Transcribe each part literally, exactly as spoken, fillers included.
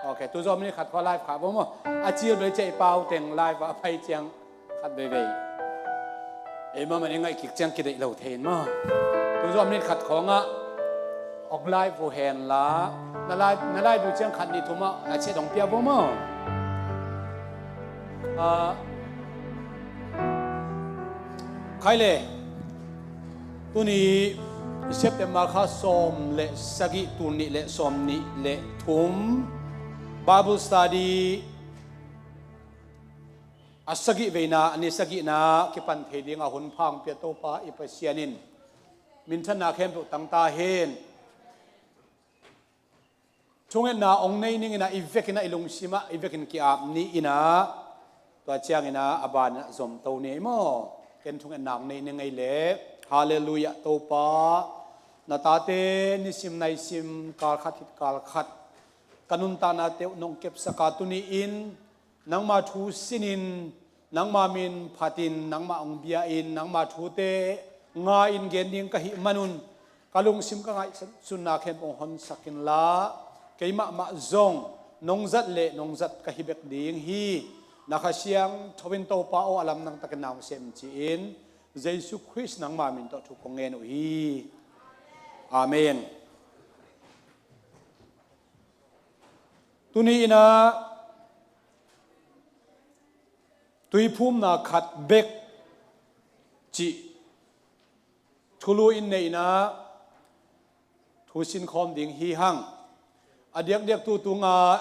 Ok, tu zawh minute khat khawng live khah vo maw. A cil bel ciah i pau teng live ah a pai ciang khat veivei. Ei mah man i ngaih kik ciang kideih lo thei in maw. Tu zawh minute khat khawngah awk live uh hen la. Na live, na live uh ciang khat nih thum ah a ciah dong pia vo maw. Ah, khai le. Tuni September kha sawm le sagih, tul nih le sawm nih le thum, Bible study a sagih veina, a ni sagihna kipan thei ding a hun pha hong pia Topa i Pasian in minthanna khempeuh tang ta hen. Thungetna hong nei ning in ah, i vekin ah, i lungsim ah i vekin ki-ap ni in ah, tua ciangin ah a ban in ah zomto ni ei maw. Ken thungetna hong nei ning ei leh. Halleluiah, Topa, na tate nisim naisim, kal khat khit kal khat ka nuntaknate uh nong kepsak a, tuni-in nangma thu sinin, nangma min phatin, nangma hong bia-in, nangma thute ngai-in gen ding ka hih manun, ka lungsim ka ngaihsunna khempeuh hong honsak inla, kei mahmah zong nong zat le nong zat ka hi bek ding hi. Na Kha Siangtho in Topa aw, a lamdang takin na hong sem ci-in, Jesu Khrist nangma min tawh thu kong ngen uh hi. Amen. Tuni in ah tuiphumna khat bek cih thulu in nei in ah thu sin khawm ding hi hang. A diakdiak tu tungah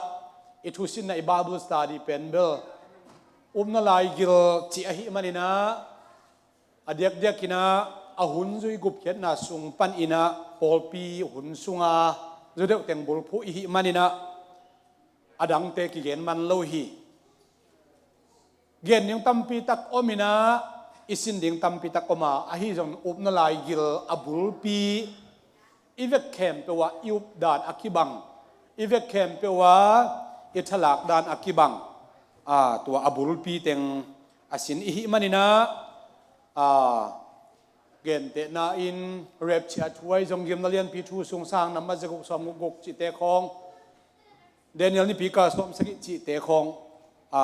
i thusinna, i Bible study pen bel upna laigil cih ahih manin ah, a diakdiak in ah a hun zui gupkhiatna sung panin ah pawlpi hun sunga zu deuh teng bulphuh i hih manin ah a dangte kigen man lo hi. Gen ding tampi tak om in ah, i sin ding tampi tak om a, ahi zong upna laigil a bulpi, i vek khempeuh ah i up dan a kibang, i vek khempeuh ah i thalak dan a kibang, a, tua a bulpi teng a sin i hih manin ah, a, gentehna in rapture thu ahi zong, gimna lianpi thu sung, Sang nambat zaguk sawmguk guk cihte khawng, Daniel nipi kal sawm sagih cihte khawng, a,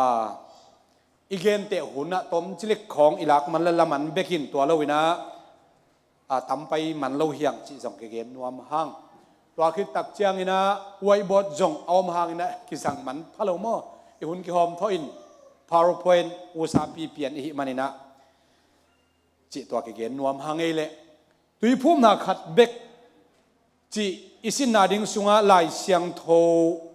i genteh hun ah tom cilik khawng i lak man le la man bekin tua lo in ah, a, tam pai man lo hi hang cih zong kigen nuam hang. Tua khit tak ciangin ah whiteboard zong a om hangin ah kizang man pha lo maw. I hun kihawm thawh in PowerPoint usapi pian i hih manin ah, cih tua kigen nuam hang ei leh. Tuiphumna khat bek cih i sinna ding sungah Lai Siangtho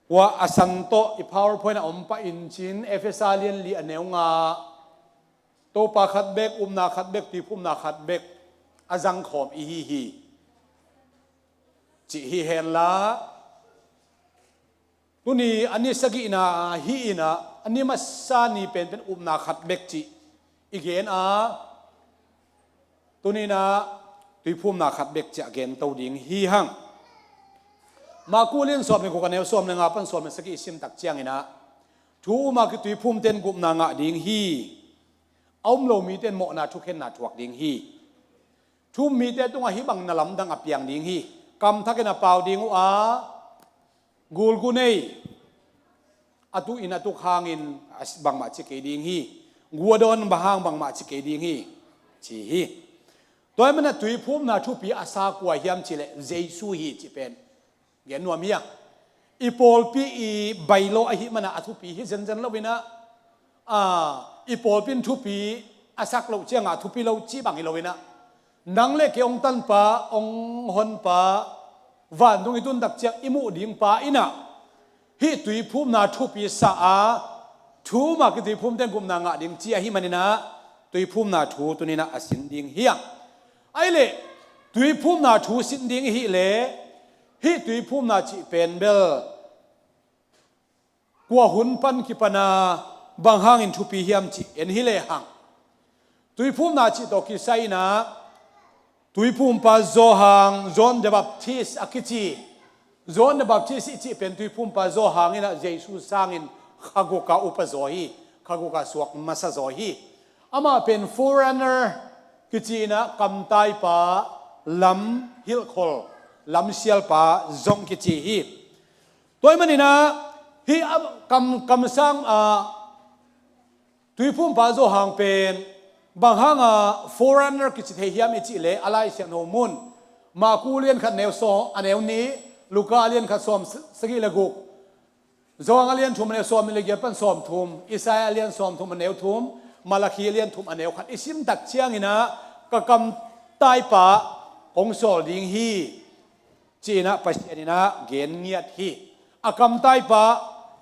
uah a san tawh i PowerPoint a om pah in cin, Efesa lian li a neu nga, Topa khat bek, upna khat bek, tuiphumna khat bek a zangkhawm i hi hi. Cih hi henla, tuni a ni sagihna hi in ah, a ni masa ni penpen upna khat bek cih i gen a, tuni in ah tuiphumna khat bek cih a gento ding hi hang. Marku lian sawm le guk a neu sawm le nga pan sawm le sagih i sim tak ciangin ah, thu um a kituiphumte in gupna ngah ding hi. A um lo mite in mawhna thukhenna thuak ding hi. Thu um mite tungah hih bangin a lamdang a piang ding hi. Kamthakin a pau ding uh a, gulgu nei, a tuk in a tuk hangin a bangmah ci kei ding hi. Gu a dawn bang hang bangmah ci kei ding hi, ci hi. Tua ahih manin a tuiphumna thupi a sa kua hiam cih leh Jesu hi cih pen gen nuam hi a. I pawlpi i bylaw ahih manin a thupi hi zenzen lo in ah, a, i pawlpi in thupi a sak loh ciangah a thupi lo cih bang hi lo in ah, nang le kei hong tanpa, hong honpa, vantung i tun tak ciang i muh ding pa in ah, hih tuiphumna thupi sa a, thu um a kituiphumte in gupna ngah ding ci ahih manin ah, tuiphumna thu tuni in ah a sin ding hi a. Ahih leh tuiphumna thu sin ding i hih leh, hih tuiphumna cih pen bel kua hun pan kipan a, bang hangin thupi hiam cih en hi lehang, tuiphumna cih tawh kisai in ah, tuiphumpa Johan, John the Baptist a kici, John the Baptist i cih pen tuiphumpa Johan in ah Jesu sangin kha guk a upa zaw hi. Kha guk a suak masa zaw hi. Amah pen forerunner kici in ah, kamtaipa, lam hilhkhol, lamsialpa zong kici hi. Tua ahih manin ah hih a kam, kamsang ah Tuiphumpa Johan pen bang hanga forerunner kici thei hiam i cih leh, a Lai Siangtho mun Marku lian khat neu sawm, a neu nih, Luka lian khat sawm sagih le guk, Johan a lian thum a neu sawm nih le giat pan sawm thum, Isaiah a lian sawm thum a neu thum, Malakhi a lian thum a neu khat i sim tak ciangin ah, ka kamtaipa kong sawl ding hi, ci-in ah Pasian in ah gen ngiat hi. A kamtaipa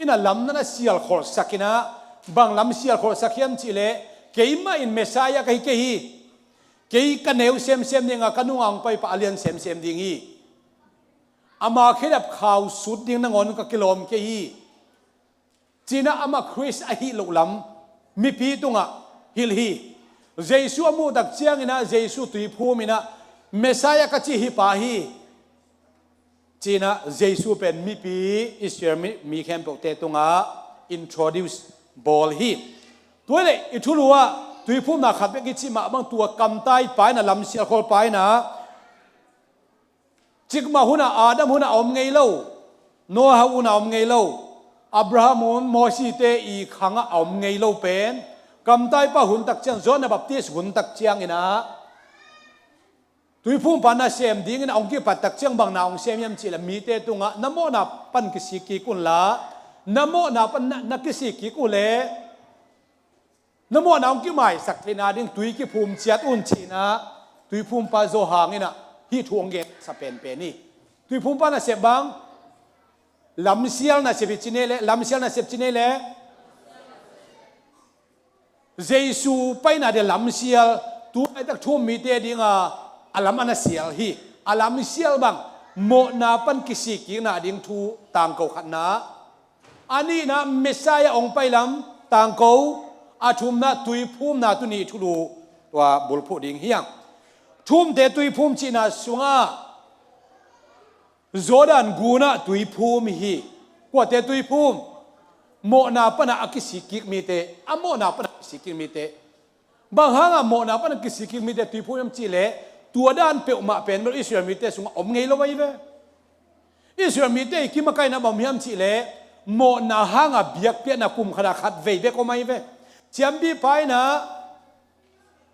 in ah lam na na sialkholhsak in ah, bang lam sialkholhsak hiam cih leh, keimah in Messiah ka hi kei hi. Kei ka neu semsem ding a, ka nunga hong paipa a lian semsem ding hi. Ama khedap khau sut ding nangawn ka kilawm kei hi, ci-in ah amah Khrist ahih loh lam mipi tungah hilh hi. Jesu a muh tak ciangin ah Jesu tuiphum in ah, Messiah ka cih hih pa hi, ci-in ah Jesu pen mipi, Israel mi, mi khempeuhte tungah introduce bawl hi. Tua hi leh i thulu ah tuiphumna khat bek i cih mah bang, tua kamtaipa in ah, lam sialkholhpa in ah, cikmah hunah, Adam hunah a om ngei lo, Noah hun a om ngei lo, Abraham hun, Mosite i khangah a om ngei lo pen, kamtaipa hun tak ciang, Johan Baptist hun tak ciangin ah, tuiphumpa nasem dingin a hong kipat tak ciang bang na hong sem hiam cih leh, mite tungah na mawhna pan kisik kik unla, na mawhna pan na, na kisik kik uh leh, na mawhna hong kimaisak theihna ding tui kiphum ciat un, ci-in ah tuiphumpa Johan in ah hih thu hong gensa penpen hi. Tuiphumpa nasep bang, lamsial nasep hi ci ni leh, lamsial nasep ci ni leh, Jesu paina dia lamsial, tu laitak thu-um mite dinga a lam a na sial hi. A lamsial bang, mawhna pan kisik kikna ding thu tangko khatna, a nihna Messiah hong pai lam tangko, a thumna tuiphumna tuni thulu tua bulphuh ding hi hang. Thu-umte tuiphum cihna sungah Jordan gunah tuiphum hi. Kuate tuiphum? Mawhna pana a kisik kik mite, a mawhna pana a kisik kik mite. Bang hanga mawhna pana kisik kik mite tuiphum hiam cih leh, tua dan peuhmah pen bel Israel mite sungah om ngei lo ahi ve. Israel mite i kimakaihna bang hiam cih leh, mawhna hanga biakpiakna kum khata khat vei bek om ahi ve. Siampipa in ah,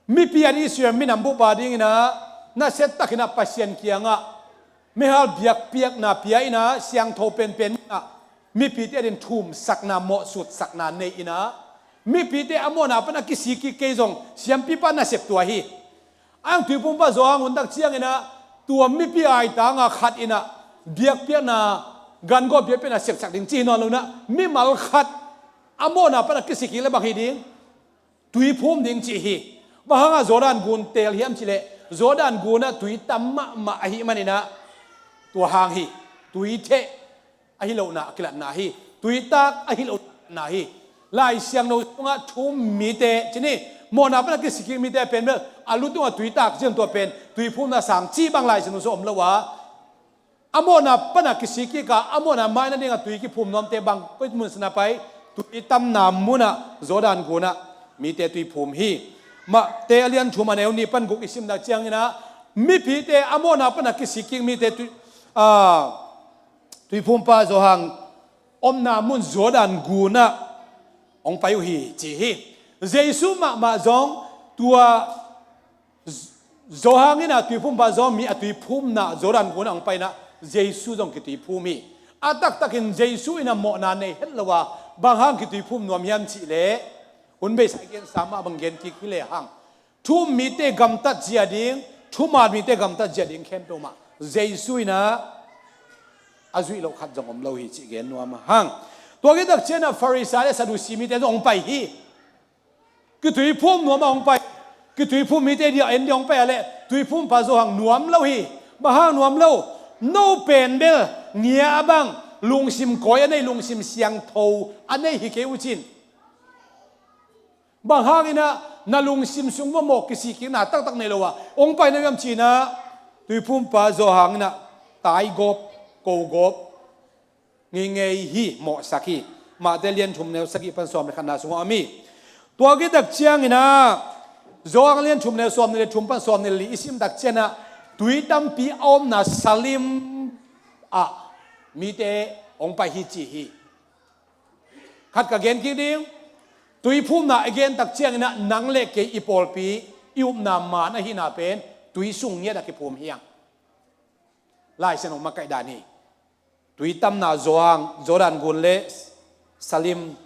mipi a ding, Israel minam bup a dingin ah, nasia takin ah Pasian kiangah meihal biakpiakna pia in ah, siangtho penpen in ah, mipite a ding thumsakna, mawhsutsakna nei in ah, mipite a mawhna pan a kisik kik kei zong siampipa nasep tua hi. Ang tuiphumpa Johan hun tak ciangin ah, tua mipi aitanga khat in ah, biakpiakna, gangawh biakpiakna sepsak ding ci hi nawn lo in ah, mimal khat a mawhna pan a kisik kik leh bang hi ding? Tuiphum ding ci hi. Bang hanga Jordan gun teel hiam cih leh, Jordan gunah tui tam mahmah ahih manin ah, tua hang hi. Tui theh ahi lohna a kilatna hi. Tui tak ahi lohna hi. Lai Siangtho sungah thu-um mite ci ni, mawhna pana kisik kik mite pen bel a lu tungah tui tak ciang tua pen tuiphumna sang cih bang Lai Siangtho sungah om lo a, a mawhna pana kisik kik a, a mawhna maina dinga tui kiphum nuamte bang, koi mun sanah pai? Tui tamna munah, Jordan gunah mite tuiphum hi. Mate a lian thum a neu nih pan guk i sim tak ciangin ah, mipite a mawhna pana kisik kik mite tui, a, tuiphumpa Johan omna mun Jordan gunah hong pai uh hi ci hi. Jesu mahmah zong tua Johan in ah tuiphumpa Johan mi a tuiphumna Jordan gunah hong pai in ah, Jesu zong kituiphum hi. A taktakin Jesu in ah mawhna nei het lo a, bang hang kituiphum nuam hiam cih leh, hun beisa i gensa mah bang gen kik hi lehang, thu-um mite gamtat zia ding, thuman mite gamtat zia ding khempeuh mah Jesu in ah a zuih loh khat zong om lo hi cih gen nuam hang. Tua khit tak ciangin ah Farisi le Sadusi mite zong hong pai hi. Kituiphum nuam a hong pai, kituiphum mite dia en dia hong pai a leh, tuiphumpa Johan nuam lo hi. Bang hang nuam lo? No pen bel ngia a bang, lungsim kawi a nei, lungsim siangtho a nei hi kei uh cin. Bang hangin ah na lungsim sung va mawh kisik kikna taktak nei lo a hong pai na hiam ci-in ah, tuiphumpa Johan in ah taigawp, kogawp ngeingei hi, mawhsak hi. Mate lian thum neu sagih pan sawm le khatna sungah om hi. Tua khit tak ciangin ah, Johan lian thum neu sawm nih le thum pan sawm nih le li i sim tak ciangin ah, tui tampi a omna Salim ah mite hong pai hi ci hi. Khat ka gen kik ding, tuiphumna i gen tak ciangin ah nang le kei i pawlpi i upna maan ahihna pen tui sung ngiat a kiphum hi hang. Lai Siangtho makaih dan hi. Tui tamna Johan, Jordan gun le Salim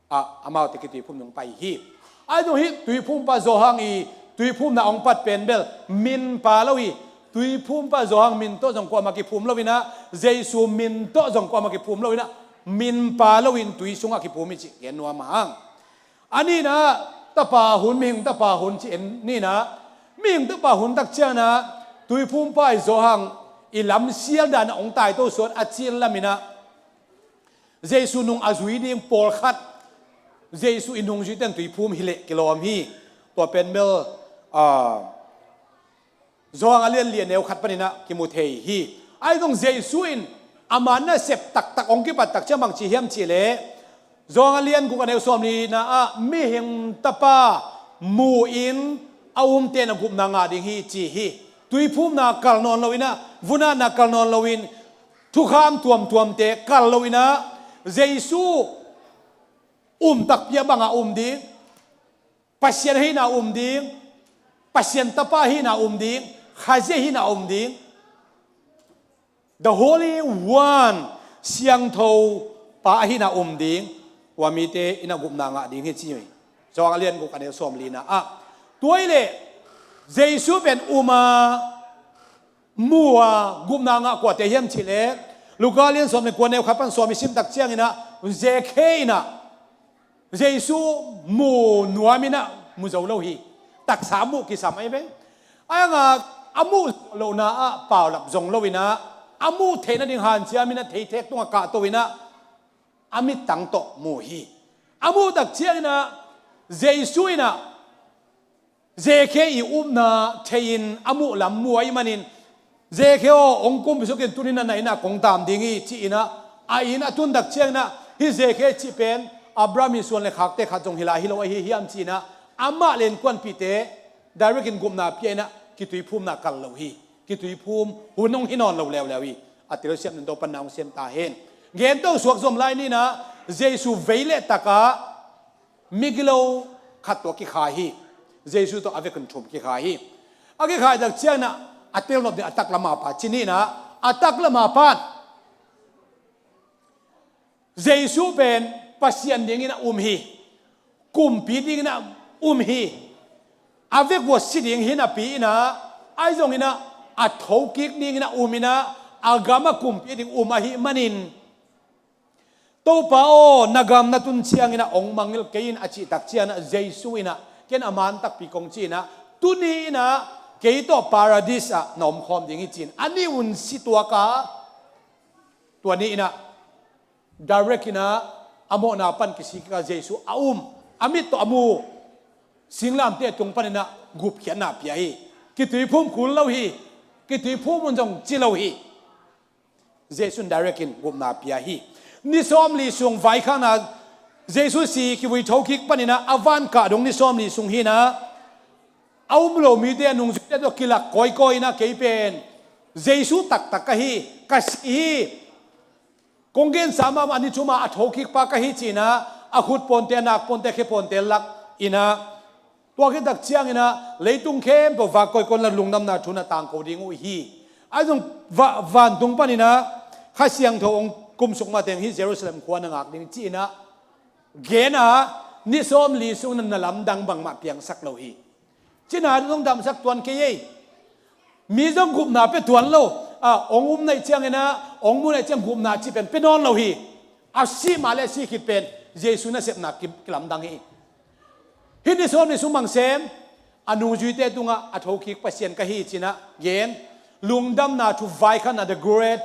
ah amaute kituiphum nong pai hi. Ahi zong hih tuiphumpa Johan i tuiphumna hong pat pen bel min pha lo hi. Tuiphumpa Johan min tawh zong kuamah kiphum lo in ah, Jesu min tawh zong kuamah kiphum lo in ah, min pha lo in tui sungah kiphum hi cih gen nuam a hang. A nihna, tapa hun, mihing tapa hun ci en nihna. Mihing tapa hun tak ciangin ah tuiphumpa i Johan i lamsial dan ah hong taito suan a cil lam in ah Jesu nung a zui ding pawlkhat, Jesu i nungzuite in tuiphum hi leh kilawm hi. Tua pen bel, ah, Johan a lian li a neu khat panin ah kimu thei hi. Ahi zong Jesu in ama nasep taktak hong kipat tak ciang bang ci hiam cih leh, Johan a lian guk a neu sawm lina ah mihing tapa mu-in a umte in a gupna ngah ding hi ci hi. Tuiphumna kal nawn lo in ah, vun-atna kal nawn lo in, thukham tuamtuamte kal lo in ah, Jesu um takpi a bangah um ding, Pasian ahihna um ding, Pasian tapa ahihna um ding, Khazih ahihna um ding, the Holy One, Siangtho Pa ahihna um ding, tua mite in a gupna ngah ding hi ci hi. Johan a lian guk a neu sawm lina ah. Tua hi leh Jesu pen um a, mu a, gupna ngah kuate hiam cih leh, Luka lian sawm le kua neu khat pan sawm i sim tak ciangin ah, Zekhe in ah Jesu mu nuam in ah mu zo lo hi. Taksa muh kisam ahi ve. Ahi hang a, a muh lohna ah paulap zong lo in ah, a muh theih nading hanciam in ah, theithek tungah kahto in ah, a mittang tawh mu hi. A muh tak ciangin ah, Jesu in ah Zekhe i upna thei-in a muh lam mu ahih manin, Zekhe aw, hong kumpi sukin tuni-in ah na inn ah kong tam ding hi, ci-in ah, a inn a tun tak ciangin ah, hih Zekhe cih pen Abraham i suan le khakte khat zong hi lai hi lo ahi hiam ci-in ah, amah le innkuanpihte direct in gupna pia in ah, kituiphumna kal lo hi. Kituiphum hun hong hi nawn lo leuleu hi. A telsiam nung Topa'n na hong sem ta hen. Gen to suak zom lai ni-in ah, Jesu vei le tak ah migilo khat tawh kikhai hi. Jesu tawh a vekun thum kikhai hi. A kikhai tak ciangin ah, a telnop ding a taklam a pa ci ni-in ah, a taklam a pa'n Jesu pen Pasian dingin a um hi. Kumpi dingin a um hi. A vek uh a si ding hi napi-in ah, ahi zongin ah a thokik dingin a um in ah, a gam a kumpi ding um ahih manin, Topa aw, na gam na tun ciangin ah hong mangngilh kei in, a cih tak ciangin ah, Jesu in ah, ken a man takpi kong ci-in ah, tuni-in ah kei tawh Paradis ah na omkhawm ding hi ci-in, a nih un si tuak a, tua ni-in ah direct in ah a mawhna pan kisik a Jesu a um, a mit tawh a mu, singlamteh tung panin ah gupkhiatna pia hi. Kituiphum kul lo hi. Kituiphum un zong ci lo hi. Jesu in direct in gupna pia hi. Ni sawmli sung vaikhakna, Jesu si kivui thokik panin ah a van kah dong ni sawmli sung hi-in ah, a um lo mite, a nungzuite tawh kilak kawikawi in ah, kei pen Jesu taktak ka hi, ka si hi. Kong gensa mahmah ni thum a a thokik pa ka hi ci-in ah, a khut pawnte, a nak pawnte, a khe pawnte lak in ah, tua khit tak ciangin ah leitung khempeuh vak kawikawi in ah lungdamna thu na tangko ding uh hi. Ahi zong va-, vantung panin ah Kha Siangtho hong kumsuk mateng hih Jerusalem khua na ngak ding ci-in ah gen a, ni sawmli sung in ah na lamdang bangmah piangsak lo hi. Cina zong damsak tuan kei ei. Mi zong gupna pia tuan lo. A, hong um na hih ciangin ah, hong mu na hih ciang gupna cih pen pia nawn lo hi. A si mah le a si khit pen Jesu nasepna ki-, kilamdang hi. Hih ni sawmli sung bang sem, a nungzuite tungah a thokik Pasian ka hi ci-in ah gen, lungdamna thu vaikhakna, the Great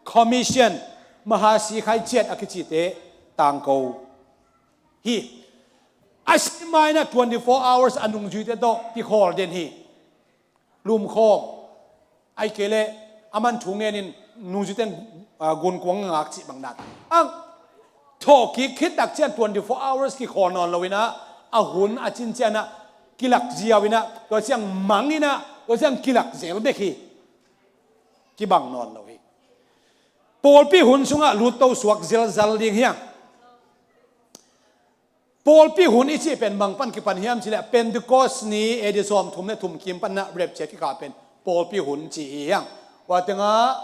Commission, Mahasi Khai Ciat a kicite tangko hi. A si ma-in ah twenty-four hours a nungzuite tawh kikhawl den hi. Lumkhawm, ahih kei leh a man thu ngenin nungzuite in, ah, gunkuang ngak cih bang dan. A thawhkik khit tak ciang twenty-four hours kikhawl nawn lo-in ah, a hun a cin ciangin ah kilak ziau in ah, tua ciang mang in ah, tua ciang kilak zel bek hi. Kibang nawn lo hi. Pawlpi hun sungah lutto suak zelzel ding hiang. Pawlpi hun i cih pen bang pan kipan hiam cileh Pentecost ni A D sawmthum le thum kim panna rapture kikah pen pawlpi hun ci hi hiang. Tua tengah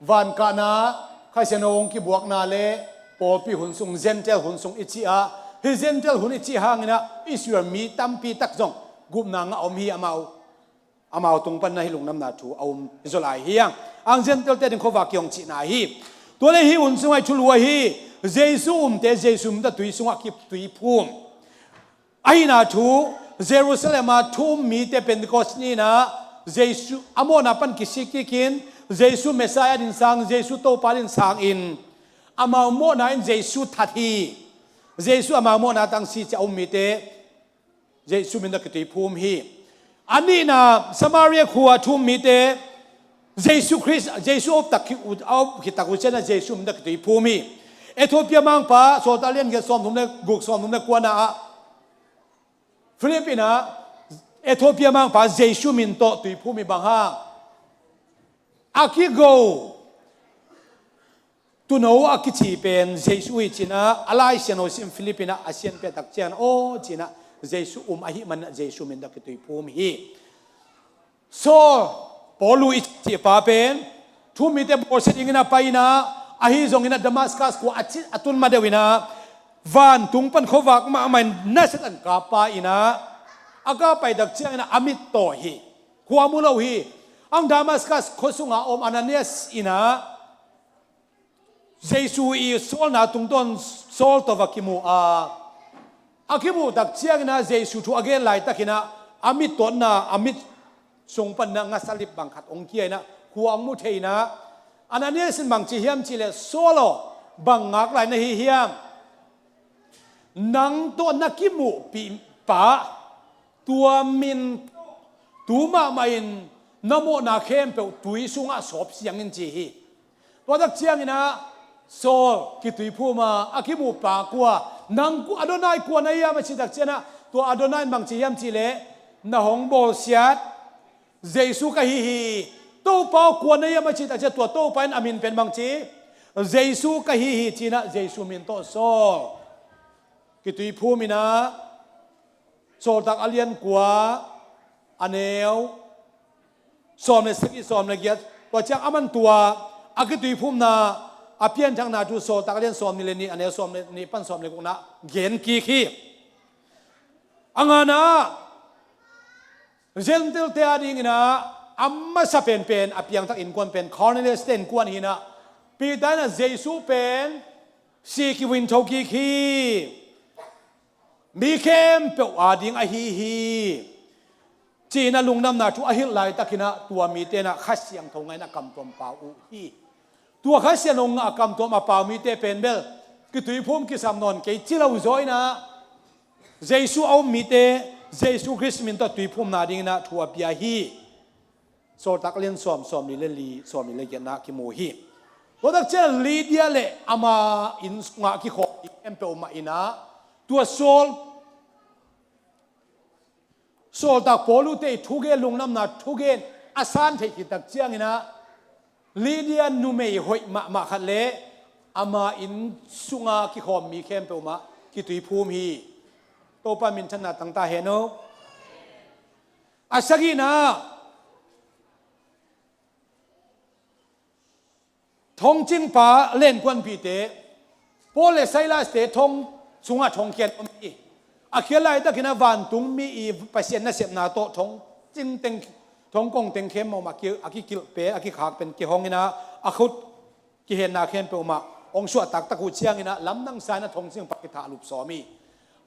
vankahna, Kha Siangtho hong kibuakna le pawlpi hun sung, Gentile hun sung i cih a, hih Gentile hun i cih hanginah Israel mi tampi tak zong gupna ngah om hi. Amau amau tung panna hih lungdamna thu a um hi zaw lai hiang. Ang Gentile te ding khuavak kihong cihna hi. Tua le hih hun sungah i thulu ahi, Jesu umte Jesu min tawh tui sungah kitui phum. Ahihna thu, Jerusalem ah thu um mite Pentecost ni-inah Jesu a mawhna pan kisik kikin, Jesu Messiah din sang, Jesu Topa din sangin amau mawhna in Jesu that hi. Jesu amau mawhna tang si ciah a um mite Jesu min tawh kitui phum hi. A nihna, Samaria khua thu um mite Jesu Khrist, Jesu a up tak khi, a up khit tak uh ciangin Jesu min tawh kitui phum hi. Ethiopia mangpa, Sawltak lian giat sawmthum le guk, sawmthum le kuana ah Philip inah Ethiopia mangpa Jesu min tawh tui phum hi. Bang hang? A kigo tuuno a kici pen Jesu hi cinah a Lai Siangtho sim Philip inah a sianpih tak ciangin aw cinah Jesu um ahih maninah Jesu min tawh kitui phum hi. Saul, Paulu i cih pa pen thu um mite bawlsia dingin a pai inah, ahi zonginah Damascus khua a ci-, a tun ma deuh inah vantung pan khuavak mahmah in nasia tan kap pa inah, a kap pai tak cianginah a mit tawh hi. Khua mu lo hi. Ang Damascus khua sunga om Ananias inah Jesu i sawlna tungtawn Saul tawh va kimu a, a kimuh tak cianginah Jesu thu a gen laitakinah a mit tawtna, a mit sung paninah ngasalip bang khat hong kia inah khua hong mu thei inah, Ananias in bang ci hiam cihleh, Saul aw, bang ngak lai na hi hiam? Nang tawh na kimuhpih pa, tua min tawh tu mahmah in na mawhna khempeuh tui sungah sawp siang in ci hi. Tua tak cianginah Saul kitui phum a, a kimuh pa kua, nang ku-, Adonai kua na hiam a cih tak cianginah tua Adonai in bang ci hiam cihleh, na hong bawlsiat Jesu ka hi hi. Topa aw kua na hiam a cih tak ciah tua Topa in a min pen bang ci? Jesu ka hi hi cinah Jesu min tawh Saul kitui phum inah, Sawltak a lian kua, a neu sawm le sagih, sawm le giat, tua ciang a man tua a kitui phumna a pianthakna thu Sawltak a lian sawm nih le nih, a neu sawm le nih pan sawm le gukna gen kik hi. A ngana Gentile te a dinginah a masa penpen a piangthak innkuan pen Cornelius te innkuan hinah, Peter inah Jesu pen si kivui in thokik hi, mi khempeuh a ding ahi hi, ci-inah lungdamna thu a hilh laitakinah tua mite inah Kha Siangtho ngah inah kamtuam pau uh hi. Tua Kha Siangtho ngah a kamtuam a pau mite pen bel kitui phum kisam nawn kei ci lo zaw inah Jesu a um mite Jesu Khrist min tawh tui phumna dinginah thu a pia hi. Sawltak lian sawm, sawm nih le li, sawm nih le giatna kimu hi. Tua tak ciang Lydia le ama inn sungah kikhawm mi khempeuh mah inah tua Saul, Sawltak Paulu te i thugen, lungdamna thugen a san theih khit tak cianginah Lydia numei hoih mahmah khat le ama inn sunga kikhawm mi khempeuh mah kitui phum hi. Topa minthanna tangta hen aw. A sagihna, thongcingpa le innkuanpihte, Paul le Silas te thong sungah thongkhiat om hi. A khiat laitakinah vantung mi i Pasian nasepna tawh thongcing teng, thongkong teng khempeuh mah a ki, a kikilh pen, a kikhak pen kihong inah a khut kihenna khempeuh mah hong suah taktak uh cianginah lamdang sa inah thongcingpa kithahlup sawm hi.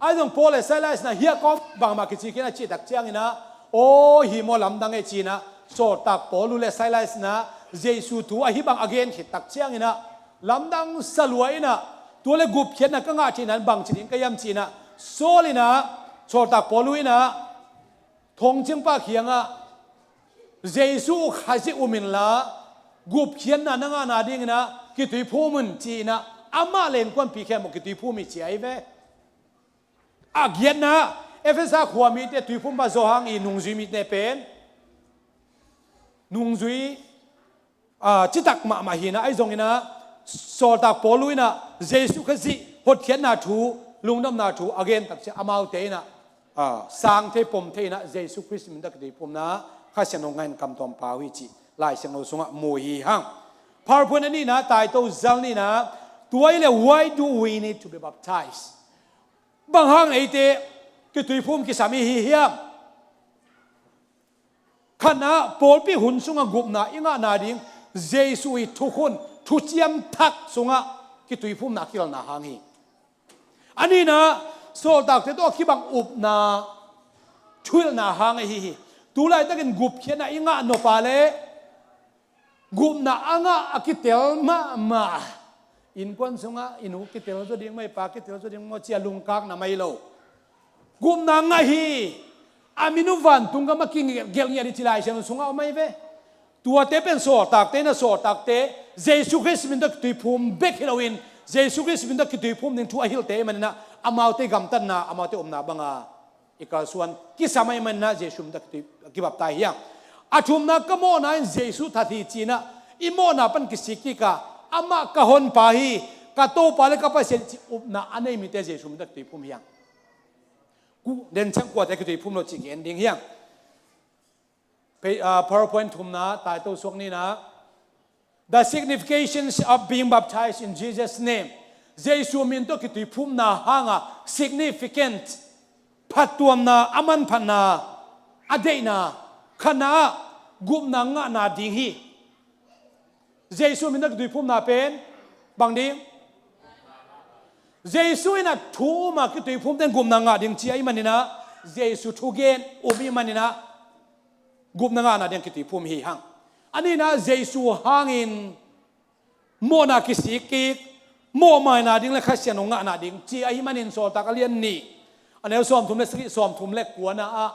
Ahi zong Paul le Silas inah hiah kawm bangmah kici khin a cih tak cianginah, aw hi maw lamdang e ci-inah Sawltak Paulu le Silas inah Jesu thu ahi bang a gen khit tak cianginah lamdang sa lua inah, tua le gupkhiatna ka ngah theihna in bang ci ding ka hiam ci-inah Saul inah, Sawltak Paulu inah thongcingpa kiangah Jesu uh Khazih um inla gupkhiatna na ngahna dinginah kitui phum un ci-inah amah le innkuanpi khempeuh kitui phum hi ci ahi ve. A giatna, Efesa khua mite tuiphumpa Johan i nungzui mite pen nungzui ah, citak mahmah hi-in ah, ahi zongin ah, sawltak Paul in ah Jesu Khazih hotkhiatna thu, lungdamna thu a gen tak ciang amaute in ah, ah, sang thei, pom thei in ah, Jesu Khrist min tawh kituiphumna Kha Siangtho ngahin kamtuam pau hi cih Lai Siangtho sungah mu hi hang. PowerPoint a nihna, title zal nihna, tua hi leh, why do we need to be baptized? Bang hang eite kituiphum kisam i hi hiam? Khatna, pawlpi hun sungah gupna i ngahna ding Jesu i thukhun, thuciam thak sungah kituiphumna a kilna hang hi. A nihna, sawltakte tawh a kibang upna thuhilhna hang ahi hi. Tu laitakin gupkhiatna i ngah nop a leh gupna a ngah a kitel mahmah. Innkuan sungah i nu kitel zaw ding maw, i pa kitel zaw ding maw ci-a lungkakna mai lo. Gupna ngah hi. A min uh vantung gamah kigelh ngiat hi ci Lai Siangtho sungah om ahi ve. Tuate pen sawltakte in ah, sawltakte Jesu Khrist min tawh kituiphum bek hi loin, Jesu Khrist min tawh kituiphum ding thu a hilhte ahih manin ah, amaute gamtatna, amaute upna banga i kalsuan kisam ahih manin ah Jesu min tawh kitui, kibaptize hi hang. A thumna, ka mawhna in Jesu that hi ci-in ah, i mawhna pan kisik kik a, amah ka honpa hi, ka Topa leh ka Pasian cih upna a nei mite Jesu min tawh kituiphum hi hang. Ku, den ciang kuate kituiphum lo cih gen ding hi hang. Pe-, ah, PowerPoint thumna, title suak nihna, the significance of being baptized in Jesus' name. Jesu min tawh kituiphumna hanga significant, phattuamna, a manphatna, a deihna, khatna ah gupna ngahna ding hi. Jesu min tawh kituiphumna pen bang ding? Jesu in ah thu um a kituiphumte in gupna ngah ding ci ahih manin ah, Jesu thugen um ahih manin ah gupna ngahna ding kituiphum hi hang. A nihna, Jesu hangin mawhna kisik kik, mawhmaina ding leh Kha Siangtho ngahna ding ci ahih manin Sawltak a lian nih, a neu sawmthum leh sagih, sawmthum leh kuana ah,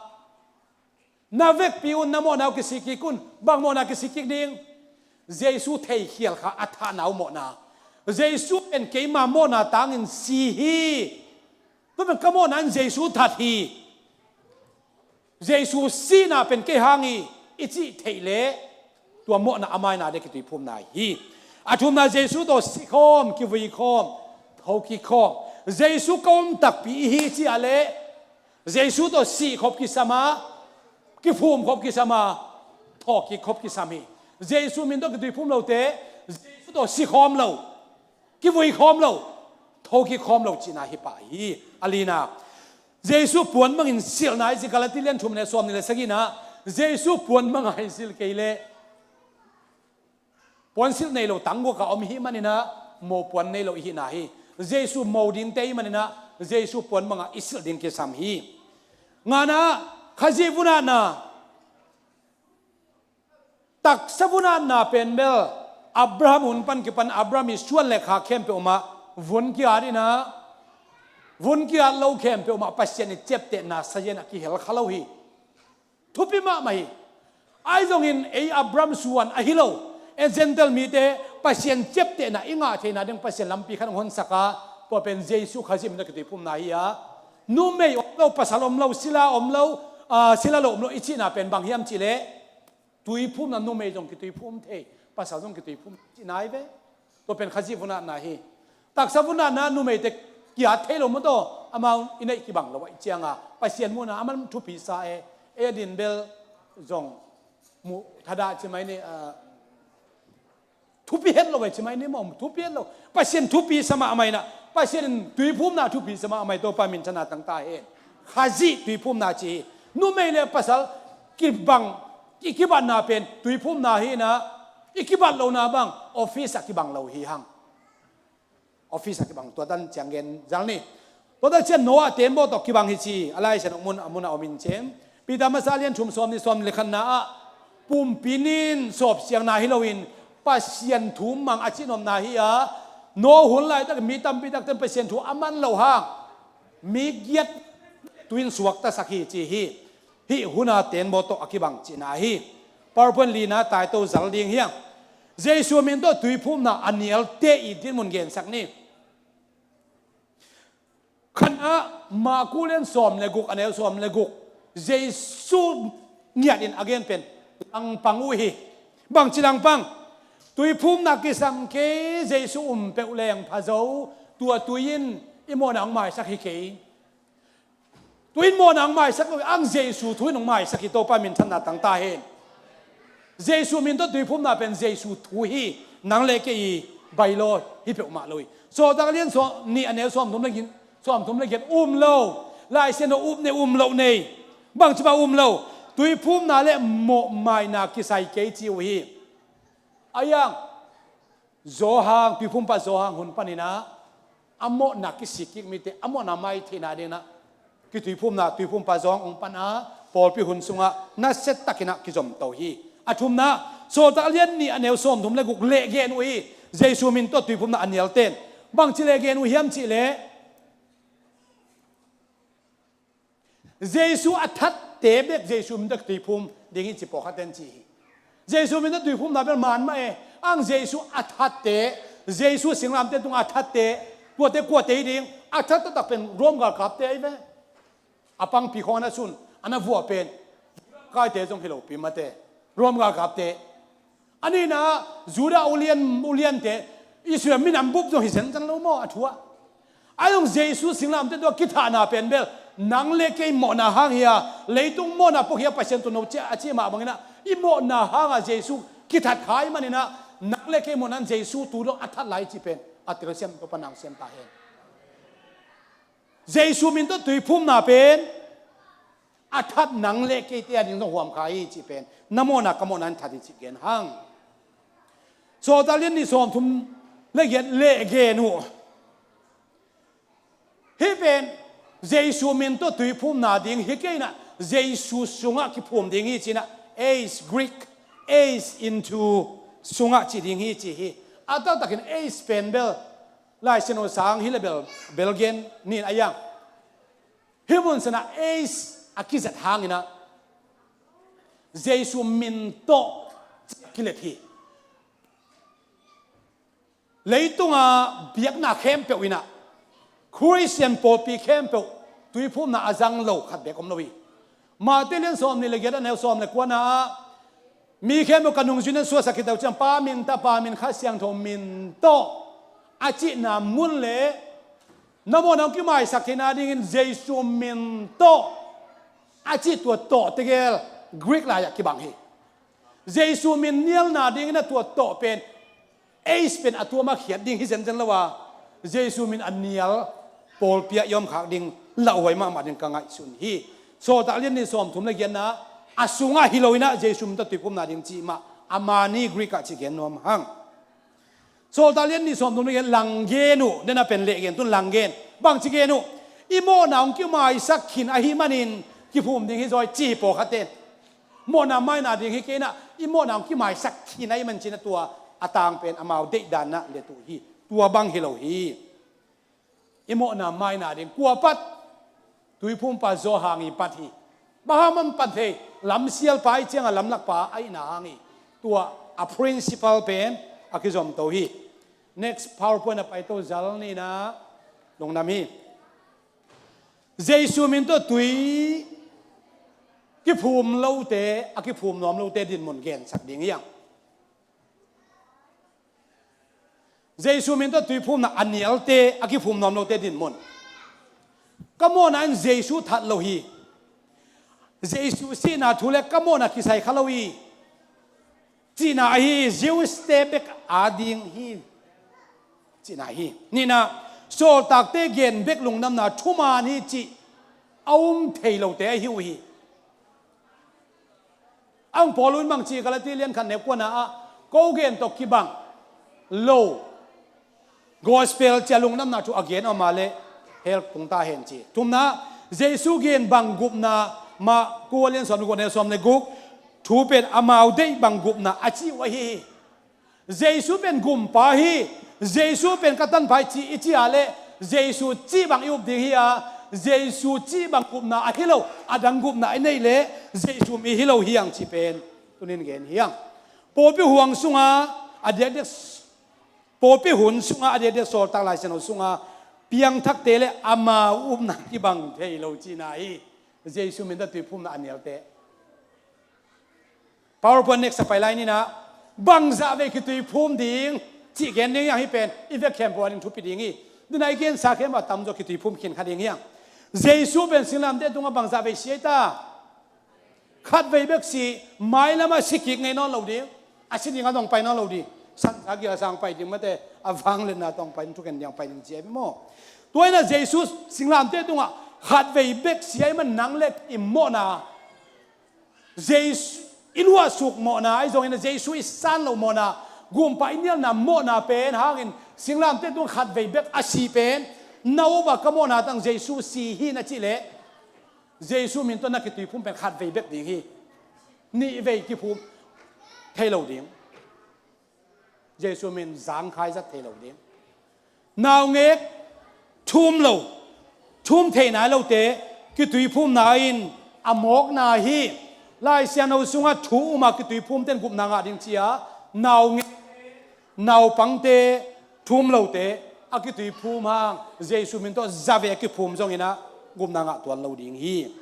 na vekpi un, na mawhna uh kisik kik un. Bang mawhna kisik kik ding? Jesu theikhial kha a thahna uh mawhna. Jesu pen keima mawhna tangin si hi. Tua pen ka mawhna in Jesu that hi. Jesu sihna pen kei hang hi, i cih theih leh, tua mawhna a maina ding kituiphumna hi. A thumna, Jesu tawh sikhawm, kivuikhawm, thokikkhawm. Jesu ka om takpi i hi ci a leh, Jesu tawh sihkhop kisam a, kiphumkhop kisam a, thokikkhop kisam hi. Jesu min tawh kituiphum lote, Jesu tawh sikhawm lo, kivuikhawm lo, thokikkhawm lo cihna hi pah hi. A lina, Jesu puanmangin silhna i ci, Galati lian thum neu sawmnih leh sagihna, Jesu puanmanga i silh kei leh, puansilh nei lo tangguak a om i hih manin ah, mopuan nei lo i hihna hi. Jesu mo dingte i hih manin ah, Jesu puanmanga i silh ding kisam hi. Ngana, Khazih vun atna, taksa vun atna pen bel, Abraham hun pan kipan Abraham i suan leh kha khempeuh mah vun ki-at in ah, vun ki-at lo khempeuh mah Pasian i ciaptehna sazian a kihel kha lo hi. Thupi mahmah hi. Ahi zongin ei Abraham suan ahi lo, ei Gentile mite Pasian ciaptehna i ngah theihna ding Pasian lampi khat hong honsak a, tua pen Jesu Khazih min tawh kituiphumna hi a. Numei om lo, pasal om lo, sila om lo, ah, sila lo om lo i cihna pen bang hiam cih leh, tuiphumna, numei zong kituiphum thei, pasal zong kituiphum cihna hi ve. Tua pen Khazih vun atna hi. Taksa vun atna numeite ki-at thei lo maw taw, amau i neih kibang lo ahih cianga Pasian muhna aman thupi sa e. Ei a din bel zong muh thadah ci mai ni, ah, thupi het lo e ci mai ni maw, thupi het lo. Pasian thupi sa mahmah in ah, Pasian in tuiphumna thupi sa mahmah in, Topa minthanna tang ta hen. Khazih tuiphumna ci hi. Numei leh pasal kibang, i kibatna pen tuiphumna hi in ah, i kibat lohna bang office ah kibang lo hi hang. Office ah kibang, tua dan ciang gen zal ni. Tua dan ciang Noah teembaw tawh kibang hi ci, a Lai Siangtho mun, a mun a om in cin. Peter masa lian thum sawmnih, sawmnih leh khatna ah, pumpi nin sawpsiangna hi loin Pasian thu mang a cihnopna hi a, Noah hun laitak mi tampi takte in Pasian thu a man loh hang, mi giat tu-in suaktasak hi ci hi. Hih hun a teembaw tawh a kibang cihna hi. PowerPoint lina, title zal ding hi hang. Jesu min tawh tuiphumna a nialte i dinmun gensak ni. Khatna, Marku lian sawm leh guk, a neu sawm leh guk. Jesu ngiatin a gen pen langpang uh hi. Bangci langpang? Tuiphumna kisam kei, Jesu um peuh leng pha zo, tua tui in i mawhna hong maisak hi kei. Tui in mawhna hong maisak lo, ang Jesu thu in hong maisak hi. Topa minthanna tang ta hen. Jesu min tawh tuiphumna pen Jesu thu hi, nang le kei i bylaw hi peuhmah lo hi. Sawltak lian sawm nih a neu sawmthum le giat, sawmthum le giat um lo. Laisiangtho up nei um lo nei. Bangci mah um lo. Tuiphumna le mawhmaina kisai kei ci uh hi. A iang Johan, tuiphumpa Johan hun panin ah, a mawhna kisik kik mite a mawhna mai theihna dingin ah, kituiphumna, tuiphumpa Johan hong pan a, pawlpi hun sungah nasia takin ah kizom to hi. A thumna, Sawltak lian nih a neu sawmthum le guk leh gen uh hi. Jesu min tawh tuiphumna a nial ten bangci leh gen uh hiam cih leh, Jesu a thatte bek Jesu min tawh tuiphum ding hi ci pawlkhat ten ci hi. Jesu min tawh tuiphumna bel man mah e. Ang Jesu a thatte, Jesu singlamteh tungah a thatte, tuate kuate hi ding? A that taktak pen Rom galkapte ahi ve. A pangpi khawng a na sun, a na vuah pen kaite zong hi lopi mate, Rom galkapte. A nihna, Judah ulian, uliante, Israel minam bup zong hi zenzen lo maw a thu ah? A zong Jesu singlamteh tungah kithahna pen bel nang le kei mawhna hang hi a, leitung mawhna pawh hi a, Pasian tawh no ci a, a cih mah bangin ah, i mawhna hangah Jesu kithat kha ahih manin ah, nang le kei mawhna in Jesu tu dong a that lai cih pen a telsiam, Topa nang siam ta hen. Jesu min tawh tuiphumna pen a that nang le keite a ding zong huam kha hi cih pen, na mawhna ka mawhna in that hi cih gen hang. Sawltak lian nih sawmthum le giat leh gen uh. Hih pen Jesu min tawh tuiphumna ding hi kei in ah, Jesu sungah kiphum ding hi ci in ah, eis, Greek, eis into, sungah ci ding hi ci hi. A taktakin eis pen bel Laisiangtho sang hi le bel, bel gen ni in a iang. Hih mun sanah eis a kizat hangin ah, Jesu min tawh kilet hi. Leitunga biakna khempeuh in ah, Khristian pawlpi khempeuh tuiphumna a zang lo khat beek om lo hi. Matthai lian sawm nih le giat a neu sawm le kuana ah, mi khempeuh ka nungzuiin suaksak khit uh ciang, Pa min, Tapa min, Kha Siangtho min tawh a cihna mun le na mawhna hong kimaisak theihna dingin Jesu min tawh a cih tua tawh tegel Greek lai-ah kibang hi. Jesu min nialna dingin a tua tawh pen, eis pen a tuam a khiat ding hi zenzen lo a, Jesu min a nial pawlpi ah i om khak ding lauhuai mahmah ding ka ngaihsun hi. Sawltak lian nih sawmthum le giatna, a sungah hi lo in ah Jesu min tawh tuiphumna ding cih mah a mani Greek ah ci gen nuam hang. Sawltak lian nih sawmthum le giat lang gen uh, nena pen leh gen, tun lang gen. Bangci gen uh? I mawhna hong kimaisak khin ahih manin kiphum ding hi zaw hi ci hi pawlkhat ten. Mawhna maina ding hi kei in ah, i mawhna hong kimaisak khin ahih man ci in ah tua a tang pen amau deihdan ah let uh hi. Tua bang hi lo hi. I mawhna maina ding kua pat? Tuiphumpa Johan i pat hi. Bang hang man pat thei? Lamsialpa ahih ciangin lamlakpa ahihna hang hi. Tua a principle pen a kizom to hi. Next PowerPoint a pai to zal ni in ah, lungdam hi. Jesu min tawh tui kiphum lote, a kiphum nuam lote dinmun gensak ding hi hang. Jesu min tawh tuiphumna a nialte, a kiphum nuam lote dinmun. Ka mawhna in Jesu that lo hi. Jesu sihna thu le ka mawhna kisai kha lo hi cihna ahi hi. Jews-te bek a ding hi cihna ahi hi. Nihna, sawltakte gen bek lungdamna thuman hi cih a um thei lote ahi uh hi. Ang Paul in bang ci, Galati lian khat neu kuana ah, ko gen tawh kibang lo gospel ci a lungdamna thu a gen om a leh hell tung ta hen ci. Thumna, Jesu gen bang gupna, Marka lian sawm le guk, neu sawm le guk, thu pen amau deih bang gupna a ci uh ahi hi. Jesu pen gumpa hi, Jesu pen ka tanpa hi ci i ci a leh, Jesu cih bang i up ding hi a, Jesu cih bang gupna ahi lo a dang gupna i neih leh Jesu mi hi lo hi hang cih pen tuni in gen hi hang. Pawlpi huang sunga a diakdiak, pawlpi hun sunga a diakdiak sawltak, Lai Siangtho sunga piangthakte le amau upna kibang thei lo cihna hi. Jesu min tawh tuiphumna a nialte. PowerPoint next a pai lai ni in ah. Bangzah vei kituiphum ding cih gen ding hiang, hih pen i vek khempeuh a ding thupi ding hi. Tuna i gensa khempeuh a tamzaw kituiphum khin kha ding hiang. Jesu pen singlamteh tungah bangzah vei si ei ta? Khat vei bek si, mailamah si kik ngei nawn lo ding. A si dingah tawh pai nawn lo ding. Sansa gial sang pai ding mate, a vangliatna tawh pai ding, thugen ding pai ding ci ei maw? Tua inah Jesu singlamteh tungah khat vei bek si ei man nang le i mawhna, Jesu i luahsuk mawhna ahi zongin, Jesu i san lo mawhna, gumpa i nialna mawhna pen hangin singlamteh tungah khat vei bek a si pen, na upah ka mawhna tang Jesu si hi na cih leh, Jesu min tawh na kituiphum pen khat vei bek ding hi. Nih vei kiphum thei lo ding. Jesu min zangkhai zat thei lo ding. Naungek thum lo, thum thei nai lote kituiphumna in a mawkna hi. Lai Siangtho sungah thu um a kituiphumte in gupna ngah ding ci a, naungek, naupangte, thum lote a kituiphum hang Jesu min tawh za vei a kiphum zongin ah gupna ngah tuan lo ding hi.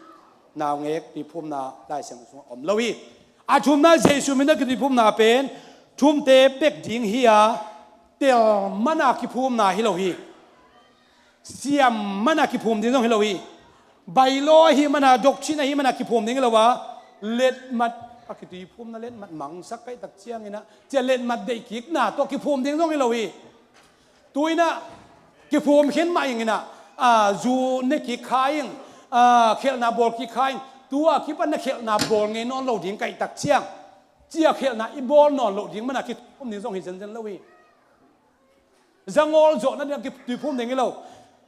Naungek tuiphumna Lai Siangtho sungah om lo hi. A thumna Jesu min tawh kituiphumna pen thumte bek ding hi a, tel mana kiphumna hi lo hi. Siam mana kiphum ding zong hi lo hi. Bylaw ahi mana, doctrine ahi mana kiphum ding hi lo a, letmat, a kituiphumna letmat mangsak kaihtak ciangin ah, cia letmat deih kikna tawh kiphum ding zong hi lo hi. Tu inah kiphum khin mah ing inah, a, zu ne kik kha ing, a, khelhna bawl kik kha ing, tua kipan na khelhna bawl ngei nawn lo ding kaihtak ciang, cia khelhna i bawl nawn loh ding mana kituiphum ding zong hi zenzen lo hi. Zangawl zawhna ding a kituiphum ding hi lo.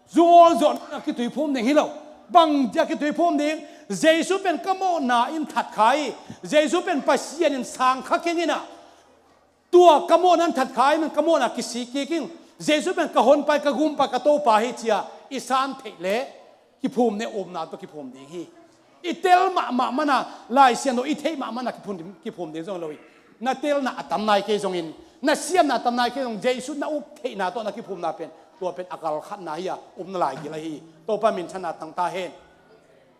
Zungawl zawhna ding a kituiphum ding hi lo. Bang ding a kituiphum ding? Jesu pen ka mawhna in that kha hi. Jesu pen Pasian in sang kha keng inah, tua ka mawhna in that kha hi man, ka mawhna kisik kik ing. Jesu pen ka honpa hi, ka gumpa hi, ka Topa hi cia i san theih leh kiphum ne, upna tawh kiphum ding hi. I tel mahmah mana, Lai Siangtho i theih mahmah mana kiphum, kiphum ding zong lo hi. Na telna a tam nai kei zongin, na siamna a tam nai kei zong, Jesu na up theihna tawh na kiphumna pen, tua pen a kal khatna hi a, upna lai gil ahi hi. Topa minthanna tang ta hen.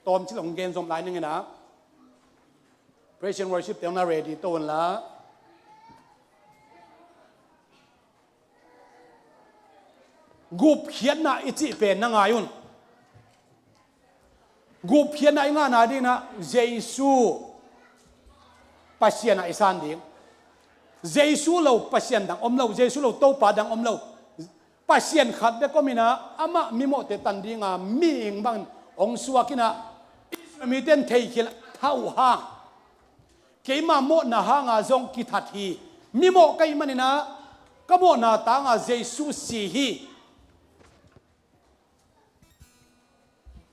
Tawmcik hong gen zom lai ning inah, praise and worship te hong na ready to un la. Gupkhiatna i cih pen na ngai un. Gupkhiatna i ngahna ding inah Jesu Pasian ah i san ding. Jesu lo Pasian dang om lo, Jesu lo Topa dang om lo. Pasian khat bek om inah, amah mimawhte tan dinga mihing bangin hong suak inah, Israel mite in theikhia a thah uh hang, keima mawhna hanga zong kithat hi. Mimawh ka hih man inah ka mawhna tanga Jesu si hi,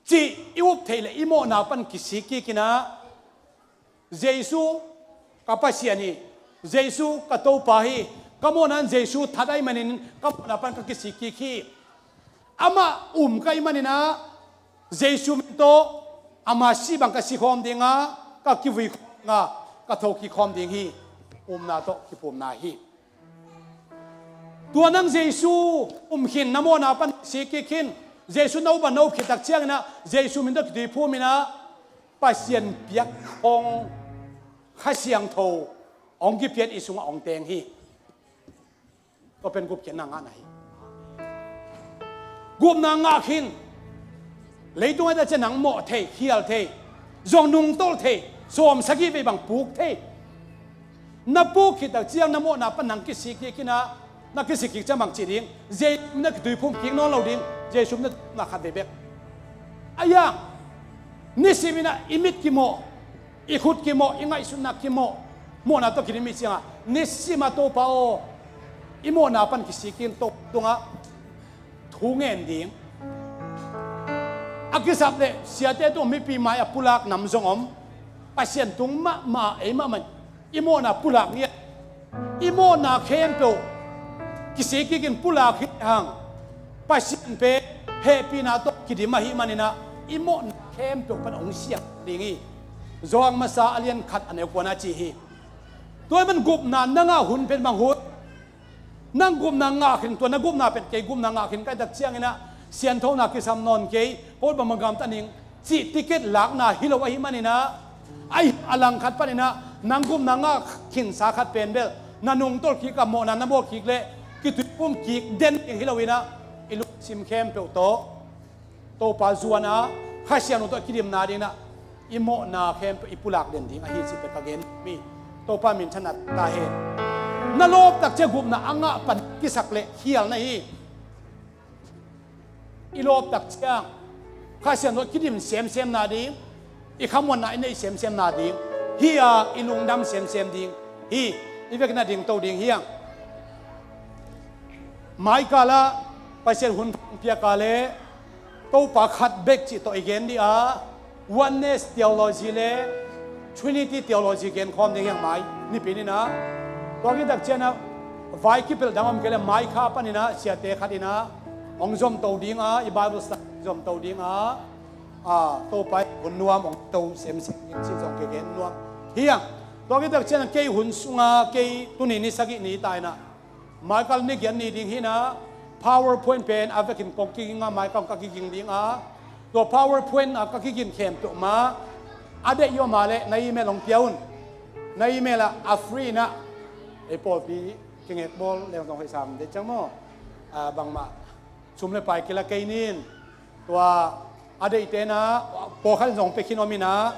cih i up theih leh i mawhna pan kisik kik inah, Jesu ka Pasian hi, Jesu ka Topa hi, ka mawhna in Jesu that ahih manin ka mawhna pan ka kisik kik hi. Amah um ka hih man inah Jesu min tawh ama si bang ka si khawm ding a, ka kivui khawm ding a, ka thokik khawm ding hi. Upna tawh kiphumna hi. Tua nang Jesu um khin, na mawhna pan kisik kik khin. Jesu na up a, na up khit tak ciangin ah Jesu min tawh kituiphum inah Pasian piak hong, Kha Siangtho hong kipiak, i sungah hong teng hi. Tua pen gupkhiatna ngahna hi. Gupna ngah khin. Leitung ah ta ciang nang mawh thei, khial thei, zong nungtolh thei, sawm sagih vei bang puk thei. Na puk khit tak ciang na mawhna pan nang kisik kik inah, na kisik kik ciang bang ci ding? Jesu min ah kituiphum kik nawn lo ding. Jesu min ah khat vei bek. A yang, nisim inah i mit kimawh, i khut kimawh, i ngaihsutna kimawh, mawhna tawh kidim i ciangah, nisim a Topa aw, i mawhna pan kisik in, Topa tungah thu ngen ding. A kisap leh siate tung mipi mai a pulak nam zong om. Pasian tung mahmah, ei mahmah in i mawhna pulak ngiat. I mawhna khempeuh kisik kik in pulak hi hang. Pasian pen hehpihna tawh kidim ahih man inah i mawhna khempeuh pan hong siang ding hi. Johan Masa a lian khat a neu kuana ci hi. Tua ahih man gupna na ngah hun pen bang hun? Nang gupna ngah khin, tua na gupna pen kei gupna ngah khin ka hih tak ciang inah, sianthona kisam nawn kei, Kawl bang bang gamta ning cih ticket lakna hi lo ahih man inah, a langkhat pan inah nang gupna ngah khinsa khat pen bel Na nungtolh kik a, mawhna na bawl kik leh kituiphum kik den ding hi lo in ah, i lungsim khempeuh tawh Topa zuan a, Kha Siangtho tawh kidimna ding in ah i mawhna khempeuh i pulak den ding ahi cih pen ka gen hi. Topa minthanna ta hen. Na lawp tak ciang gupna a ngah pan kisak leh khial na hi. I lawp tak ciang Kha Siangtho kidim semsem nading, i khamuanna i neih semsem nading hi a, i lungdam semsem ding hi. I vekin a dingto ding hi hang. Maikal ah Pasian hun piak a leh Topa khat bek cih tawh i gen ding a, Oneness Theology le Trinity Theology gen khawm ding hi hang mai nipi ni in ah. Tua khit tak ciang ah vai kipelh dang om kei leh mai kha panin ah siate khat in ah hong zomto ding a, i Bible study zomto ding a, a, Topa i hun nuam hong to semsem ding cih zong kigen nuam hi hang. Tua khit tak ciang ah kei hun sung a, kei tuni ni sagih ni ta in ah, Michael ni giat ni ding hi in ah, PowerPoint pen a vekin kong kiging a, Michael ka kiging ding a, tua PowerPoint a ka kigin khempeuh mah a deih i om a leh na email hong pia un. Na email ah a free in ah, ei pawlpi kingek bawl leng zong hoih sam dei ciang maw? A, bangmah sum le pai kila kei nin. Tua a deihte in ah pawlkhat in zong hong pia khin om in ah,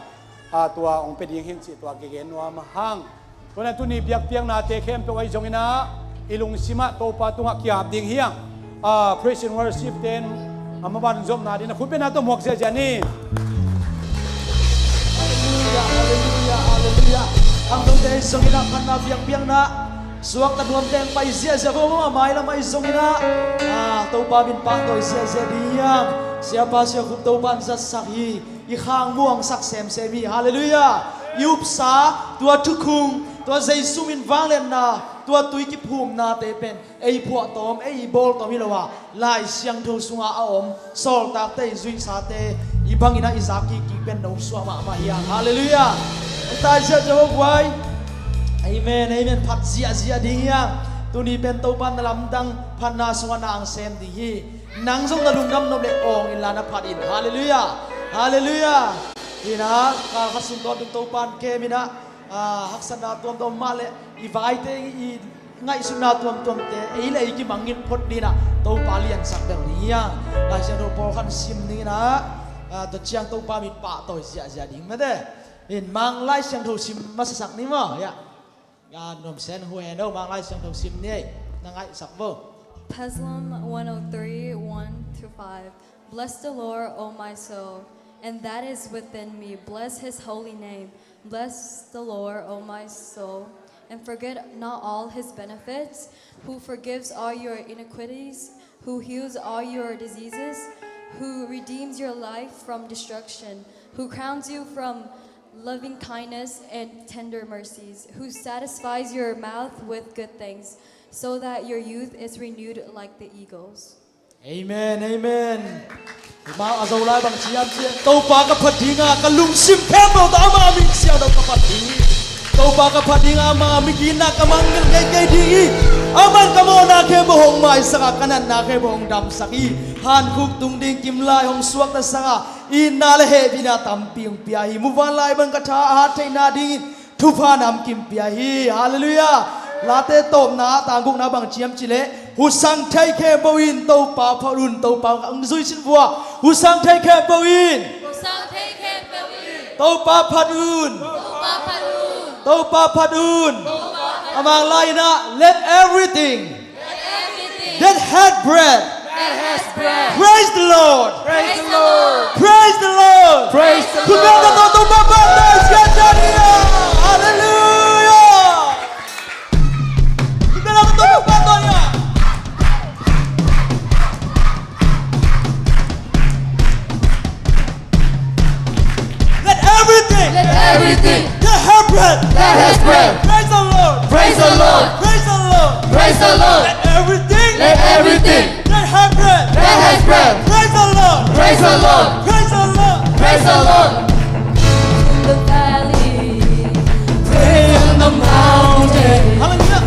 a, tua hong pia ding hi in cih tua kigen nuam hang. Tua in ah tuni biakpiaknate khempeuh ahi zongin ah i lungsim ah Topa tungah ki-ap ding hi hang. A, praise and worship ten a maban zopna ding in ah khut bengna tawh muak ziahziah ni. Halleluiah, halleluiah, halleluiah. Khangnote ahi zongin ah phatna biakpiakna suakta nuamte hong pai ziahziah vo maw, a mailam ahi zongin ah, a, Topa min pahtawi ziahziah ding hi hang. Siapa Sia Khup Topa in zatsak hi, i khang muangsak semsem hi. Halleluiah. I upsa, tua thukhun, tua Jesu min vangliatna, tua tui kiphumnate pen ei phuahtawm, ei bawltawm hi lo a, Lai Siangtho sungah a om sawltakte, i zuihsate, i bangin ah i zak kikkik pen nosuah mahmah hi hang. Halleluiah. Hong tai ziahziah vo guai. Amen, amen. Phat ziahziah ding hi hang. Tuni pen Topa na lamdang phatna sungah na hong sem ding hi. Nang zong na lungdam nop leh awng inla na phat in. Halleluiah. Halleluiah. Hi in ah, kal khat sung tawntung Topa in kem in ah, a, haksatna tuamtuam mah leh i vaite i ngaihsutna tuamtuamte ei le ei kimangngilh phot ding in ah Topa liansak bel ding hi hang. Lai Siangtho pawlkhat sim ding in ah, a, tua ciang Topa min pahtawi ziahziah ding mate. In Mang Lai Siangtho sim masasak ni maw? Ya. A, nuamsen hu hen o, Mang Lai Siangtho sim ni ei. Na ngaihsak vo. Psalm one oh three, one to five. Bless the Lord, O my soul, and that is within me. Bless his holy name. Bless the Lord, O my soul, and forget not all his benefits, who forgives all your iniquities, who heals all your diseases, who redeems your life from destruction, who crowns you from loving kindness and tender mercies, who satisfies your mouth with good things, so that your youth is renewed like the eagles. Amen, amen. Mau a Zolai bang ci hiam cih leh, Topa ka phat ding a, ka lungsim khempeuh tawh ama min siangtho ka phat ding hi. Topa ka phat ding a, ama min ginna ka mangngilh ngei kei ding hi. Aman ka mawhna khempeuh hong maisak a, ka natna khempeuh hong damsak hi. Hankhuk tung ding kimlai hong suaktasak a, itna le hehpihna tampi hong pia hi. Muvanlai bang ka tha a hat theihna dingin thupha namkim pia hi. Halleluiah. Late tawpna ah tang gukna bang ci hiam cih leh, husang thei khempeuh in Topa phat un, Topa hong zui sin vua. Husang thei khempeuh in. Husang thei khempeuh in. Topa phat un. Topa phat un. Topa phat un. Topa phat un. A Mang lai-in ah, let everything Let everything that hath breath that has breath praise the Lord. Praise the Lord. Praise the Lord. Praise the Lord. Khut beng tawh Topa phat ta, siat ta ni a. Halleluiah. Khut beng tawh Topa phat ta ni a. Let everything Let everything that have breath that has breath praise the Lord. Praise the Lord. Praise the Lord. Praise the Lord. Let everything Let everything that have breath that has breath praise the Lord. Praise the Lord. Praise the Lord. Praise the Lord. In the valley, praise on the mountain. Hallelujah.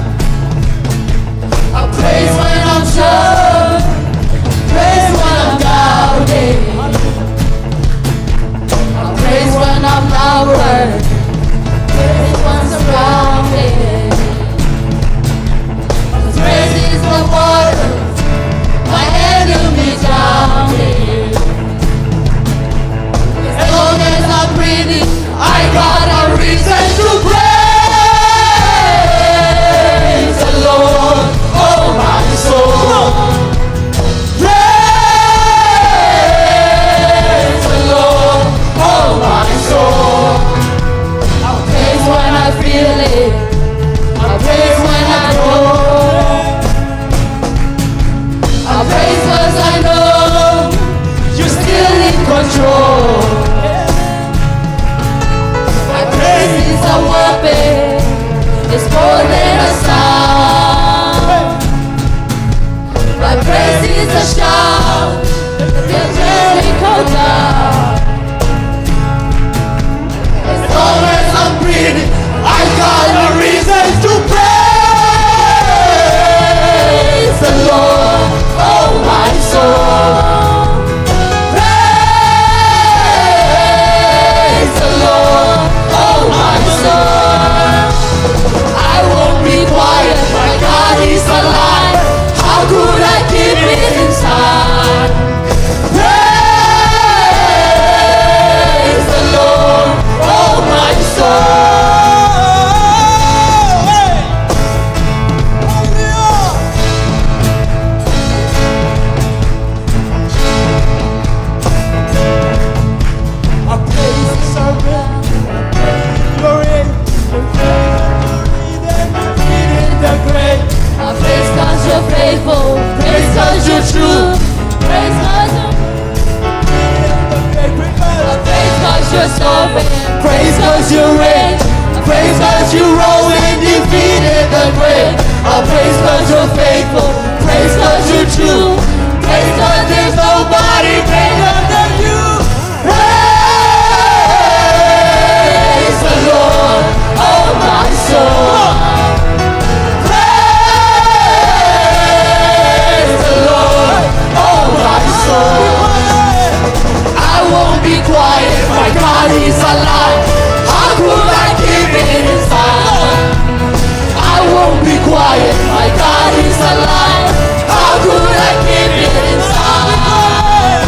I praise when I'm drunk, praise when I'm doubting. I praise when I'm not worthy, praise when surrounded. more than a sound. My praise is a shout till Jericho down. As long as I'm breathing, I got a reason to praise the Lord, oh my soul. Praise the Lord, oh my soul. I won't be quiet, my God is alive. How could I keep it inside? Praise the Lord, oh my soul. Hey! Our praises are ready. Your name, your name, your name, the grave. I praise 'cause you're faithful. Praise 'cause you're true. Praise 'cause you're I praise 'cause you're sovereign. Praise 'cause you reign. I praise 'cause you rose and defeated the grave. I praise 'cause you're faithful. Praise 'cause you're true. Praise 'cause there's nobody greater than you. Praise the Lord, oh my soul. Praise the Lord, oh my soul. I won't be quiet, my God is alive. How could I keep it inside? I won't be quiet, my God is alive. How could I keep it inside?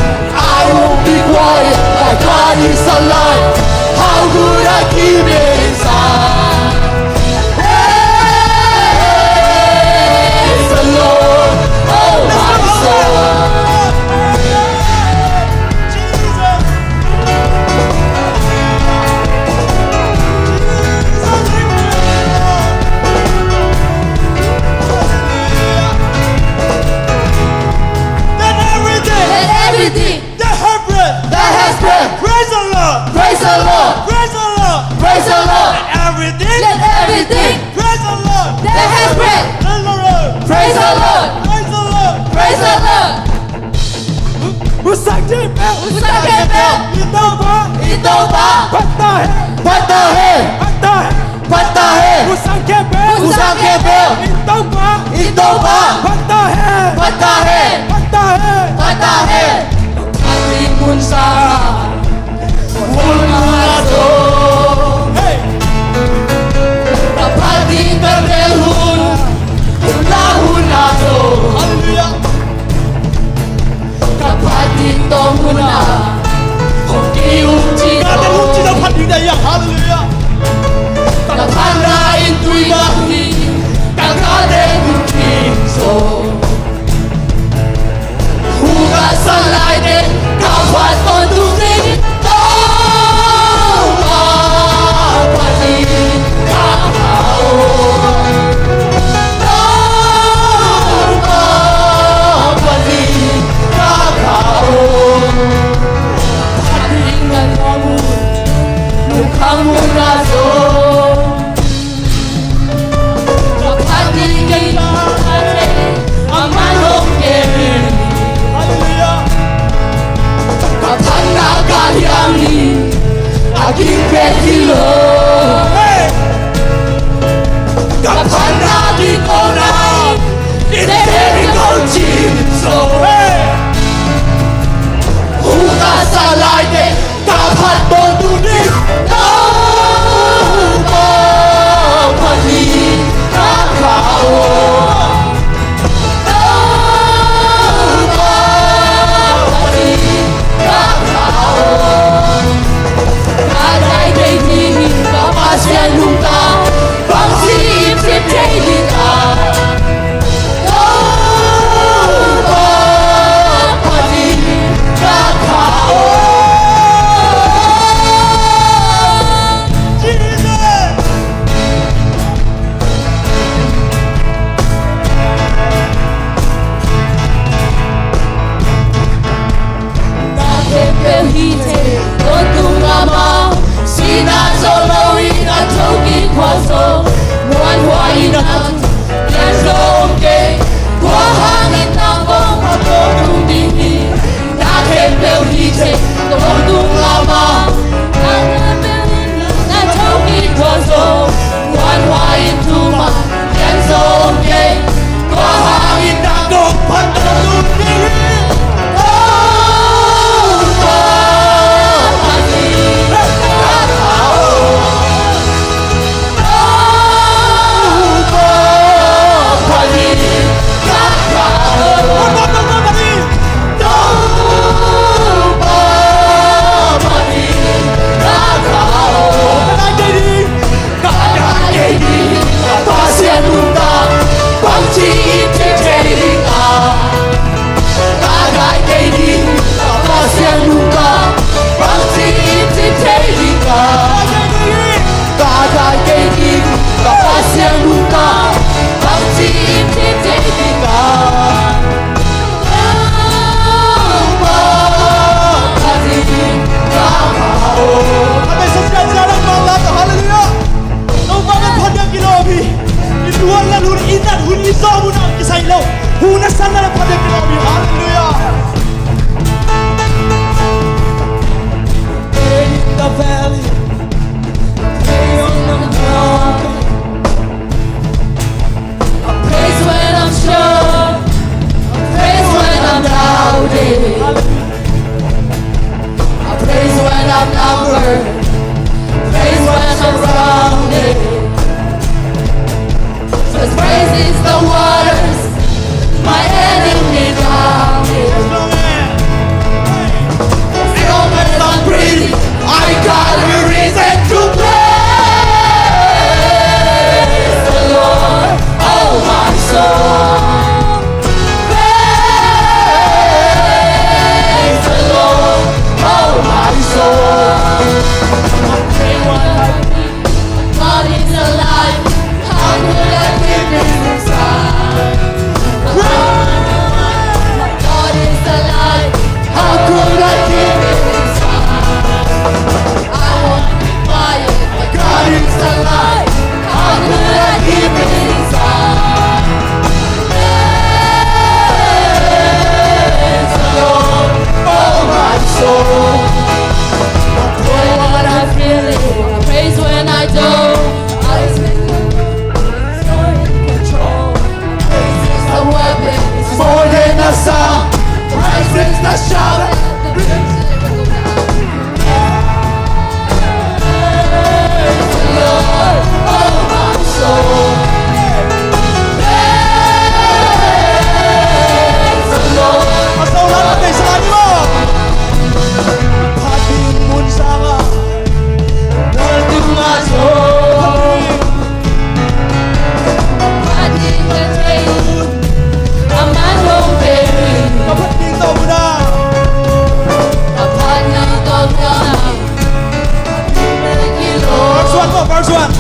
I won't be quiet, my God is alive. How could I keep it inside? Praise the Lord, oh my soul. Let everything, let everything that has breath, that has breath, praise the Lord, praise the Lord, praise the Lord, praise the Lord. Let everything, let everything, praise the Lord, that has breath, praise the Lord, praise the Lord, praise the Lord, praise the Lord. Hu sang khempeuh, hu sang khempeuh, i Topa, i Topa, phat ta hen, phat ta hen, phat ta hen, phat ta hen. Hu sang khempeuh, hu sang khempeuh, i Topa, i Topa, phat ta hen, phat ta hen, phat ta hen, phat ta hen. Ka phat ding hun sa, hun hun a zo. Hey. Ka phat ding ka tel hun, hun la hun a zo. Hallelujah. Ka phat ding tawng hun a, hong ki um ci, ka tel hun ci, ka phat ding dai ya. Hallelujah. Ka phat na in tui bang hi, ka ka tel hun ci zo. Hu ka sa lai teh ka phat tawntung ding. Topa phat ding ka pha aw. Topa phat ding ka pha aw. Phat ding ka nuam uh, lungkham uh na zo. Ka phat ding kei, ka phat ding, amah hong kem in. Hallelujah. Ka phatna Praise the shout. Praise the Lord, oh my soul. Praise the Lord. Verse one, verse one.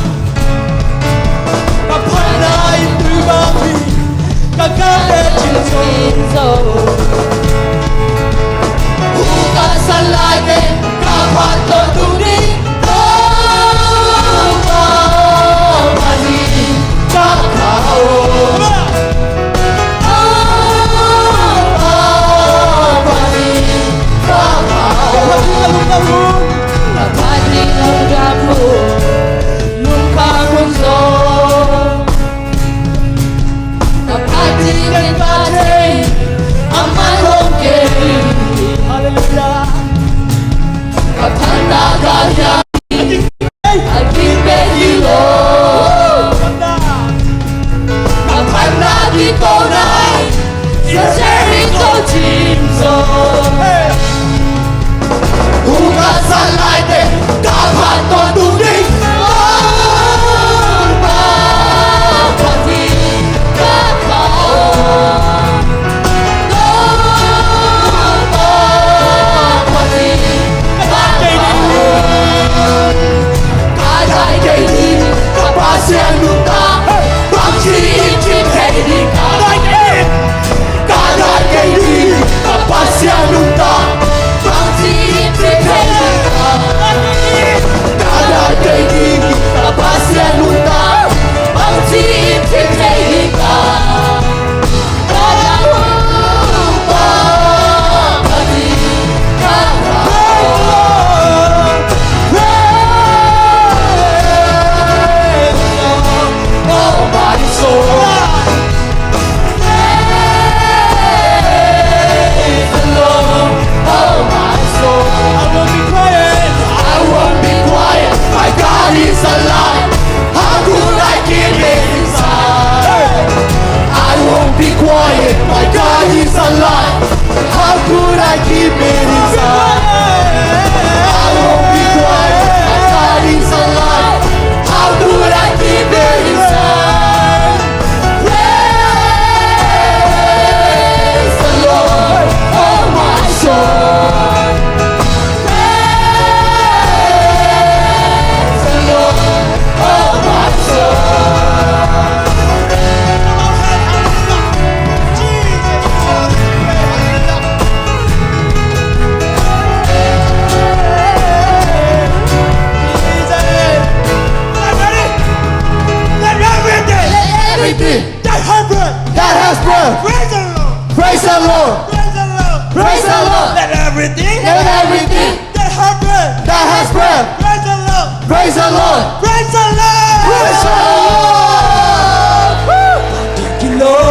Hallelujah. Everything that has breath, that has breath, praise the Lord. Praise the Lord. Praise the Lord. Praise the Lord. Let everything, let everything that has breath, that has breath, praise the Lord. Praise the Lord. Praise the Lord. Praise the Lord. Woo! Come on.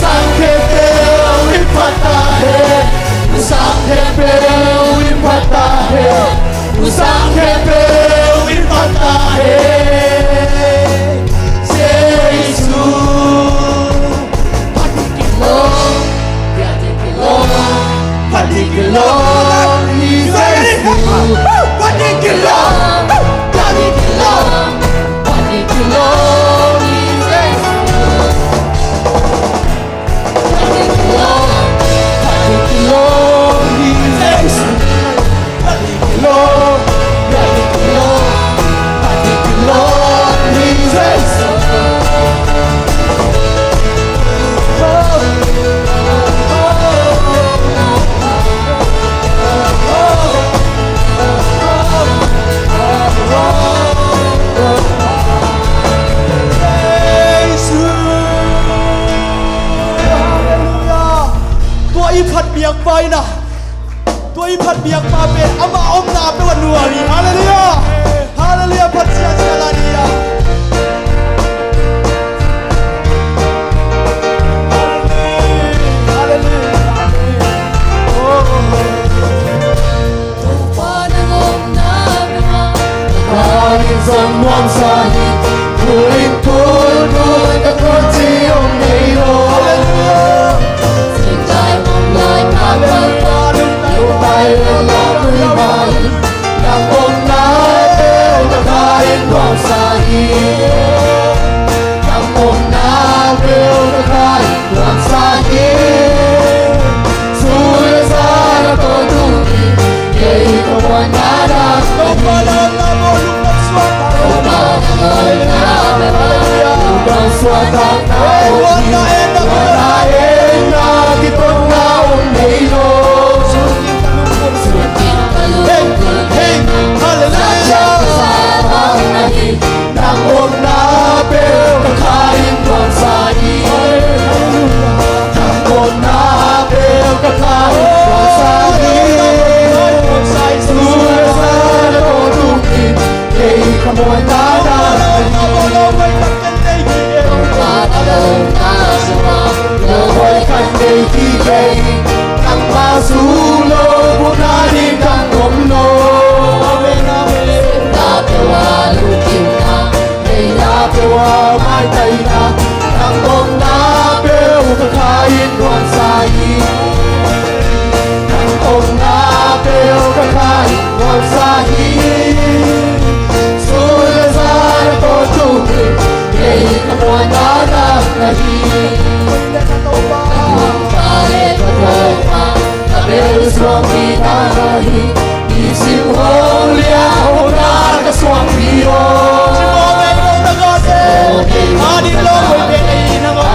Sang khempeuh in phat ta hen. Sang khempeuh in phat ta hen. Sang khempeuh in phat ta hen. Jesu. Phat ding kilawm, phat ding kilawm, phat ding kilawm, Jesu. Phat ding kilawm, phat ding kilawm, phat ding kilawm, Jesu. Tua i phat biakpa in a, tua i phat biakpa pen ama omna peuh a nuam hi. Halleluiah. Halleluiah. Phat siasia lai ni a. Halleluiah. Halleluiah. Oh. Topa nang omna peuh a, ka kha in zong nuamsa hi. Khut in khut, khut in khut ci om nei lo. Singtai mong lai, kha pai pai, lungtai lo la lui mai. Nang omna peuh ka kha in nuamsa hi. Nang omna peuh ka kha in nuamsa hi. Sui le sa na to tu ni. Kei ka muanna dang. Topa na na mo lungdam suak. Topa na mo lungdam suak. Lungdam suak na mo. Muanna en na kitotna om nei lo. Hey, hey, hallelujah. Nang omna peuh ka kha in nuamsa hi. Nang omna peuh ka kha in nuamsa hi. Sui le sa na to tu ni. Kei ka muanna dang. Lo hoih khat nei kik ei. Nangma sung lo buakna ding dang om lo. Amen, amen. Senta peuh a lungkimna, neihna peuh a maitaina, nang omna peuh ka kha in nuamsa hi. Nang omna peuh ka kha in nuamsa hi. Sui le sa na to tu ni. Kei ka muanna dang na hi. Ka Topa le ka Topa, ka bel suangpi na na hi. Nisim hong lian hong na ka suangpi aw. Amen. Amen. Amen. Amen. Amen.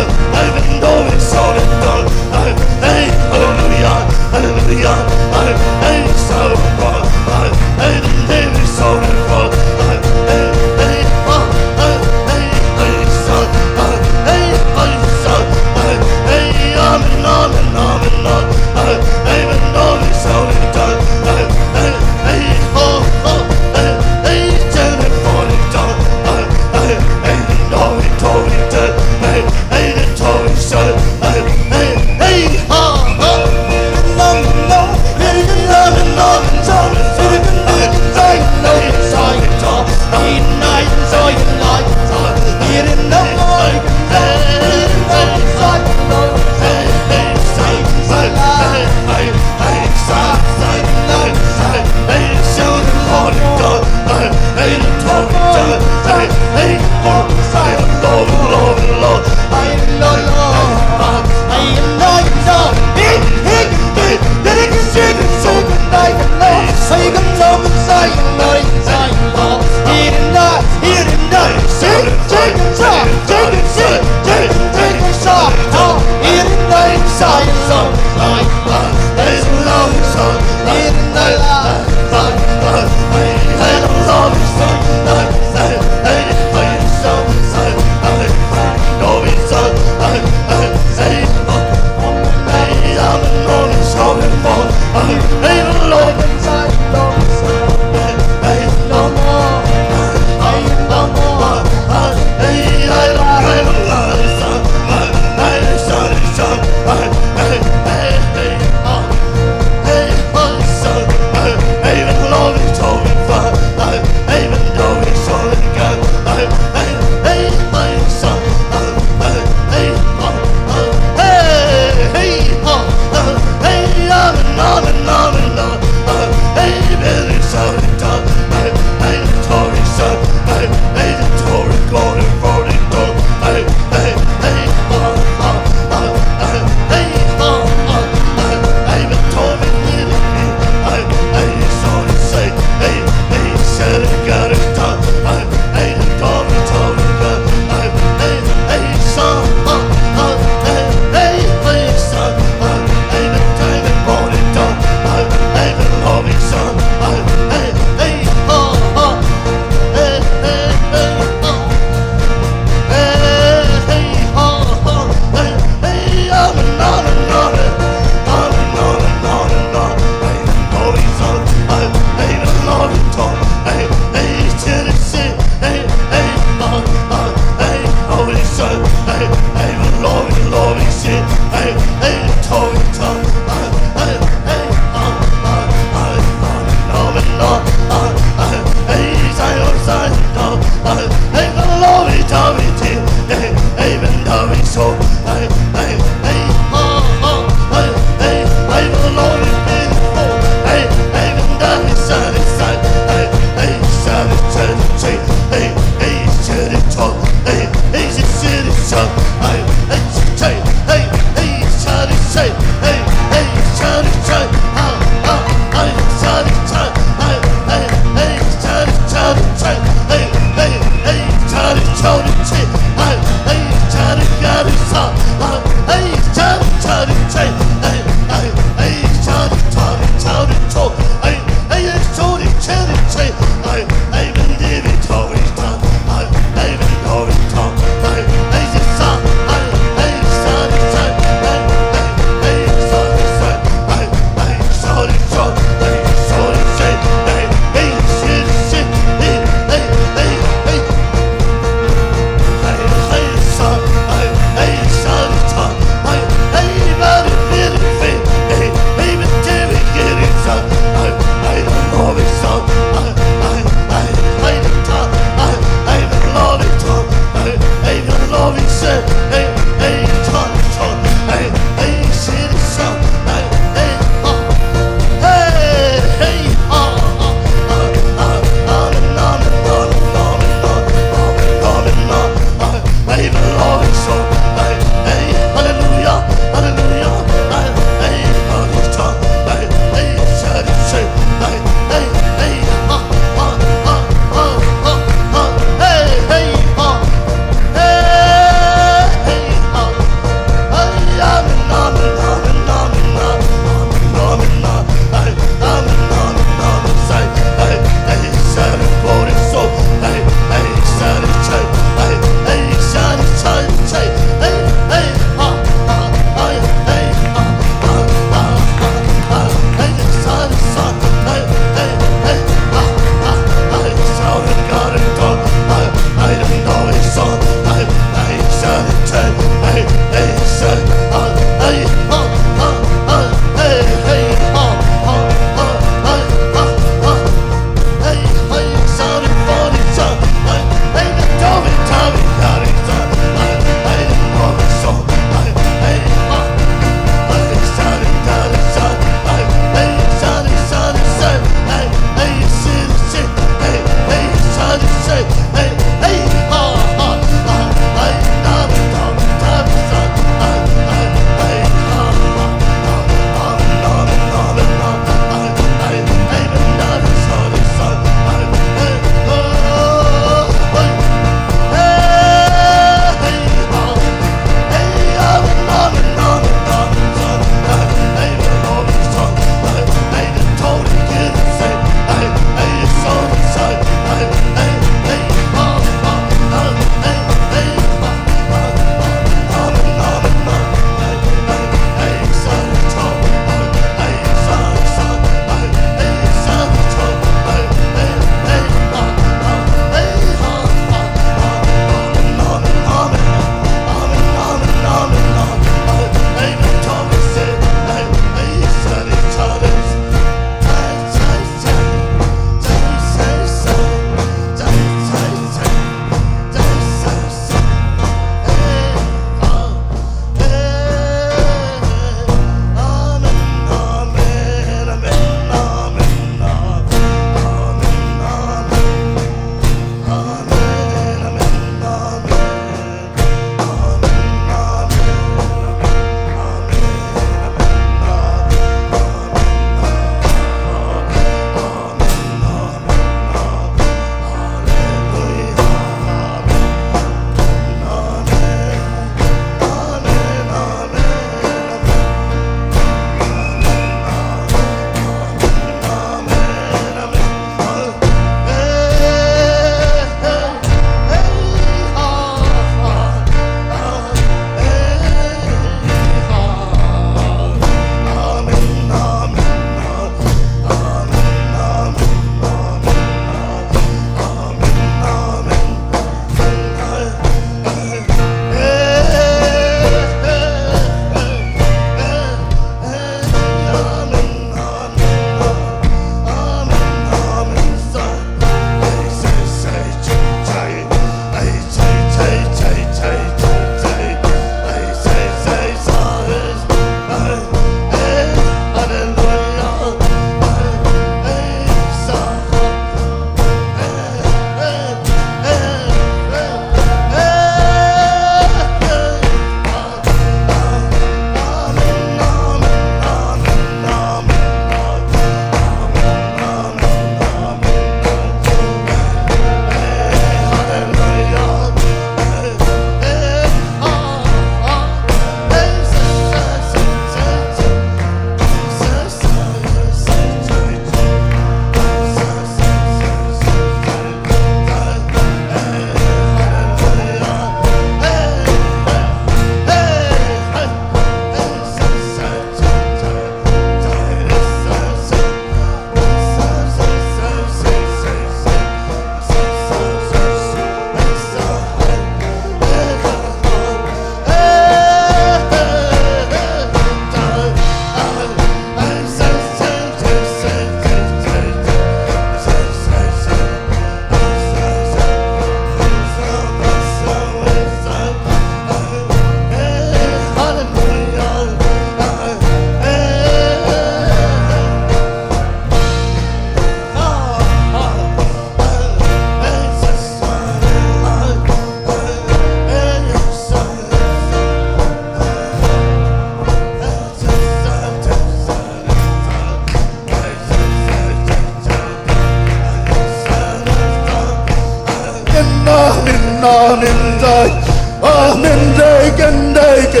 Hey, hey,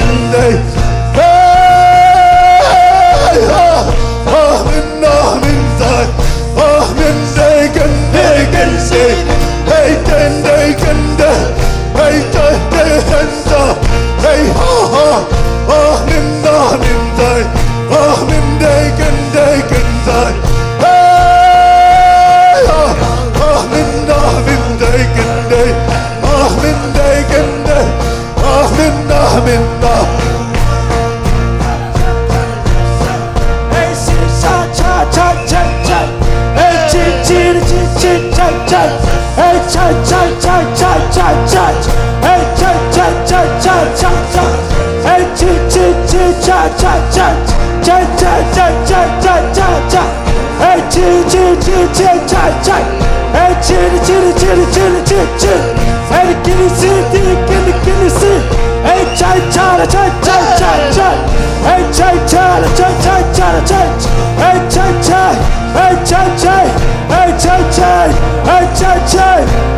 hey, ha, ha, min, ha, min, hey. Oh, min, hey, hey, hey, hey. Hey, hey, hey, hey, hey. Hey, hey, hey, hey, hey. Hey, ha, ha. Oh, min, ha, min, hey. Oh, min, hey, hey, hey, hey. Hey, ha. Oh, min, ha, min, hey, hey, hey. Oh, min, hey, hey, hey. Amen, amen, amen. Hey, chi, chi, chi, chi, cha, cha. Hey, chi, chi, chi, chi, chi, chi, chi. Hey, kini si, ti, kini, kini si. Hey, cha, cha, la, cha, cha, cha, cha. Hey, cha, cha, la, cha, cha, cha, la, cha. Hey, cha, cha. Hey, cha, cha. Hey, cha, cha. Hey, cha, cha.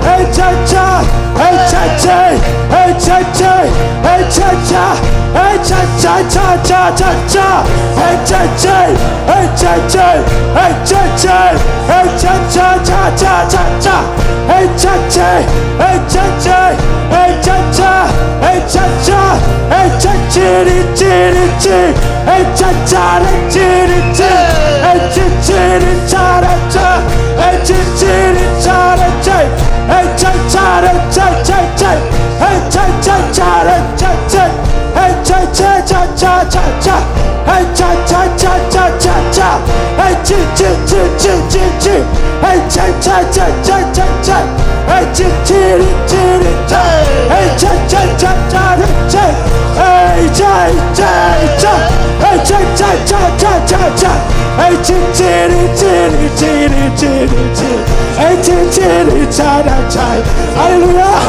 Hey, cha, cha. Hey, cha, cha. Hey, cha, cha. Hey, cha, cha. Hey, cha, cha, cha, cha, cha, cha. Hey, cha, cha. Hey, cha, cha. Hey, cha, cha. Hey, cha, cha, cha, cha, cha, cha. Hey, cha, cha. Hey, cha, cha. Hey, cha, cha. Hey, cha, cha. Hey, cha, chi, ri, chi, ri, chi. Hey, cha, cha, ri, chi, ri, chi. Hey, chi, chi, ri, cha, ra, cha. Hey, chi, chi, ri, cha, ra, cha. Hey, cha, cha, ra, cha, cha, cha. Hey, cha, cha, cha, ra, cha, cha. Hey, cha, cha, cha, cha, cha, cha. Hey, cha, cha, cha, cha, cha, cha. Hey, chi, chi, chi, chi, chi, chi. Hey, cha, cha, cha, cha, cha, cha. Hey, chi, chi, ri, chi, ri, cha. Hey, cha, cha, cha, cha, ri, cha. Hey, cha, cha, cha. Hey, cha, cha, cha, cha, cha, cha. Hey, chi, chi, ri, chi, ri, chi, ri, chi, ri, chi. Hey, chi, chi, ri, cha, ra, cha. Hallelujah.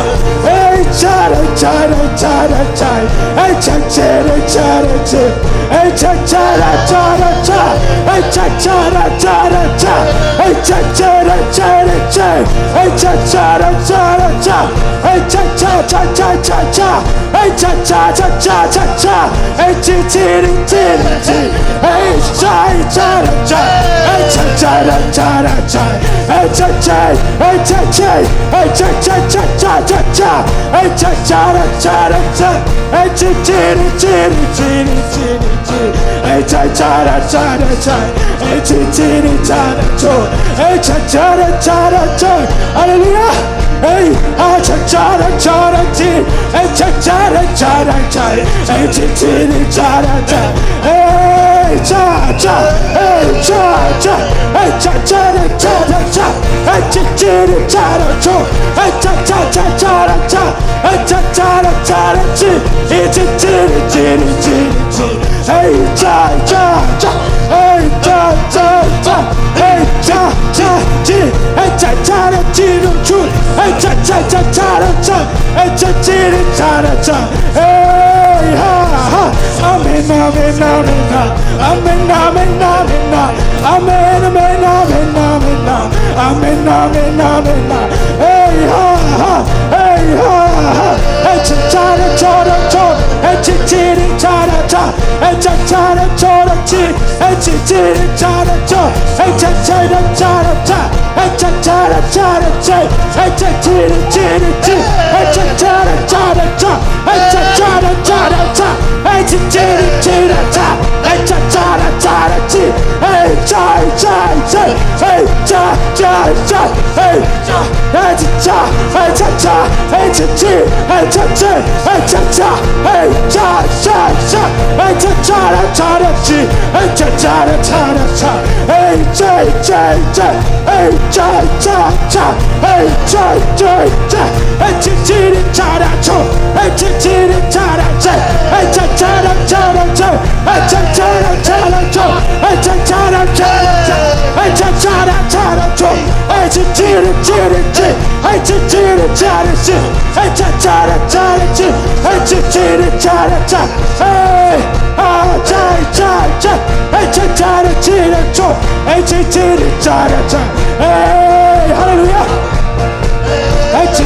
Hey, cha, ra, cha, ra, cha, ra, cha. Hey, cha, chi, ri, cha, ra, chi. Hey, cha, cha, ra, cha, ra, cha. Hey, cha, cha, ra, cha, ra, cha. Hey, cha, cha, ra, cha, ra, cha. Hey, cha, cha, ra, cha, ra, cha. Hey, cha, cha, cha, cha, cha, cha. Hey, cha, cha, cha, cha, cha, cha. Hey, chi, chi, ri, chi, ri, chi. Hey, cha, cha, ra, cha. Hey, cha, cha, ra, cha, ra, cha. Hey, cha, cha, hey, cha, cha. Hey, cha, cha, cha, cha, cha, cha. Hey, cha, cha, ra, cha, ra, cha. Hey, chi, chi, ri, chi, ri, chi, ri, chi, ri, chi. Hey, cha, cha, ra, cha, ra, cha. Hey, chi, chi, ri, cha, ra, cho. Hey, cha, cha, ra, cha, ra, cho. Hallelujah. Hey, ah, cha, cha, ra, cha, ra, chi. Hey, cha, cha, ra, cha, ra, cha. Hey, chi, chi, ri, cha, ra, cha. Hey, cha, cha. Hey, cha, cha. Hey, cha, cha, ra, cha, ra, cha. Hey, chi, chi, ri, cha, ra, cho. Hey, cha, cha, cha, cha, ra, cha. Hey, cha, cha, ra, cha, ra, chi. Hey, chi, chi, ri, chi, ri, chi, ri, chi. Hey, cha, cha, cha. Hey, cha, cha, cha. Hey, cha, cha, chi. Hey, cha, cha, ra, chi, ru, chu. Hey, cha, cha, cha, cha, ra, cha. Hey, cha, chi, ri, cha, ra, cha. Hey, ha, ha. Amen, amen, amen, amen. Amen, amen, amen, amen. Amen, amen, amen, amen, amen. Amen, amen, amen, amen. Hey, ha, ha. Hey, ha, ha. Hey, cha, cha, ra, cha, ra, cha. Hey, chi, chi, ri, cha, ra, cha. Hey, cha, cha, ra, cha, ra, chi. Hey, chi, chi, ri, cha, ra, cha. Hey, cha, cha, ra, cha, ra, cha. Hey, cha, cha, ra, cha, ra, cha. Hey, cha, chi, ri, chi, ri, chi. Hey, cha, cha, ra, cha, ra, cha. Hey, cha, cha, ra, cha, ra, cha. Hey, chi, chi, ri, chi, ra, cha. Hey, cha, cha, ra, cha, ra, chi. Hey, cha, cha, cha. Hey, cha, cha, cha. Hey, cha, hey, cha, cha. Hey, cha, cha. Hey, chi, chi. Hey, cha, cha. Hey, cha, cha. Hey, cha, cha, cha, ra, cha, ra, chi. Hey, cha, cha, ra, cha, ra, cha. Hey, cha, cha, cha. Hey, cha, cha, cha. Hey, cha, cha, cha. Hey, chi, chi, ri, cha, ra, cho. Hey, chi, chi, ri, cha, ra, cha. Hey, cha, cha, ra, cha, ra, cha. Hey, cha, cha, ra, cha, ra, cho. Hey, cha, cha, ra, cha, ra, cha. Hey, cha, cha, ra, cha, ra, cho. Hey, chi, chi, ri, chi, ri, chi. Hey, chi, chi, ri, cha, ri, chi. Hey, cha, cha, ra, cha, ra, chi. Hey, chi, chi, ri, cha, ra, cha. Hey, ah, cha, cha, cha. Hey, cha, cha, ra, chi, ra, cho. Hey, chi, chi, ri, cha, ra, cha. Hey, hallelujah. Hey, chi,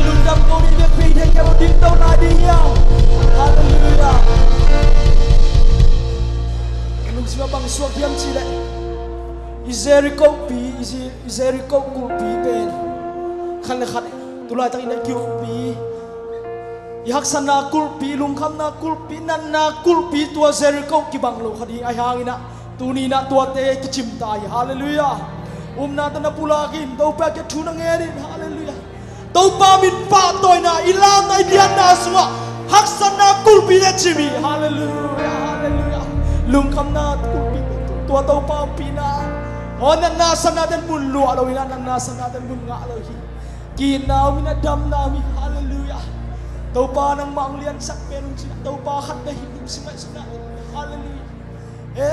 Lungdam ko ni, biakpiak thei kei lo ding to lai ding hiam? Halleluiah. Ka lungsim ah bang suak hiam cih leh, i Jericho pi, i Ze-, i Jericho kulhpi pen khat le khat, tu laitak i na kulhpi, i haksatna kulhpi, lungkhamna kulhpi, natna kulhpi, tua Jericho kibang lo kha ding. Ahi hangin ah tuni in ah tuate kicim ta hi. Halleluiah. Upna tawh na pulak in, Topa kiang thu na ngen in. Halleluiah. Topa min pahtawina, i lamna, i dianna sungah haksatna kulhpite cim hi. Halleluiah, halleluiah. Lungkhamna kulhpi, tua Topa ompihna. Aw, natna satnate'n mun luah lo hi, natna satnate'n mun ngah lo hi. Ki-itna om in ah, damna om hi. Halleluiah. Topa nangmah hong liansak pen hong cin ah, Topa khat bek hi, lungsim ngaihsutna. Halleluiah. Hey.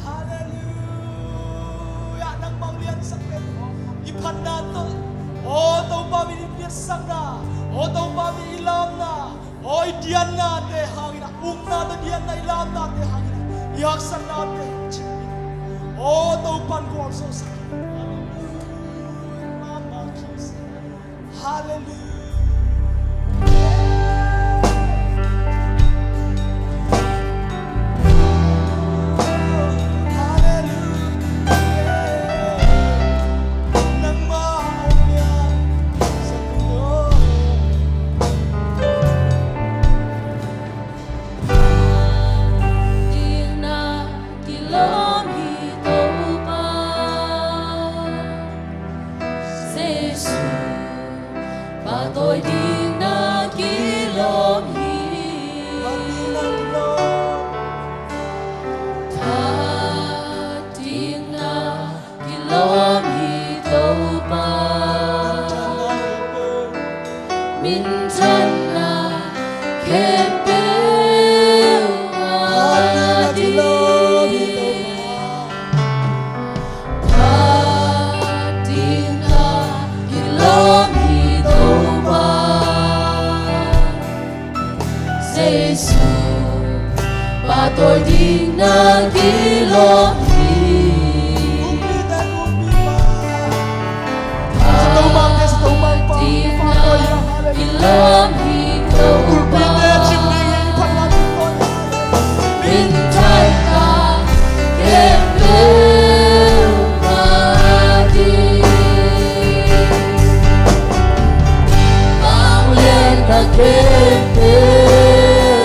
Halleluiah. Nangmah hong liansak pen i phatna tawh, aw Topa min i liansakna, aw Topa min i lamna, aw i diannate hangin ah, ukna tawh dianna, i lamnate hangin ah i haksatnate cim in, aw Topa'n gualzosak. Halleluiah. Mama kis. Halleluiah. Halleluiah. Nangmah hong liansak pen. Dingna kilawm hi Topa, Jesu, pahtawi dingna kilawm hi. Phat dingna kilawm hi Topa, minthanna khempeuh a ding. Phat dingna kilawm hi Topa, Jesu, pahtawi dingna kilawm hi. Phat dingna kilawm hi Topa, minthanna khempeuh a ding. Vangliatna khempeuh,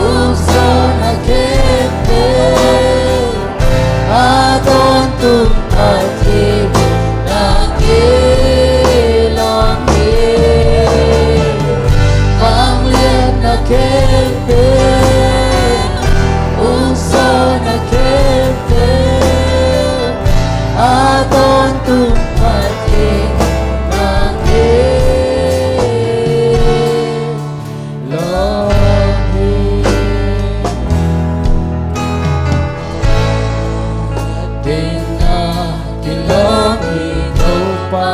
ukzawhna khempeuh, a tawntung Pasian na kilawm hi. Vangliatna khempeuh, ukzawhna khempeuh, a tawntung Pasian na kilawm hi. Dingna kilawm hi Topa,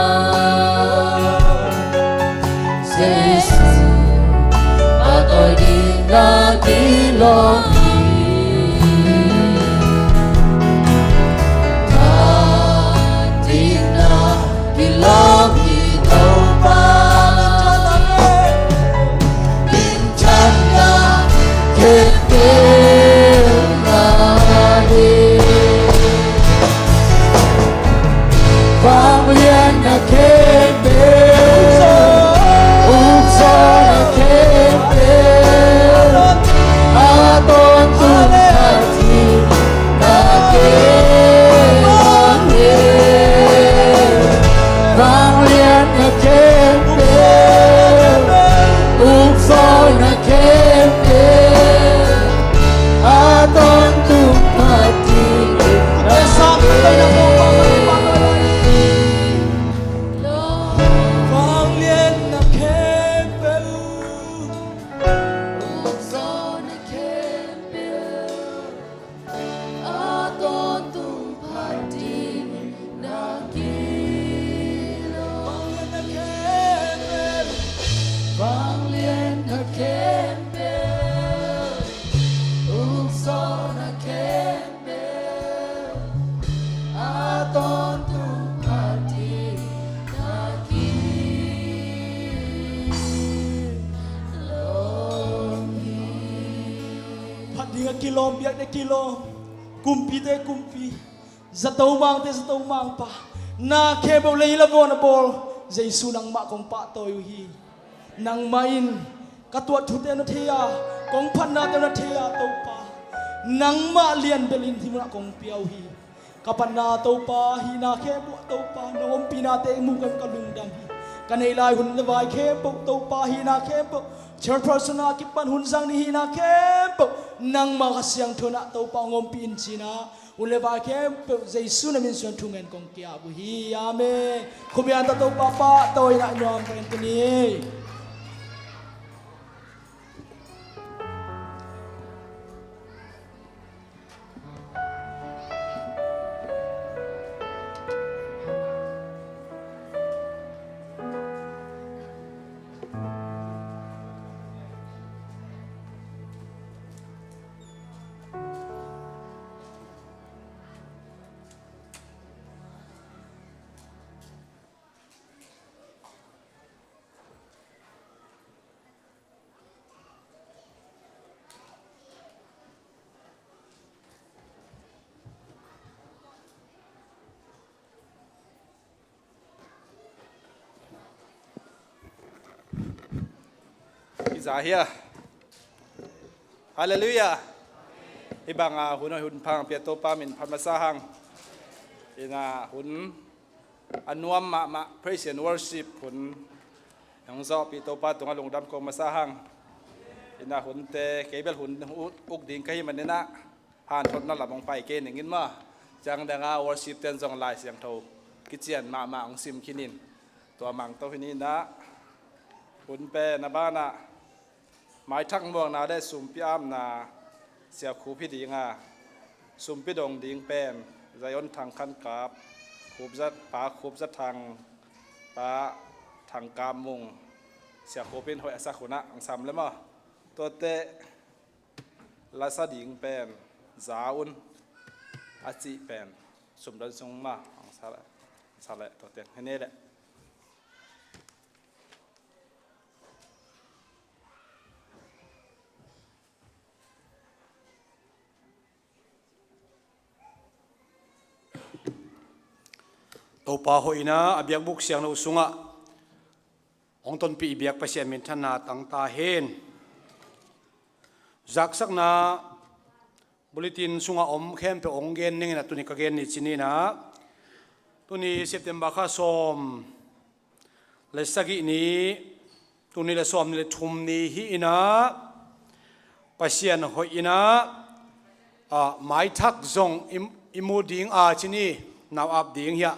Jesu, pahtawi dingna kilawm hi. Phat dingna kilawm hi Topa, minthanna khempeuh a ding. Vangliatna khempeuh, ukzawhna khempeuh, a tawn Ding a kilawm, biakte kilawm, kumpite kumpi, zato mangte zato mangpa, na khempeuh lei le van a bawl Jesu nangmah kong pahtawi uh hi. Nangmah in ka tuah thute na thei a, kong phatnate na thei a Topa, nangmah lianbel in hih munah kong pia uh hi. Ka patna Topa hihna khempeuh Topa nong ompihnate muh kan ka lungdam hi. Ka neih lai hun le vai khempeuh Topa hihna khempeuh, chairperson a kipan hun zang ni hihna khempeuh nangmah Kha Siangtho in ah Topa hong ompih in ci-in ah hun le vai khempeuh Jesu na min suang thungen kong ki-ap uh hi. Amen. Khuapi anta Topa pahtawina nuam ka en tu ni. Kiza hia. Halleluiah. Hih banga hun hoih hun pha hong pia Topa min phat masa hang. Ina hun a nuam mahmah praise and worship hun hong zawhpih Topa tungah lungdam ko masa hang. Ina hunte kei bel hun uk ding ka hih manin ah hanthotna lam hong pai kei ning in maw. Ciang danga worship ten zong Lai Siangtho kician mahmah hong sim khin in tua mangto hi ni. Ina hun pen a banah maithak muakna le sumpi amna Sia Khup hi ding a, sumpi dong ding pen Zion Thang Khan Kap, Khup Za, Pa Khup Za Thang, Pa Thang Kap Mung, Sia Khup in hoih a sak hun ah hong sam le maw. Tuate la sa ding pen Za Un a cih pen sumdon sung mah hong sa le, sa le tuate hi ni leh. Topa hoihna a biakbuk siangtho sungah hong tonpih i biak Pasian minthanna tangta hen. Zaksakna bulletin sungah om khempeuh hong gen ning in a, tuni ka gen ni ci ni. Ina tuni September kha sawm le sagih ni, tuni le sawm ni le thum ni hi. Ina Pasian hoih ina, ah, maithak zong i, i mu ding a ci ni, nau ap ding hiah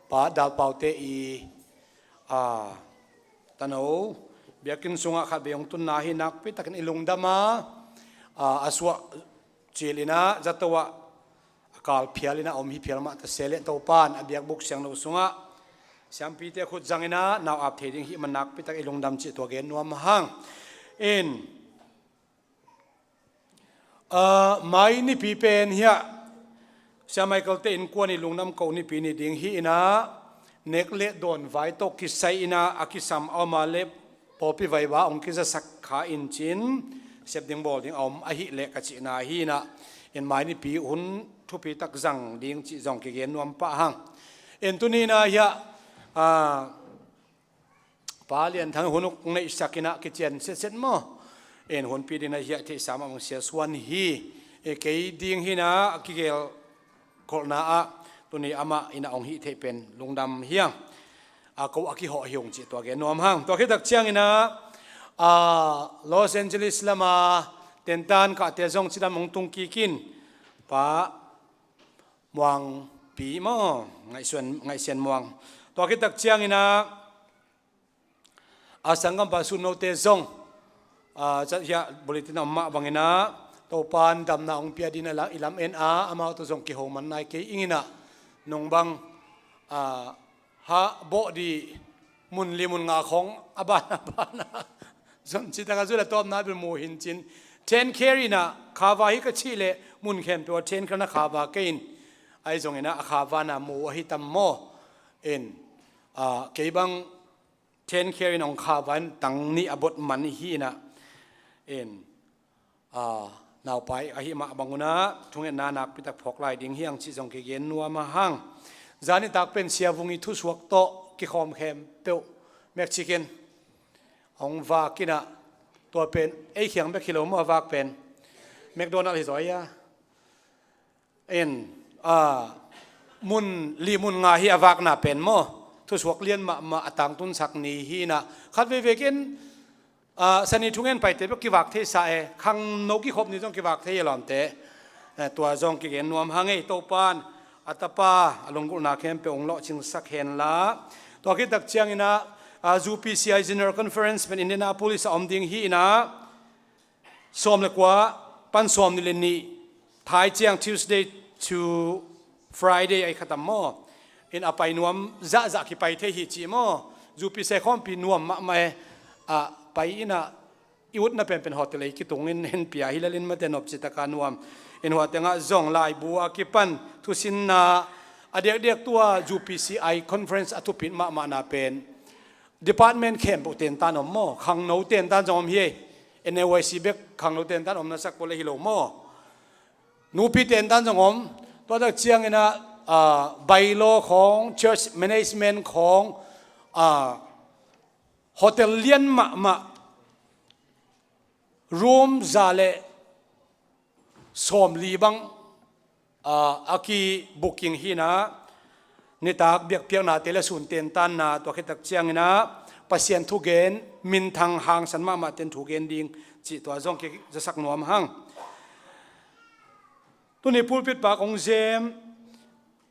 Pa Dal Pau te i, ah, tano biakinn sungah khat vei hong tunna hi. Nakpi takin i lungdam a, ah, a suah cil ina zato ah a kal phial ina om hi phial mah ta se leh Topan a biakbuk siangtho sungah siampite khut zang ina nau ap thei ding hih man nakpi tak i lungdam cih tua gen nuam hang. In, ah, mai nipi pen hiah Sia Michael te innkuan i lungdam ko nipi ni ding hi. Ina nek le dawn vai tawh kisai ina a kisam a om a le pawlpi vaiva hong kizasak kha in cin sep ding bawl ding a om ahih leh ka cihna hi. Ina in mai nipi hun thupi tak zang ding cih zong kigen nuam pah hang. In tuni ina hiah, ah, Pa Lian Thang hun uk neihsak ina kician setset maw. In hunpi ding ina hiah theihsa mah hong siasuan hi. E, kei ding hi ina a kigel kholhna ah tuni amah ina hong hih theih pen lungdam hi hang. A ko a kihawh hi hong cih tua gen nuam hang. Tua khit tak ciang ina, a, Los Angeles lama tentan kahte zong cidam hong tung kik in. Pa Muang Pi maw, Ngaihsuan, Ngaihsian Muang. Tua khit tak ciang ina a sanggampa Sun No te zong, a, cat hiah bulletin a om mah bang ina Topan damna hong pia ding a la, i lam en a, amau tawh zong kiho man nai kei ing ina nong bang, a, ha bawh di mun li mun nga khong a ban a ban a zon ci tak a zul a tawpna bil mu hin cin. Ten care ina khava hi ka cih leh mun khempeuh a ten care na khava kei in. Ahi zong ina a khava na mu ahi tam maw. In, a, kei bang ten care in hong khava in tang nih a bot man hi ina. In, a, Naupai ahi mah bang un ah thungetna nakpi tak phawk lai ding hi hang cih zong kigen nuam a hang. Zan nitak pen Sia Vung i thusuak tawh kikhawm khempeuh mek cikin hong vak in ah, tua pen ei khiang bek hi lo maw, a vak pen McDonald hi zaw ia. In, ah, mun li mun nga hi a vakna pen maw, thusuak lian mahmah a tangtunsak ni hi in ah, khat veivei ken, ah, sani thungen paite bek kivak thei sa e, khangno kikhop ni zong kivak thei e lawmte. Eh, tua zong kigen nuam hang ei. Topan a tapa a lunggulhna khempeuh hong lawhcingsak hen la. Tua khit tak ciangin ah, ah, U P C I General Conference pen Indianapolis a om ding hi in ah, sawm le kua pan sawm nih le nih, thai ciang Tuesday to Friday ahi khatam maw. In a pai nuam zahzah kipai thei hi cih maw. U P C I khawmpi nuam mahmah e. A pai in ah i utna penpen hotel ei kitung in, in pia hi lelin mate nopci taka nuam. In hua tengah zong laibu a kipan thusinna a diakdiak tua U P C I conference a thupit mahmahna pen department khempeuh tentan om maw, khangno tentan zong om hi. N A Y C bek khangno tentan om na sak pawh le hi lo maw. Nupi tentan zong om. Tua tak ciangin ah, ah, bylaw khawng, church management khawng, ah, hotel lian mahmah, room za le sawmli bang, ah, a ki booking hi in ah, nitak biakpiaknate le sun tentanna, tua khit tak ciangin ah Pasian thugen, minthang hangsan mahmah ten thugen ding cih tua zong kizasak nuam hang. Tuni pulpit pak hong zem,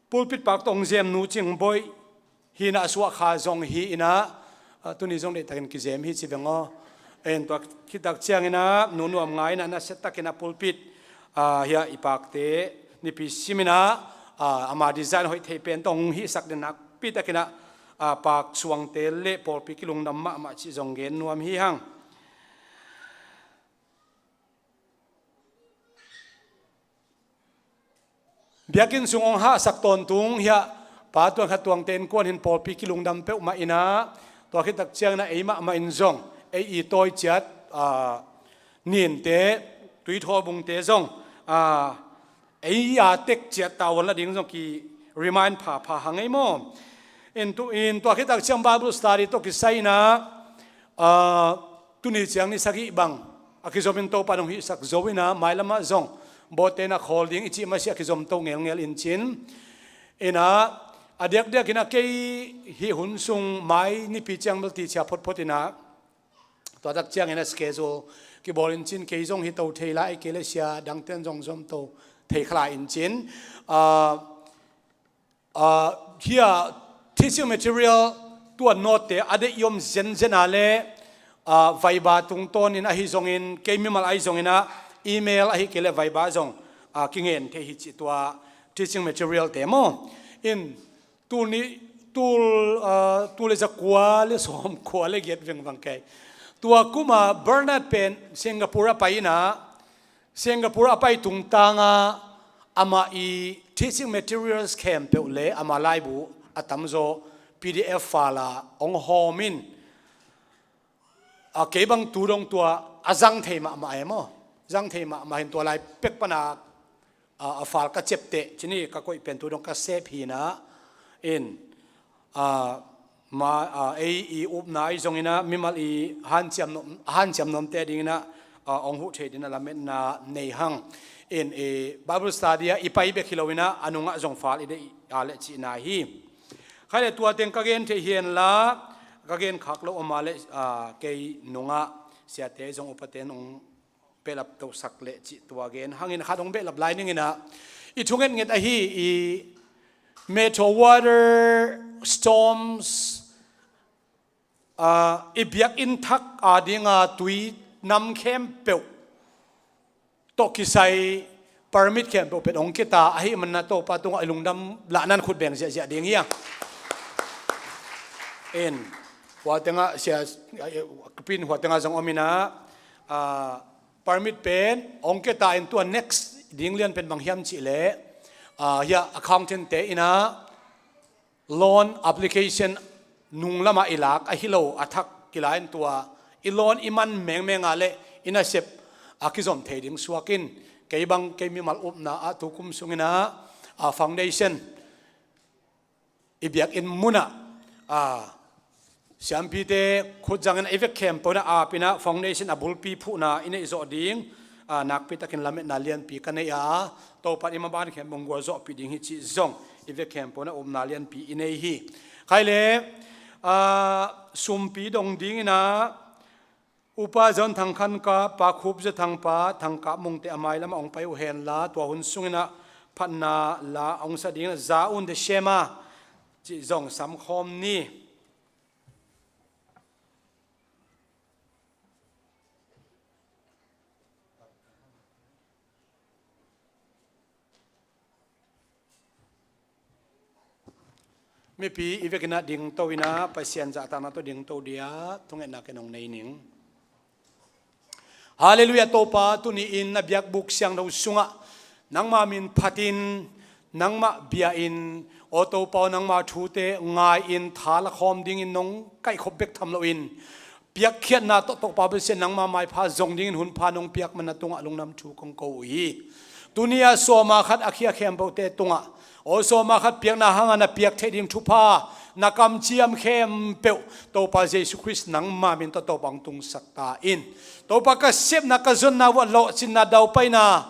pulpit pak tawh hong zem Nu Cing Boih hi in ah, a suah kha zong hi in ah, ah, tuni zong deihtakin kizem hi ci veng aw. En, tua khit tak ciangin ah Nu Nuam Ngai in ah nasiatakin ah pulpit, ah, hiah i pakte nipi sim in ah, ah, ama design hoih thei pen tawh hong hihsak den nakpi takin ah, ah, pak suangte le pawlpi kilungdam mahmah cih zong gen nuam hi hang. Biakinn sung hong hahsak tawntung hiah Pa Tuang Khat Tuangte innkuan hin pawlpi kilungdam peuhmah in ah, tua khit tak ciangin ah ei mahmah in zong ei i tawi ciat, ah, ninte, tuithawl bungte zong, ah, ei a tek ciat tavuan la ding zong ki remind phapha hang ei maw. In tu, in tua khit tak ciang Bible study tawh kisai in ah, ah, tuni ciang ni sagih bang a kizom in Topa nong hihsak zo in ah, mailam ah zong bawhte na khawl ding i cih masiah kizom to ngelngel in cin. In ah, a diakdiak in ah kei hih hun sung mai nipi ciang bel tichia photphot in ah, tua tak ciangin ah schedule kibawl in cin, kei zong hi to thei lai, kei le sia dangten zong zom to thei kha lai in cin. Ah, ah, hiah teaching material tua note a deih i om zenzen a le, ah, Viber tungtawnin ahi zongin, kei mimal ahi zongin ah email ahi kei le Viber zong, ah, kingen thei hi cih tua teaching material te maw. In tul ni, tul, ah, tul le za kua le sawm kua le giat vengvang kei. Tua kuma Bernard pen Singapore a pai in ah, Singapore a pai tungtanga amah i teaching materials khempeuh le ama laibu a tamzaw P D F file ah hong hawm in, a kei bang tu dong tua a zang thei mahmah e maw. Zang thei mahmah hin tua lai pek pana, a, a file ka ciapteh cini ka koih pen tu dong ka sep hi in ah, in, a, ma, a, ei i upna ahi zongin ah mimal i hanciam nuam, hanciam nuamte dingin ah, a, hong huh thei dingin ah lametna nei hang. In, i Bible study ah i pai bek hi lo in ah a nungah zong file i deih a le cihna hi. Khai le tua teng ka gen thei hi en la, ka gen khak lo om a le, a, kei nungah siate zong upate nung behlap tosak le cih tua gen hangin khat hong behlap lai ning in ah, i thungetnget ahi i Metro Water Storms, ah, i biakinn thak a dinga tui nam khempeuh tawh kisai permit khempeuh pet hong kita ahi manna Topa tungah i lungdam lahnan khut beng ziahziah ding hi a. In, hua tengah sia, pin hua tengah zong om in ah, ah, permit pen hong kita in tua next ding lian pen bang hiam cih leh, ah, hiah accountant te in ah loan application nung lamah i lak ahi lo a thak kila in tua i loan i man mengmeng a le i nasep, a kizom thei ding suak in. Kei bang kei mimal upna ah tukum sungin ah, a, foundation i biakinn munah, a, siampite khut zangin i vek khempeuh in ah apin ah foundation a bulpi phuhna i neih zawh ding, a, nakpi takin lametna lianpi ka nei a, Topa in i maban khempeuh hong gualzawhpih ding hi cih zong i vek khempeuh in ah upna lianpi i nei hi. Khai le, a, sumpi dong dingin ah Upa John Thang Khan Kap, Pa Khup Za Thang, Pa Thang Kap Mungte a mailam ah hong pai uh hen la, tua hun sungin ah phatna la hong sa dingin ah Za Un De Shema cih zong samkhawm ni. Mipi i vekin ah dingto in ah Pasian zahtakna tawh dingto dia thungetna ken hong nei ning. Halleluiah. Topa, tuni-in na biakbuk siangtho sungah nangma min phatin, nangmah bia-in, aw Topa aw, nangma thute ngai-in tha lakhawm dingin nong kaihkhop bek tham loin, piakkhiatna tawh Topa Pasian nangma maipha zong dingin hunpha nong piak man na tungah lungdam thu kong ko uh hi. Tuni-a sawma khat a khia khempeuhte tungah, aw sawma khat piakna hanga na piak theih ding thupha, na kamciam khempeuh Topa Jesu Khrist nangma min tawh Topa hong tungsak ta in. Topa, ka sepna ka zonna uah lawhcinna daupaina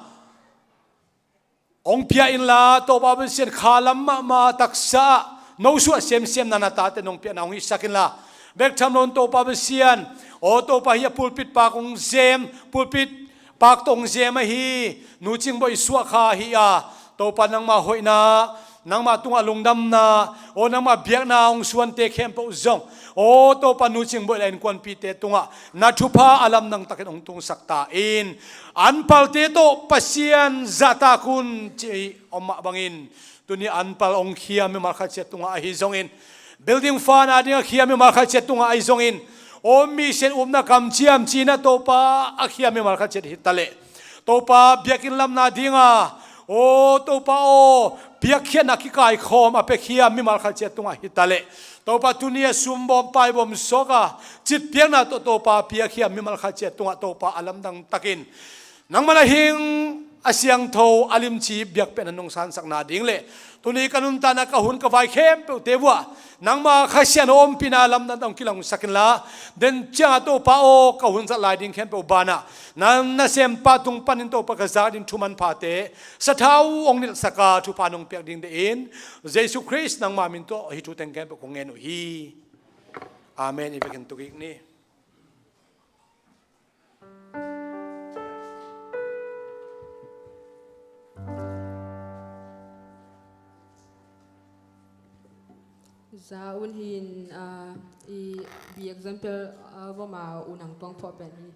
hong pia inla, Topa Pasian, khalam mahmah taksa ah nosuah semsemna na tate nong piakna hong hisak inla, bek tham loin Topa Pasian, aw Topa, hih a pulpit pak hong zem, pulpit pak tawh hong zem ahi Nu Cing Bawi Suah kha hi a, Topa, nangma hoihna, nangma tungah lungdamna, aw nangma biakna hong suante khempeuh zong, aw Topa, Nu Cing Bawi le a innkuanpihte tungah na thupha a lamdang takin hong tungsak ta in. Anpalte tawh Pasian zahtak un ci om mah bangin, tuni anpal hong khia mimal khat ciat tungah ahi zongin, building fund a ding a khia mimal khat ciat tungah ahi zongin, aw mission upna kamciam cina Topa a khia mimal khat ciat hi taleh, Topa, biakinn lamna dinga, aw Topa aw, piakkhiatna kikaikhawm a piakhia mimal khat ciat tungah hi taleh, Topa, tuni a sumbawm paibawm sawka citpiakna tawh Topa piakhia mimal khat ciat tungah Topa a lamdang takin nangman a hing, a siangtho, a limci biakpiakna nong sansakna ding le tuni ka nuntakna, ka hun ka vai khempeuhte uah nangma Kha Siangtho ompihna lamdang hong kilangsak inla, den cianga Topa aw, ka hun zat lai ding khempeuh banah na nasempa tung panin Topa ka zak ding thu manphate sathau hong nilhsaka thupha nong piak ding dehin, Jesu Khrist nangma min tawh hih thu teng khempeuh kong ngen uh hi. Amen. I vekin tukik ni. Za Un hin, ah, i biak zonpel, ah, voma unang tuang phuah pen hi.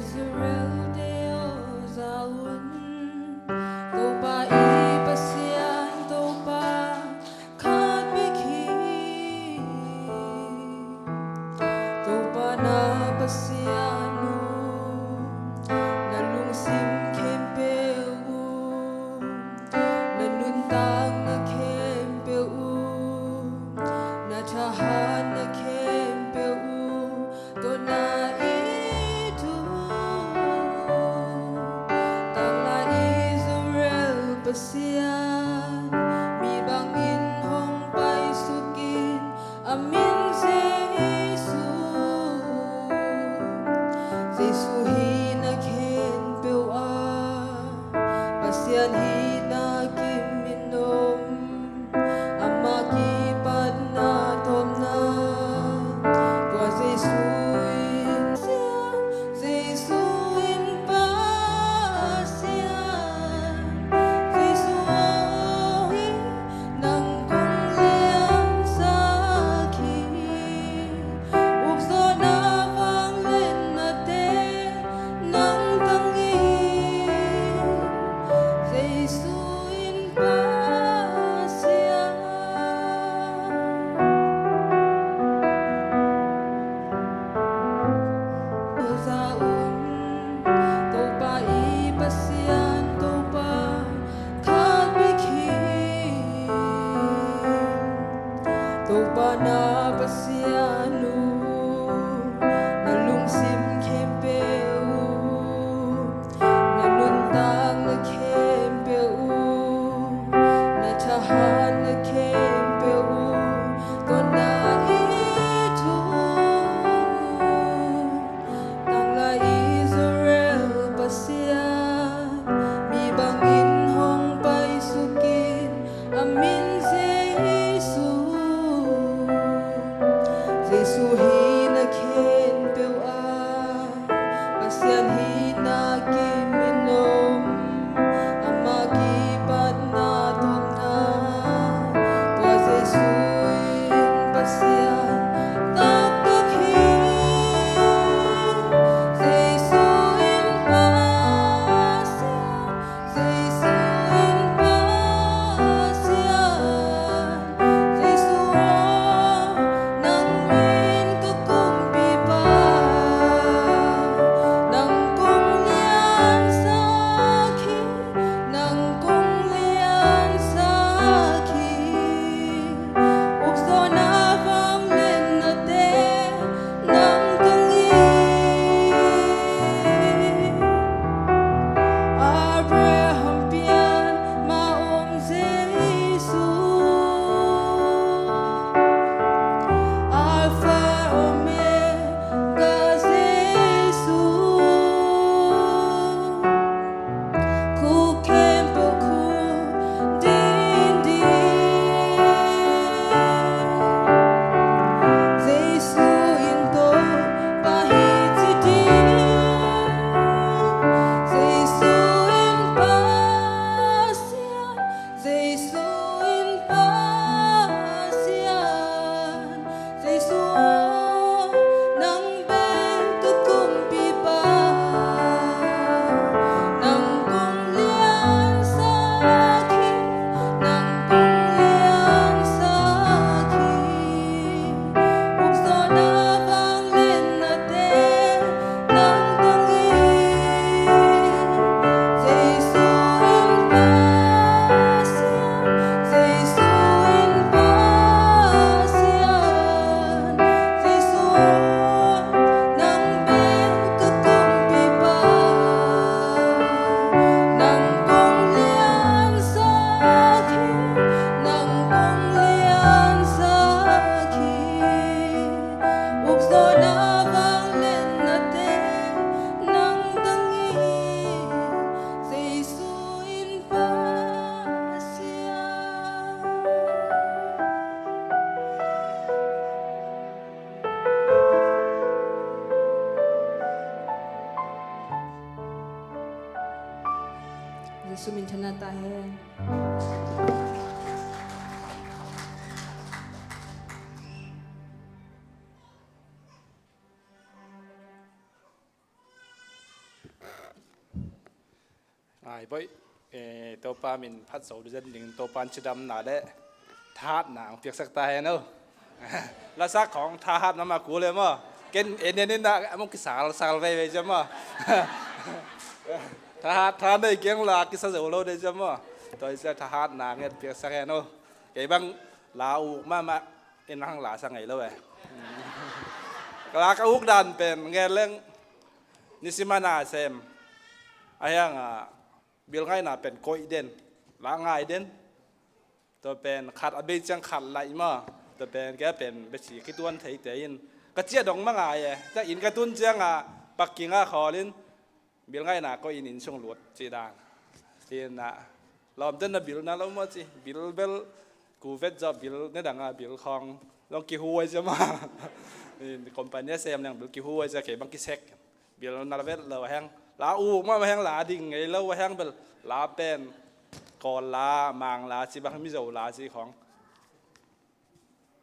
Israel te aw, za un. Topa i Pasian, Topa khat bek hi. Topa na Pasian uh, na lungsim khempeuh uh, na nuntakna khempeuh uh, na thahatna khempeuh uh tawh na it uh. Tanglai Israel Pasian, mi bangin hong paisuk in, a min Jesu. Jesu hihna khempeuh ah Pasian hihna kimin om, amah kipatna tawpna tua Jesu in Pasian, Jesu in Pasian. Jesu min thang a ta hen. Ai, boih, eh, Topa min phat zo ding zen ding, Topa in cidamna le thahatna ang piaksak ta hen o. Lasak khong thahat na ma kul e maw. Ken en en in na, among kisal sal vei vei cia maw. Thahat, thahat nei keng la kisa zo lo dei cia maw. Tua i cia thahatna nget piaksak hen o. Kei bang la uk mahmah in hang la sa ngei lo e. Ka la ka uk dan pen ngen leng nisim a na sem. A hiang a, bil ngaihna pen koih den, la ngai den. Tua pen khat a bei ciang khat laih maw. Tua pen kei a pen beci kituan theite in ka ciah dong ma ngai e. Tua in ka tun ciang a pakking a khawl in bil ngaihna koih in inn sung lut ci dan. Ina lawmte na bil na lo maw ci. Bil bel ku vet zawh bil ne dang a bil khawng zong kihuai cia maw. Company a sem leng bil kihuai cia kei bang kisek. Bil na la vet lo a hiang la uk mah a hiang la ding ngei lo a hiang bel la pen Kawl la, Mang la ci bang Mizo la ci khawng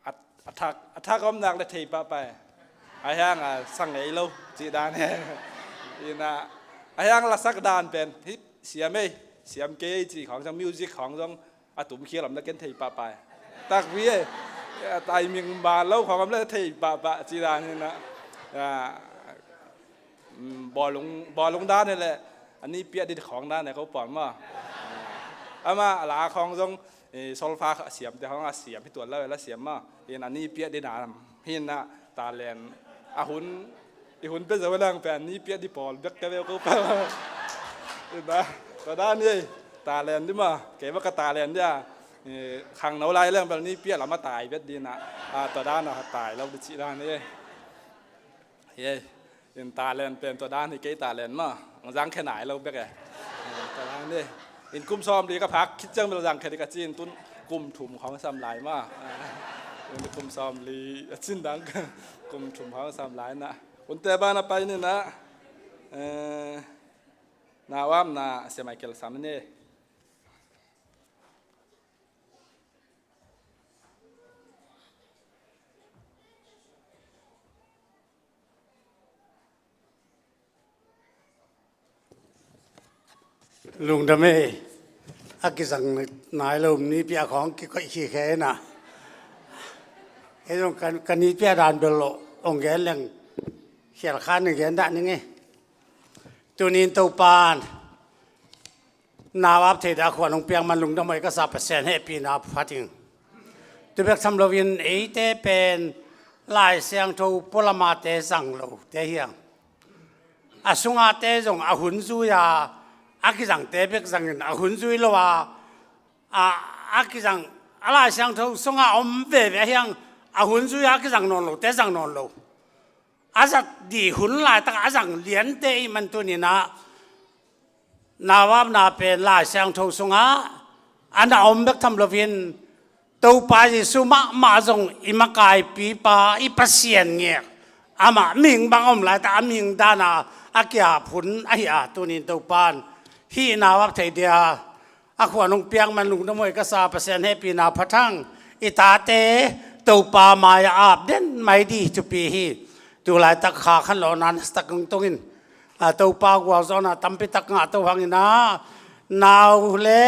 a, a thak, a thak om nak le thei pahpah e. A hiang a sang ngei lo ci dan e. Ina a hiang lasak dan pen hi siam ei, siam kei ei ci khawng zong music khawng zong a tum khial om le ken thei pahpah e. Takpi e. Timing ban lo khawng om le thei pahpah ci dan hi na. Bawlung, bawlung dan hi le a ni piah di khawng dan e ko pawm maw. Ama la khawng zong solfa a siamte khawng a siam hi tuan lo e la siam maw. Hin a ni piah di dan hi na talent a hun I hun pia zo lang pen ni piah di pawl bek ka veu ko pa. Ina tua dan hi ei. Talent di ma kei ma ka talent dia. Khangno lai leng bel ni piah lam a tai bet di na. Tua dan a tai lo di cih dan hi ei. In talent pen tua dan hi kei talent ma. Zang khe nai lo bek e. Tua dan hi. In kum sawm li ka phak khit ciang bel zang khe di ka ci in tun kum thum khawng sam lai ma. In kum sawm li a cin dang kum thum khawng sam lai na. Hunte bana pai ni na. Nau apna Sia Michael sam ni. Lungdam ei. A kizang nai lo ni piah khawng kikoih khikhe na. Ei zong ka ni piah dan bel lo ong gen leng khial khan ni gen dah ning ei. Tunin Topan nau ap thei dah khuan hong piang man lungdam hoih ka sa Pasian hehpihna phat ing. Tu bek tham loin eite pen Lai Siangtho pualamate zang lo te hiang. A sungate zong a hun zui a, a kizangte bek zangin a hun zui lo a, a, a kizang a Lai Siangtho sunga om veve a hiang a hun zui a kizang nawn lo te zang nawn lo. A zat di hun laitak a zang liante i man tuninah nau apna pen Lai Siangtho sungah a na om bek tham loin Topa Jesu mahmah zong i makaipipa i Pasian ngek amah mihing bang a om laitak a mihing dana a kiap hun ahi a tunin Topan hih nau ap thei dia a khuan hong piak man lungdam hoih ka sa Pasian hehpihna phat hang i tate Topa mai-ah ap den mai di thupi hi. Tu laitak kha khan lawhna nasatak hong tungin a Topa gualzawhna tampitak ngah to hanginah nau le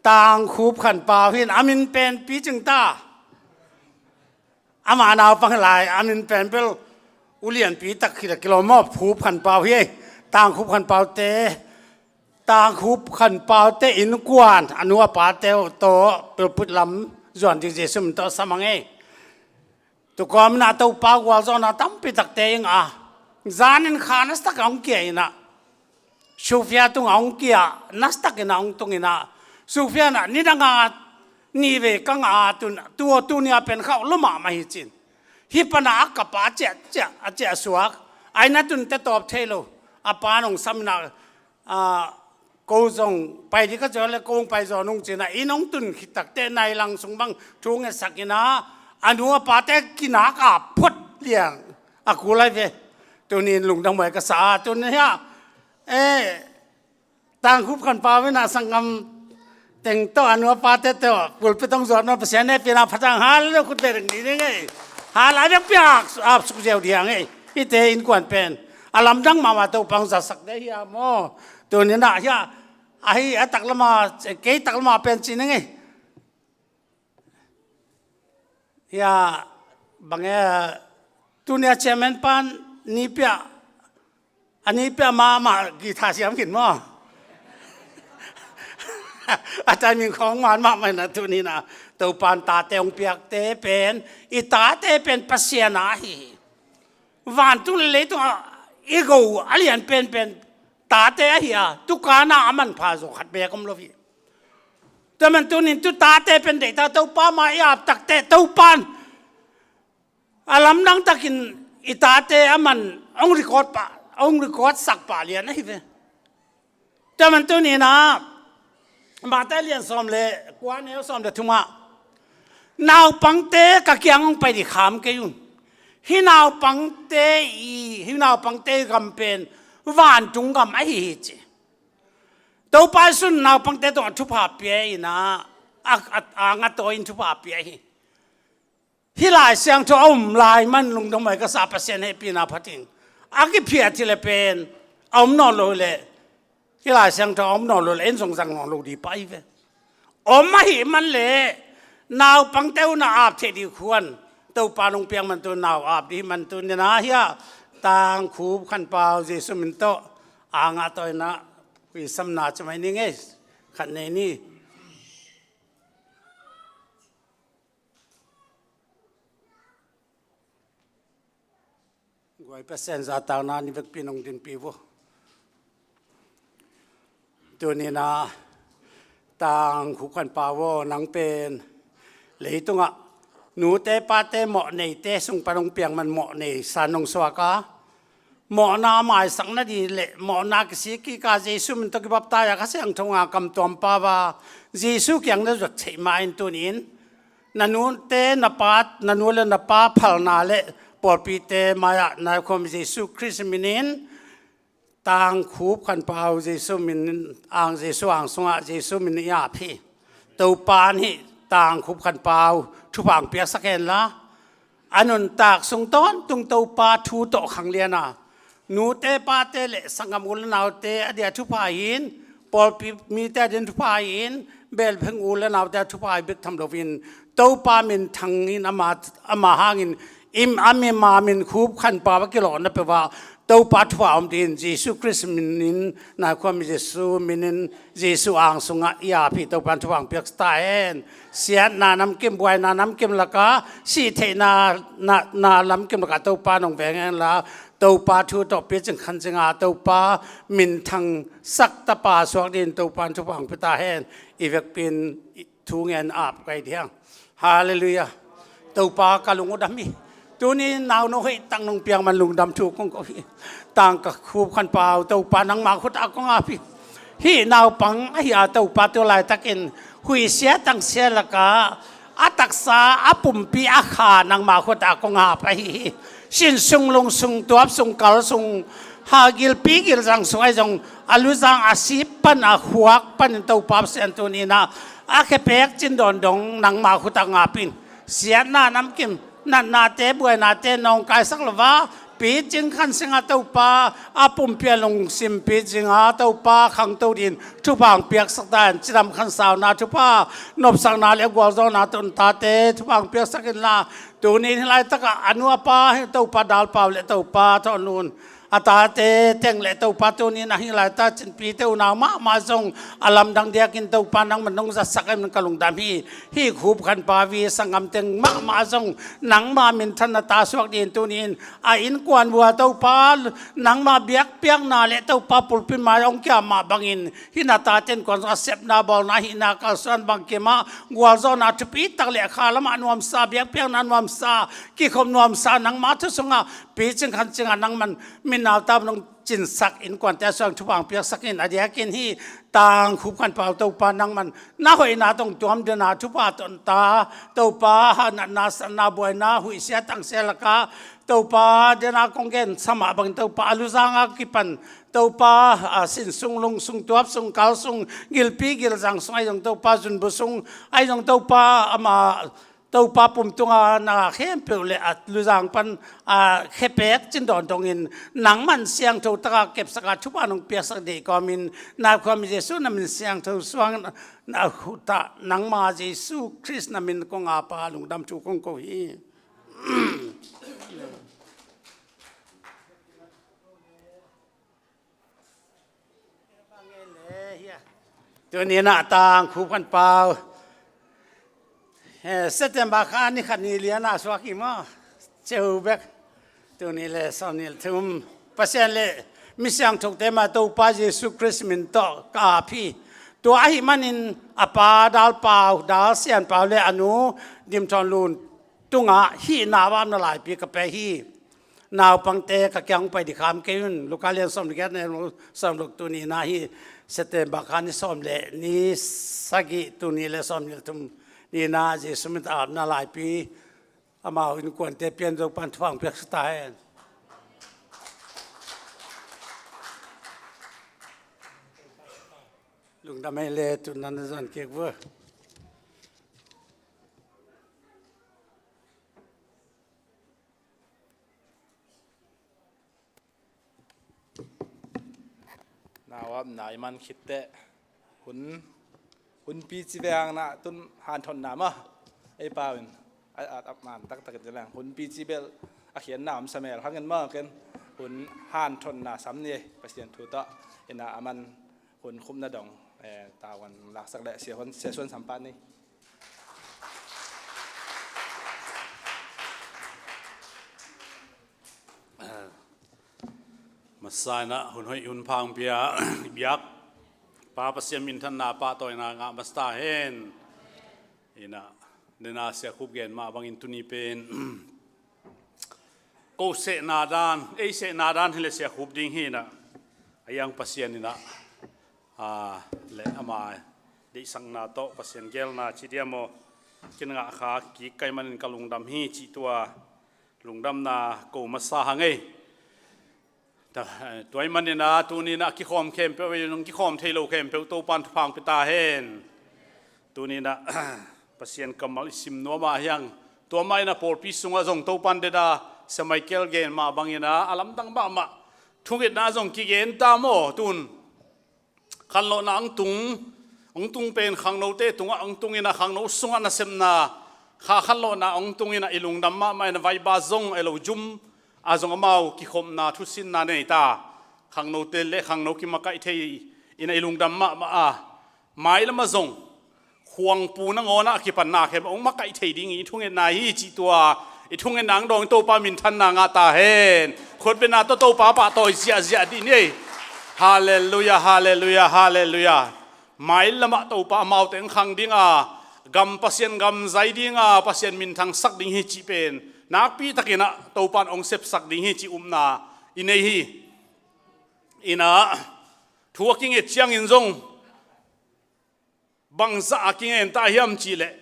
Tangkhup Khan Pau hin a min pen picing ta. Amah naupang lai a min pen bel ulianpi tak khit a kilawm maw Khup Khan Pau hi ei. Tangkhup Khan Paute Tangkhup Khan Paute innkuan a nu a pate tawh pulpit lam zuan ding Jesu min tawh sam a ngei. Tukawm inah Topa gualzawhna tampi takte ing a zanin kha nasatak a hong kia inah Sufia tungah hong kia nasatak inah hong tung inah Sufia inah nidanga nihvei ka ngah a tun tua tunia pen khauh lo mahmah hi cin. Hih pana a kapa a ciah ciah a ciah suak a ina tun tetawp thei lo a pan hong sam inah ko zong pai dih ka ciah le ko hong pai zaw nung cinah inn hong tun khit takteh nai lang sung bang thu ngetsak inah a nu a pate kinak a phot liang a kul ai ve. Tunin lungdam huai ka sa a tun hiah e Tangkhup Khan Pau in a sanggam teng tawh a nu a pate tawh pulpit hong zuat nawn Pasian hehpihna phatang hal lo khut ve ring ni ding ei. Hal a biakpiak ap suk ziau diang ei. Hihte innkuan pen a lamdang mahmah Topa hong zatsak ding hi a maw? Tuni-in ah hia ahi a taklama kei taklama pen ci ning ei. Hia bang e tuni a chairman pan ni pia a ni pia mahmah guitar siam khin maw? A timing khong man mahmah na tuni-in ah Topan tate hong piakte pen i tate pen Pasian a hi. Vantung le leitung a i go a lian penpen tate ahi a tukana a manpha zaw khat bek om lo hi. Tua man tunin tu tate pen deihta Topa ma i ap takte Topan a lamdang takin i tate a man hong record pah hong record sak pah lian ahi ve. Tua man tunin ah Mate lian sawm le kua neu sawm le thumah naupangte ka kiang hong pai dih kham kei un. Hih naupangte i hih naupangte i gam pen vantung gam ahi hi ci. Topa i sun naupangte tawh a thupha pia in ah a, a, a ngatawi in thupha pia hi. Hih Lai Siangtho a um lai man lungdam mai ka sa Pasian hehpihna phatin a kiphiat hi le pen a um nawn lo hi le hih Lai Siangtho a um nawn lo le en zong zang nawn lo dih pah hi ve. Om ahih man le naupangte un a ap thei dih khuan Topa nong piak man tu nau ap dih man tu nina hia Tangkhup Khan Pau Jesu min tawh a ngah tawh in ah huisamna ci mai ni ngei khat nei ni. Guai Pasian zahtakna ni vekpi nong dinpi vo. Tuni-in ah Tangkhup Khan Pau aw nang pen leitungah nute pate mawh neite sung pan hong piang man mawh nei san nong suak a mawhna maisak nadih le mawhna kisik kik a Jesu min tawh kibaptai a Kha Siangtho ngah kam tuam pau a Jesu kiang na zuat theih ma in tuni-in na nute na pa na nu le na pa phalna le pawlpite mai-ah nai khuam Jesu Khrist minin Tangkhup Khan Pau Jesu minin ang Jesu ang sungah Jesu minin i ap hi. Topa in hih Tangkhup Khan Pau thupha hong piaksak hen la a nuntak sung tawntung Topa thu tawh khanglian a nute pate le sanggam u le naute a dia thupha hi in pawlpi mite a din thupha hi in belpheng u le naute a thupha hi bek tham loin Topa minthang in ama, ama hangin im a mima min Khup Khan Pau a kilawhna peuh ah Topa thupha om dingin Jesu Khrist minin nai khuam Jesu minin Jesu ang sungah i ap hi. Topa in thupha hong piak ta hen. Siatna namkim buaina namkim lakah sih theihna na, na lamkim lakah Topa nong veng hen la Topa thu tawh picing khancing a Topa minthang sak tapa suak dingin Topa in thupha hong pia ta hen. I vekpi in thu ngen ap kai diang. Halleluiah. Topa ka lung uh dam hi. Tuni nauno hoih tak nong piak man lungdam thu kong ko hi. Tangkhup Khan Pau Topa nangma khut ah kong ap hi. Hih naupang ahi a Topa tu laitakin huihsia tangsia lakah a taksa a pumpi a kha nangma khut ah kong ap ahi hi. Sin sung lung sung tuap sung kal sung ha gilpi gilzang sung ahi zong a luzang a sip pan a khuak panin Topa Pasian tuni-in ah a khepek cin dawn dong nangma khut ah ngap in. Siatna namkim natnate buainate nawngkaisak lo a picing khancing a Topa a pumpi a lungsim picing a Topa khangto dingin thupha hong piaksak ta hen. Cidam khansauna thupha nopsakna le gualzawhna tun tate thupha hong piaksak inla tuni-in hih laitakah a nu a pa Topa dalpau le Topa thawn lun a tate teng le Topa tuni-in a hih laita cinpite unau mahmah zong a lamdang diakin Topa nangman nong zatsak ahi man ka lungdam hi. Hih Khup Khan Pau i sanggam teng mahmah zong nangma minthanna ta suak dingin tuni-in a innkuan vua Topa nangma biakpiakna le Topa pulpit mai hong kiam mah bangin hih na tate innkuan zong a sepna bawlna hihna kalsuan bangkim ah gualzawhna thupi tak le a kha lamah nuamsa biakpiakna nuamsa kikhop nuamsa nangma thu sungah picing khancing a nangman min Nautap nong cinsak innkuante a suang thupha piaksak in, a diakin hih Tang Khup Khan Pau Topa nangman na hoihna tawh tuam dena thupha tonta Topa, natna, satna, buaina, huihsia, tangsia laka Topa, dena kong gen sa mah bangin Topa, a luzanga kipan Topa, a sin sung, lung sung, tuap sung, kal sung, gilpi gilzang sung, ahi zong Topa, zunbu sung, ahi zong Topa, ama Topa pumtunga na khempeuh le a luzang pan a khepek cin dawn dongin nangman siangtho taka kepsaka thupha nong piaksak dih kawmin na khuami Jesu na min siangtho suang na huta nangma Jesu Khrist na min kong a pa lungdam thu kong ko hi. Tuni na Tang Khup Khan Pau, eh, September kha ni khat ni liana suak hi maw? Ceu bek. Tuni le sawmnih le thum Pasian le misiangthote mah Topa Jesu Khrist min tawh ka ap hi. Tua ahi manin a pa Dal Pau, Dal Sian Pau le a nu Dim Thawn Lun tungah hih na vamna laipi ka pe hi. Naupangte ka kiang pai dih kham kei un. Luka lian sawm le giat, neu sawm luk. Tuni na hi September kha ni sawm le ni sagih, tuni le sawmnih le thum ni na Jesu min tawh apna laipi amau innkuante pian zo pan thupha piaksak ta hen. Lungdam ei le, tun nan zon kek vua. Nau ap nai man khit teh hun, hun pici veng na tun hanthotna mah ei pau in a, a, a man taktak in leng hun pici bel a khian na om samel hangin mah ken hun hanthotna sam ni ei. Pasian thu tawh ina a man hun khupna dong, eh, tawan laksak le sia hon, sia suan sampat ni. Masa ina hun hoih hun pha hong pia biak Pa Pasian minthanna pahtawina ngah masa ta hen. Ina, nena Sia Khup gen mah bangin tuni pen ko sehna dan, ei sehna dan hi le Sia Khup ding hi ina. A iang Pasian ina, a, le ama deihsakna tawh Pasian gelna ci diam aw, kin ngah kha kik kai manin ka lungdam hi cih tua lungdamna ko masa hang ei. Ta, eh, tua ahih manin a, tuni in a kikhawm khempeuh, ei nong kikhawm thei lo khempeuh Topa'n thupha hong pia ta hen. Tuni in a, Pasian kammal i sim nuam a hiang, tua mah in a pawlpi sungah zong Topa'n deda, Sia Michael gen mah bangin a, a lamdang mahmah thungetna zong kigen ta maw tun. Khanlawhna hong tung, hong tung pen khangnote tungah hong tung in a, khangno sungah nasepna kha khanlawhna hong tung in a, i lungdam mahmah in a, vaiba zong a lo zum a zong amau kikhopna thusinna nei ta. Khangnote le khangno kimakaih thei in a, i lungdam mahmah a, mailam ah zong khuangpu nangawn ah a kipanna khempeuh hong makaih thei ding i thungetna hi cih tua i thungetna hong dawng Topa minthanna ngah ta hen. Khutbetna tawh Topa pahtawi ziahziah dih ni ei. Halleluiah, halleluiah, halleluiah. Mailam ah Topa amaute hong khang ding a, gam Pasian gam zai ding a, Pasian minthangsak ding hi cih pen nakpi takin a Topa'n hong sepsak ding hi cih upna i nei hi. In a, thu a kinget ciangin zong bangzah a kingen ta hiam cih leh,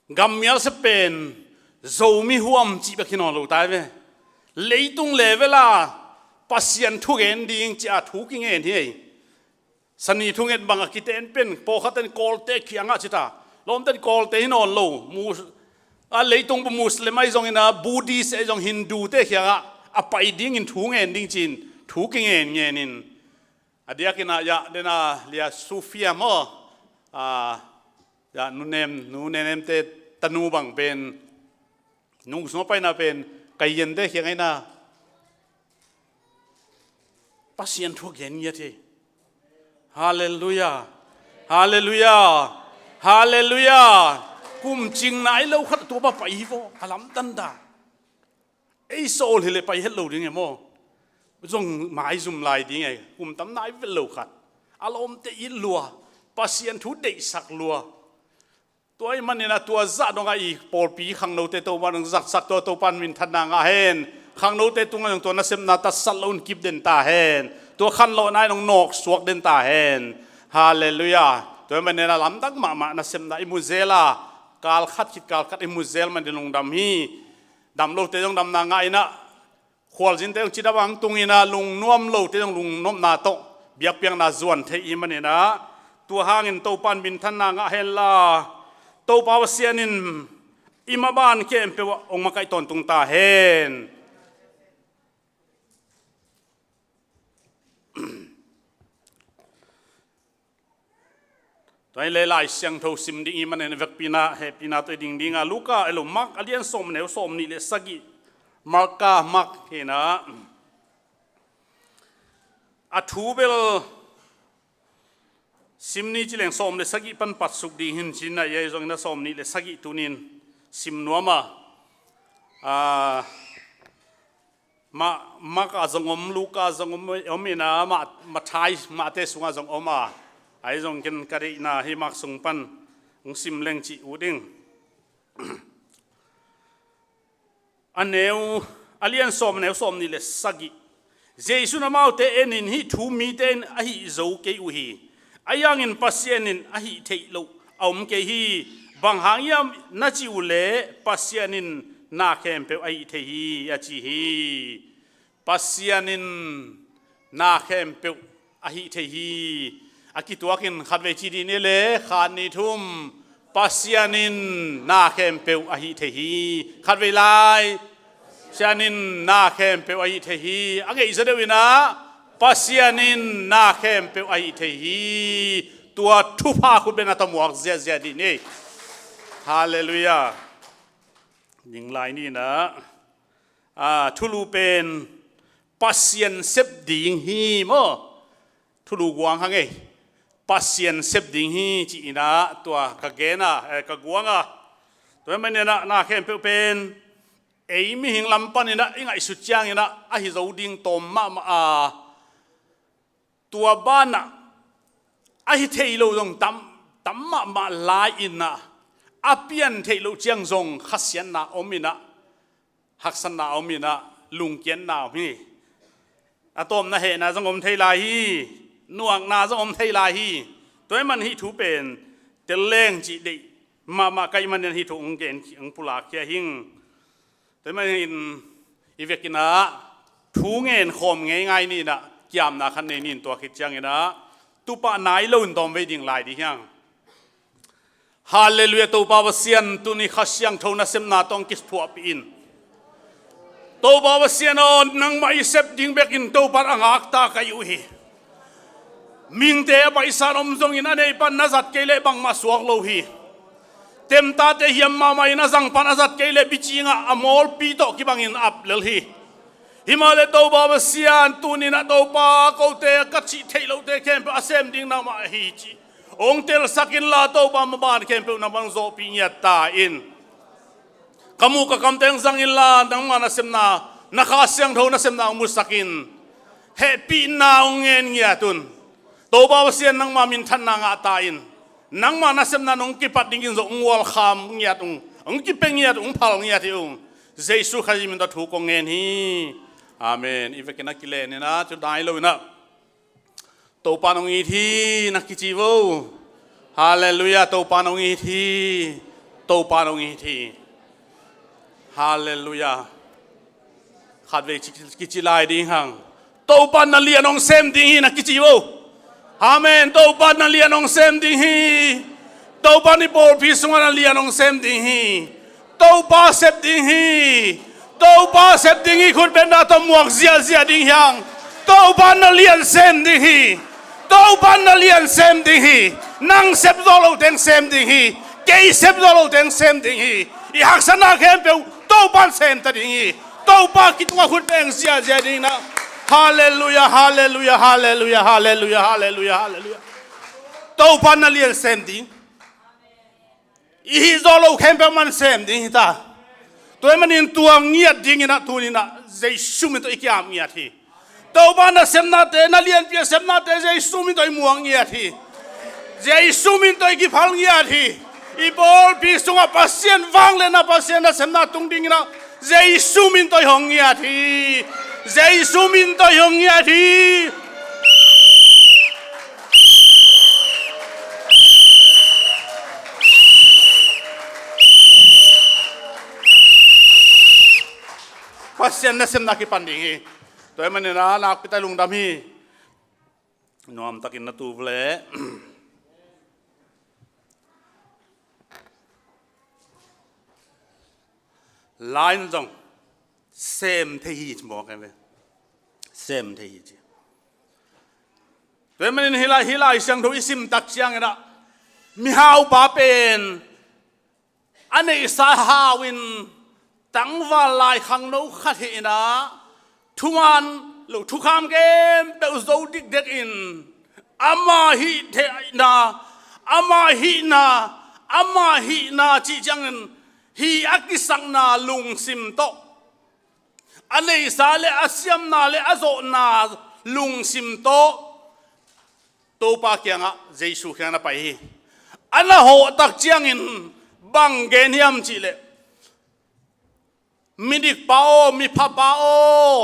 gammial sia pen Zomi huam cih bek hi nawn lo ta hi ve. Leitung level a Pasian thugen ding cih a thu kingen hi ei. Sani thunget bang a kiten pen pawlkhat in Kawlte kiangah ci ta. Lawmte in Kawlte hi nawn lo. Mus-, a leitung bu Muslim ahi zongin a, Buddhist ahi zong, Hindu te kiangah a pai dingin thu ngen ding ci-in thu kingen ngenin. A diakin a, ya, dena Lia Sofia maw, a, ya, Nu Nem, Nu Nenem te tanu bang pen, nung sung a paina pen, kai yente kiang aina Pasian thu gen ngiat hi. Halleluiah. Halleluiah. Halleluiah. Kum cing nai lo khat tua ba pai hi vaw. A lamdang ta. Ei sawl hi le pai het lo ding e maw. Zong maizum lai ding e. Kum tam nai vet lo khat. A lawmte it lua. Pasian thu deihsak lua. Tua ahih manin a tua zah dongah i pawlpi khangnote Topa'n hong zatsak tua Topa'n minthanna ngah hen. Khangnote tungah zong tua nasepna tatsat lo in kip den ta hen. Tua khanlawhna in hong nawksuak den ta hen. Halleluiah. Tua ahih manin ah lamdang mahmah nasepna i mu zel a, kal khat khit kal khat i mu zel manin lungdam hi. Dam lote zong damna ngah in ah, khualzinte zong cidam a hong tung in ah, lungnuam lote zong lungnuamna tawh biakpiakna zuan thei i hih manin ah, tua hangin Topa in minthanna ngah hen la, Topa Pasian in i maban khempeuh ah hong makaih tawntung ta hen. Tua hi leh Lai Siangtho sim ding i hih manin vekpi in ah hehpihna tawh i ding ding a, Luka, eh, lo, Mark a lian sawm, a neu sawmnih le sagih. Marka, Mark hi in ah, a thu bel sim ni ci leng sawm le sagih pan patsuk ding hi in ci in ah, ahi zongin ah sawmnih le sagih tuni in sim nuam a. Ah, Ma-, Mark ah zong om, Luka ah zong om, om in ah, Ma-, Matthai, Matthai sungah zong om a. Ahi zong ken ka deihna hi Mark sung pan hong sim leng cih ut ing. A neu, a lian sawm, a neu sawmnih le sagih. Jesu in amaute en in, "Hih thu mite in ahi zo kei uh hi. Ahi hangin Pasian in ahi theih loh a om kei hi. Bang hang hiam na cih uh leh, Pasian in na khempeuh ahi thei hi," a ci hi. Pasian in na khempeuh ahi thei hi. A kituak in khatvei ci dih ni le, khat, nih, thum. Pasian in na khempeuh ahi thei hi. Khatvei lai. Pasian in na khempeuh ahi thei hi. A ngeih zaw deuh in ah, Pasian in na khempeuh ahi thei hi. Tua thupha khut bengna tawh muak ziahziah dih ni. Halleluiah. Ding lai ni in ah, ah, thulu pen Pasian sep ding hi maw? Thulu guang hang ei. Pasian sep ding hi ci in ah tua ka gen a, eh, ka guang a. Tua ahih manin ah na khempeuh pen ei mihing lam pan in ah i ngaihsut ciangin ah ahi zo ding tawm mahmah a. Tua banah ahi thei lo zong tam, tam mahmah lai in ah, a pian theih loh ciang zong khasiatna om in ah, haksatna om in ah, lungkiatna om hi. A tawpna hehna zong om thei lai hi. Nuakna zong om thei lai hi. Tua ahih man hih thu pen tel leng cih deih mahmah ka hih manin hih thu hong gen, hong pulak khia hing. Tua ahih manin i vekin ah thu ngen khawm ngeingai ni in ah, kiamna khat nei ni in, tua khit ciangin ah tupah nai lo in tawmvei ding lai dih hiang. Halleluiah, Topa Pasian, tuni Kha Siangtho nasepna tawh hong kiphuahpih in. Topa Pasian aw, nangmah i sep ding bekin Topa a ngakta ka hi uh hi. Mihingte a baihsa in om zongin a nei pan na zat kei leh bangmah suak lo hi. Temtate hiam mahmah in a zang pan a zat kei leh bicing ah a mawlpi tawh kibangin ap lel hi. Himahleh Topa Pasian, tuni in ah Topa, kote ka cih theih lote khempeuh a sem ding nangmah ahi cih hong telsak inla, Topa, maban khempeuh nangmah hong zawhpih ngiat ta in. Ka muh ka kamte hong zang inla, nangmah nasepna, na Kha Siangtho nasepna hong musak in. Hehpihna hong ngen ngiat un. Topa Pasian, nangmah minthanna ngah ta in. Nangmah nasepna nong kipat dingin zong hong welcome ngiat ung, hong kipia ngiat ung, hong phal ngiat hi ung. Jesu Khazih min tawh thu kong ngen hi. Amen. I vekin a kilen in ah, thu nai lo in ah, Topa in hong it hi, na kici vo. Halleluiah, Topa in hong it hi. Topa in hong it hi. Halleluiah. Khatvei ci, kici lai ding hang. Topa in na lian hong sem ding hi, na kici vo. Amen. Topa in na lian hong sem ding hi. Topa in i pawlpi sungah na lian hong sem ding hi. Topa sep ding hi. Topa sep ding hi, khut bengna tawh muak ziahziah ding hiang. Topa in na lian sem ding hi. Topa in na lian sem ding hi. Nang sep zawh lote hong sem ding hi. Kei sep zawh lote hong sem ding hi. I haksatna khempeuh Topa in sem ta ding hi. Topa kitungah khut beng ziahziah ding in ah. Halleluiah, halleluiah, halleluiah, halleluiah, halleluiah, halleluiah. Topa in na lian sem ding. I hih zawh loh khempeuh amah in sem ding hi ta. Tua ahih manin tua ngiat dingin ah tuni in ah Jesu min tawh i kiam ngiat hi. Topa nasepnate, na lianpi a sepnate Jesu min tawh i muang ngiat hi. Jesu min tawh i kiphal ngiat hi. I pawlpi sungah Pasian vangliatna, Pasian nasepna tung dingin ah Jesu min tawh i hong ngiat hi. Jesu min tawh i hong ngiat hi. Pasian nasemna kipan ding hi. Tua ahih manin a nakpi tak lungdam hi. Nuamtakin na tu le lai in zong sem thei hi ci mawk hi ve. Sem thei hi ci. Tua ahih manin hih lai, hih Lai Siangtho i sim tak ciangin ah mihaupa pen a neihsa hau in tangval lai khangno khat hi in ah, thuman lo, thukham khempeuh zo dikdek in, ama hih theihna, ama hihna, ama hihna cih ciangin, hih a kisakna lungsim tawh, a neihsa le a siamna le a zawhna lungsim tawh Topa kiangah, Jesu kiangah na pai hi. A na hawh tak ciangin bang gen hiam cihleh, "Midik pa aw, miphapa aw,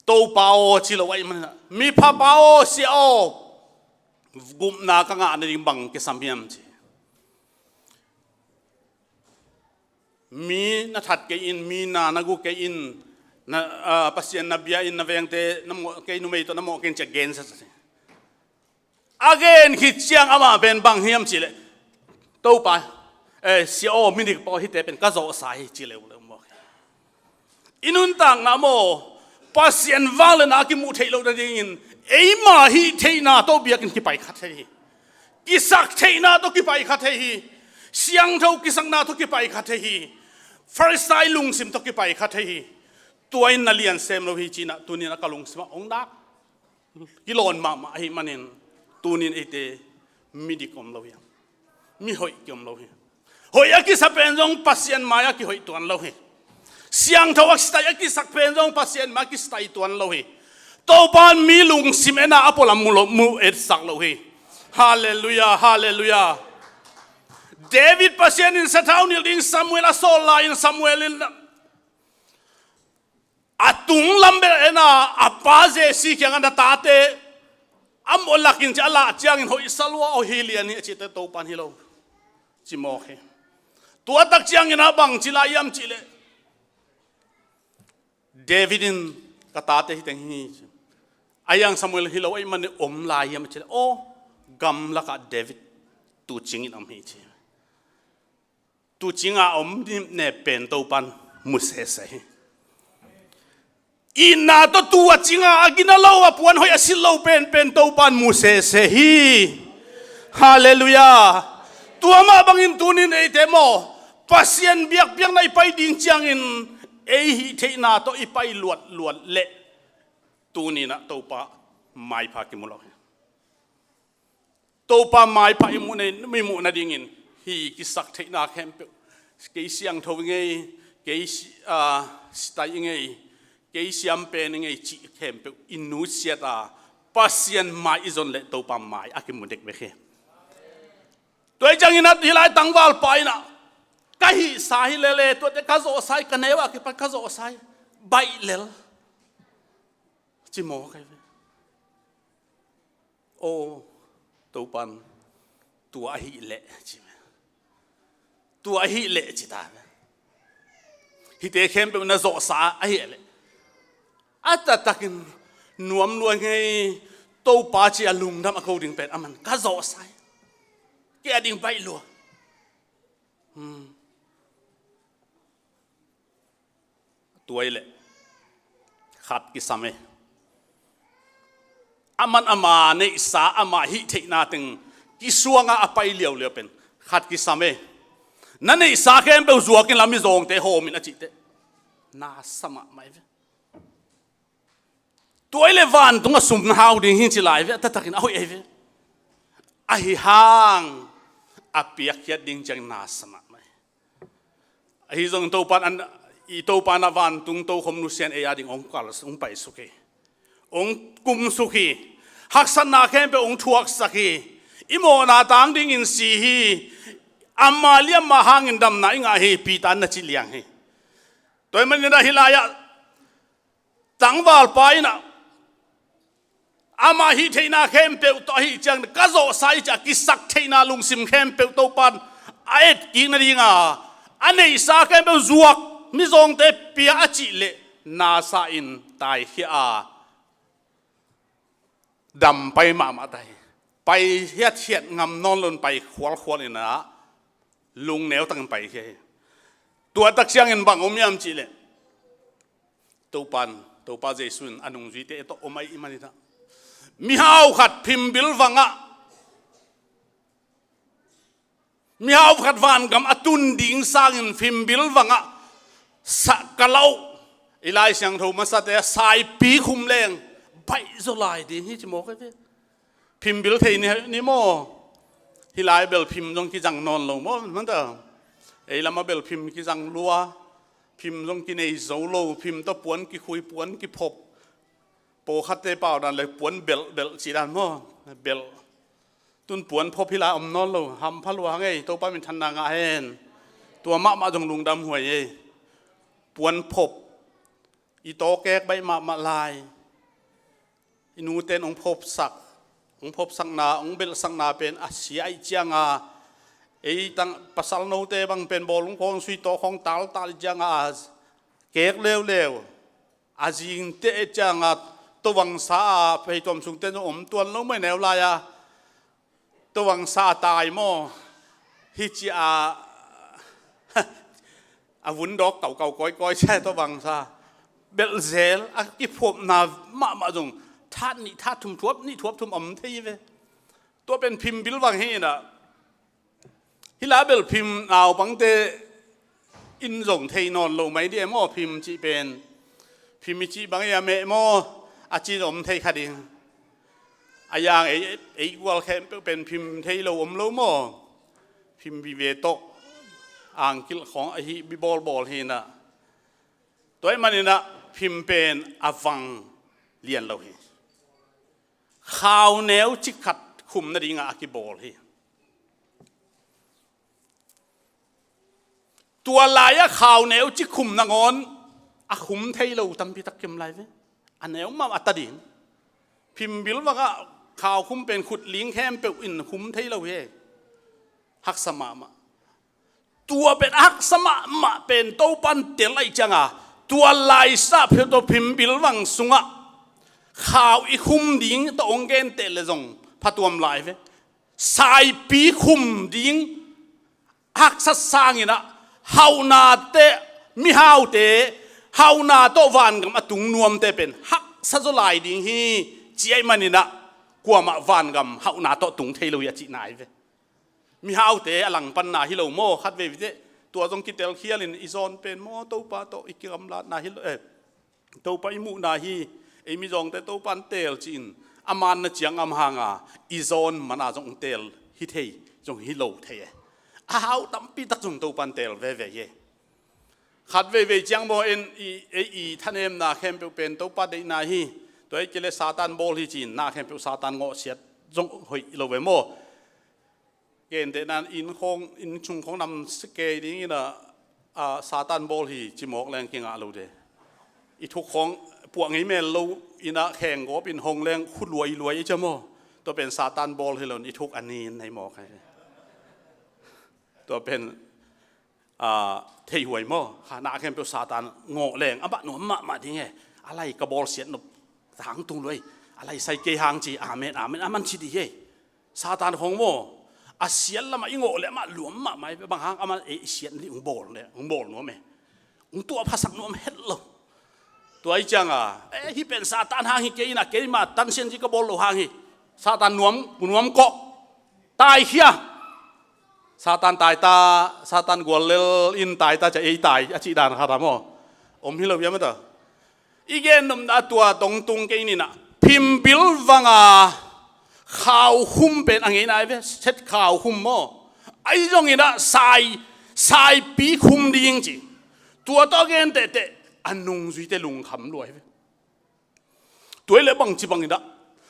Topa aw," ci lo ahih manin ah, "Miphapa aw, Sia aw, gupna ka ngah nading bang kisam hiam?" ci. Mi na that kei in, mi na na gu kei in, na, ah, Pasian na bia in, na vengte na mawh kei, numei tawh na mawh kei in ci-a gen sa sa hi. A gen khit ciang amah pen bang hiam cihleh, "Topa, eh, Sia aw, midik pa aw, hihte pen ka zawhsa hi," ci leuleu mawk hi. I nuntakna maw, Pasian vangliatna a kimuh theih loh nadingin eima hih theihna tawh biakinn kipai kha thei hi. Kisak theihna tawh kipai kha thei hi. Siangtho kisakna tawh kipai kha thei hi. Pharisai lungsim tawh kipai kha thei hi. Tua in na lian sem lo hi ci-in ah tuni-in ah ka lungsim ah hong dak kilawn mahmah ahih manin, tuni-in eite midik om lo hi. Mihoih ki-om lo hi. Hoih a kisa pen zong Pasian mai-ah kihoih tuan lo hi. Siangtho a sitai a kisak pen zong Pasian mai-ah kisitai tuan lo hi. Topa in mi lungsim en a, a pualam mu lo, mu etsak lo hi. Halleluiah, halleluiah. David Pasian in sathau nilh ding Samuel a sawl lai-in, Samuel in a tung lam bel en a, a pa Jesse kiangah, "Na tate a mawh lak in," ci-a a lah ciangin, "Hoihsa lua aw, hi lian hi," a cihte Topa in, "Hi lo," ci mawk hi. Tua tak ciangin ah bang ci lai hiam cihleh, David in, "Ka tate hi teng hi," ci. Ahi hang Samuel, "Hi lo ahih manin om lai hiam?" a cihleh, "Aw, gamlakah David tuucing in om hi," ci. Tuucing a om nipnep pen Topa in mu sese hi. Itna tawh tuu a cing a, a gina lo, a puan hoih a silh lo penpen Topa in mu sese hi. Halleluiah. Tua mah bangin tuni-in eite maw, Pasian biakpiakna i pai ding ciangin ei hih theihna tawh i pai luatluat leh tuni-in ah Topa maipha kimu lo hi. Topa maipha i muh na, i muh nadingin hih kisak theihna khempeuh, kei siangtho i ngei, kei si-, ah, sitai i ngei, kei siampen i ngei cih khempeuh i nusiat a, Pasian mai i zon leh Topa mai a kimu dekdek hi. Tua hi ciangin ah hih lai tangvalpa in ah, "Ka hihsa hi lel e, tuate ka zawhsa hi, ka neu a kipan ka zawhsa hi," baih lel ci mawk hi ve. Aw, Topa in, "Tua ahih leh," ci ve. "Tua ahih leh," ci ta ve. "Hihte khempeuh na zawhsa ahih leh." A taktakin nuam lua ngei, Topa ci-a lungdam a ko ding pen aman, "Ka zawhsa hi. Kei a ding baih lua." Hmm. Tua hi leh khat kisam e. Aman ama neihsa, ama hih theihna teng kisuanga a pai liauliau pen khat kisam e. "Na neihsa khempeuh zuak in la, mizawngte hawm in," a cihte na sa mahmah hi ve. Tua hi leh vantung a sum na hau ding hi ci lai ve, a taktakin a hoih ahi ve. Ahi hang a piakkhiat ding ciang na sa mahmah hi. Ahi zong Topa in, i Topa in ah vantung tokhom nusia in ei a ding hong kal, hong paisuk hi. Hong kumsuk hi. Haksatna khempeuh hong thuaksak hi. I mawhna tang dingin si hi. Ama liamma hangin damna i ngah hi, Peter in na ci liang hi. Tua ahih manin ah hih lai-ah tangvalpa in ah ama hih theihna khempeuh tawh ahih ciang ka zawhsa hi ci-a kisak theihna lungsim khempeuh Topa in a etkik nadinga a neihsa khempeuh zuak mizawngte pia a cih leh nasa in taikhia a dam pai mahmah ta hi. Pai hiathiat ngam nawn lo in pai khualkhual in ah lungneu takin paikhia hi. Tua tak ciangin bang om hiam cih leh Topa in, Topa Jesu in a nungzuite tawh om ahih manin ah mihau khat phimbil vangah, mihau khat vangam a tun ding sangin phimbil vangah sa ka lauh. I Lai Siangtho masate saipi khum leng baih zaw lai ding hi ci mawk hi ve. Phimbil thei ni, ni maw? Hih lai bel phim zong kizang nawn lo maw, man ta. Ei lamah bel phim kizang lua. Phim zong kinei zo lo, phim tawh puan kikhui, puan kiphop. Pawlkhatte pau dan le puan belh, belh cih dan maw? Belh. Tun puan phop hih lai om nawn lo, hampha lua hang ei, Topa minthanna ngah hen. Tua mahmah zong lungdam huai ei. Puan phop, i tawkek baih mahmah lai. I nute in hong phopsak, hong phopsakna, hong belhsakna pen a sia ahih cianga, ei tang pasal note bang pen bawlung khawng sui tawk khawng taltal ahih cianga, a kek leuleu. A zingte ahih cianga, tawvangsa a, pheituam sungte zong om tuan lo mai neu lai-a. Tawvangsa a tai maw? Hih ci a, a vun dawk kaukau kawikawi cia tawvangsa. Belhzel a kiphuapna mahmah zong that nih that thum thuap nih thuap thum om thei ve. Tua pen phimbil vang hi in ah. Hih lai bel phim naupangte in zong thei nawn lo mai dih e maw, phim cih pen. Phim i cih bang hi a meh maw, a cin om thei kha ding. A yang ei, ei gual khempeuh pen phim thei lo om lo maw. Phim vive tawh angkilh khawng ahi bibawlbawl hi in ah. Tua ahih manin ah phim pen a vang lian lo hi. Khauneu cik khat khum nadingah a kibawl hi. Tua lai-ah khauneu cik khum nangawn a khum thei lo tampi tak kiam lai ve. A neu mah a ta ding. Phimbil vangah khau khum pen khut ling khempeuh in khum thei lo hi. Haksa mahmah. Tua pen a haksa mahmah pen Topa in tel ahih cianga, tua laisah phio tawh phimbil vang sungah khau i khum ding tawh hong genteh le zong phatuam lai ve. Saipi khum ding haksa sangin ah, hauhnate, mihaute, hauhna tawh vangam a tung nuamte pen haksa zaw lai ding hi, ci ahih manin ah, kuamah vangam hauhna tawh tung thei lo hi a cihna hi ve. Mihaute a langpanna hi lo maw, khat vei vite, tua zong kitelkhialin i zawn pen maw, Topa tawh i kigamlatna hi lo, eh, Topa i muhna hi, ei mizawngte Topa in teel ci-in, a manna ciang am hanga, i zawn mana zong teel hi thei, zong hi lo thei e. A hau tampi tak zong Topa in teel veve hi e. Khat veivei ciang maw en i, ei i thanemna khempeuh pen Topa deihna hi, tua ei kei le Satan bawl hi ci-in, na khempeuh Satan ngawhsiat zong hoih lo ve maw. Gentehna in khawng, inn chung khawng nam kei dingin a, a, Satan bawl hi ci mawk leng kingah lo de. I thuk khawng puah ngei mel lo in a khenggawp in hong leng khu luailuai i cia maw. Tua pen Satan bawl hi lo in i thuk a nin hei mawk hi. Tua pen, a, theihuai maw. Kha na khempeuh Satan ngawh leng amah nuam mahmah ding e. A lai ka bawlsiat nop hang tung luai. A lai sai kei hang ci, amen, amen, aman ci dih e. Satan khawng maw, a siat lamah i ngawh le amah luam mahmah hi, bang hang amah ei i siat dih hong bawl le, hong bawl nuam e. Hong tuah phasak nuam het lo. Tua i cianga, eh, hih pen Satan hang hi kei ina, keima tansian ci ka bawl lo hang hi. Satan nuam, nuam kawh. Taikhia. Satan taita, Satan guallel in taita cia ei tai, a cih dan kha ta maw. Om hi lo hiam a ta. I gen nopna tua tong tung kei nina, phimbil vanga khau khum pen a ngeina ai ve, set khau khum maw. Ai zong ina sai, saipi khum ding ci. Tua tawh gen tehteh, a nungzuite lungkham luai ve. Tua i le bangci bang ina,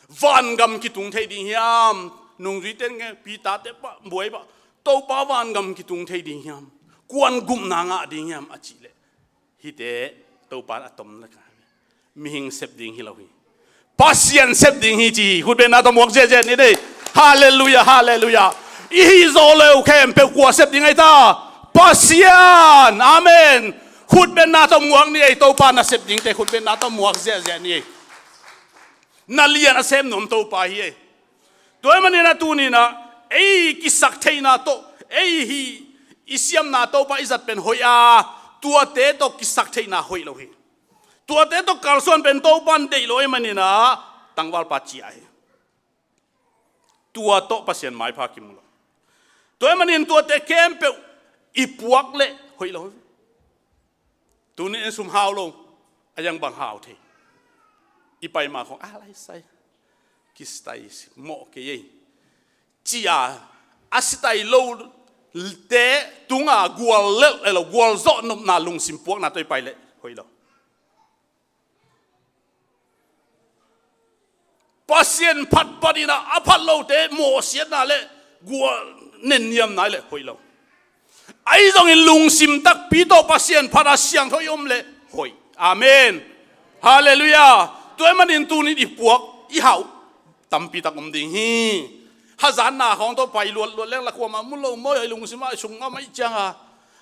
vangam kitung thei ding hiam, nungzuite nge, Peter te pah, buai pah, Topa vangam kitung thei ding hiam? Kuan gupna ngah ding hiam a cih leh, hihte Topa in a tom lak a, mihing sep ding hi lo hi. Pasian sep ding hi ci hi. Khutbetna tawh muak ziahziah ni dei. Halleluiah, halleluiah. I hih zawh lo khempeuh kua sep ding ahi ta? Pasian. Amen. Khutbetna tawh muak ni ei. Topa na sep dingte khutbetna tawh muak ziahziah ni ei. Na lian a sem nuam Topa hi ei. Tua ahih manin a tuni-in ah ei kisak theihna tawh, ei hih i siamna Topa i zat pen hoih a, tuate tawh kisak theihna hoih lo hi. Tuate tawh kalsuan pen Topa in deih lo ahih manin ah tangvalpa ciah hi. Tua tawh Pasian maipha kimu lo. Tua ahih manin tuate khempeuh i puak leh hoih lo hi. Tuni-in sum hau lo, a yang bang hau thei? I pai ma khong, a lai sai, kistai mawh kei ei, ci-a, a sitai lote tunga gual lelh lo, gualzawh nopna lungsim puakna tawh i pai leh hoih lo. Pasian phat phat in ah, a phat lote mawhsiatna leh gual nenniamna leh hoih lo. Ahi zongin lungsim takpi tawh Pasian phat a siangtho i om leh hoih. Amen. Halleluiah. Tua ahih manin tuni-in i puak, i hau tampi tak om ding hi. Hazatna khawng tawh pai luatluat leng la kuamah mu lo maw, i lungsim ah i sung ah mah i ciang a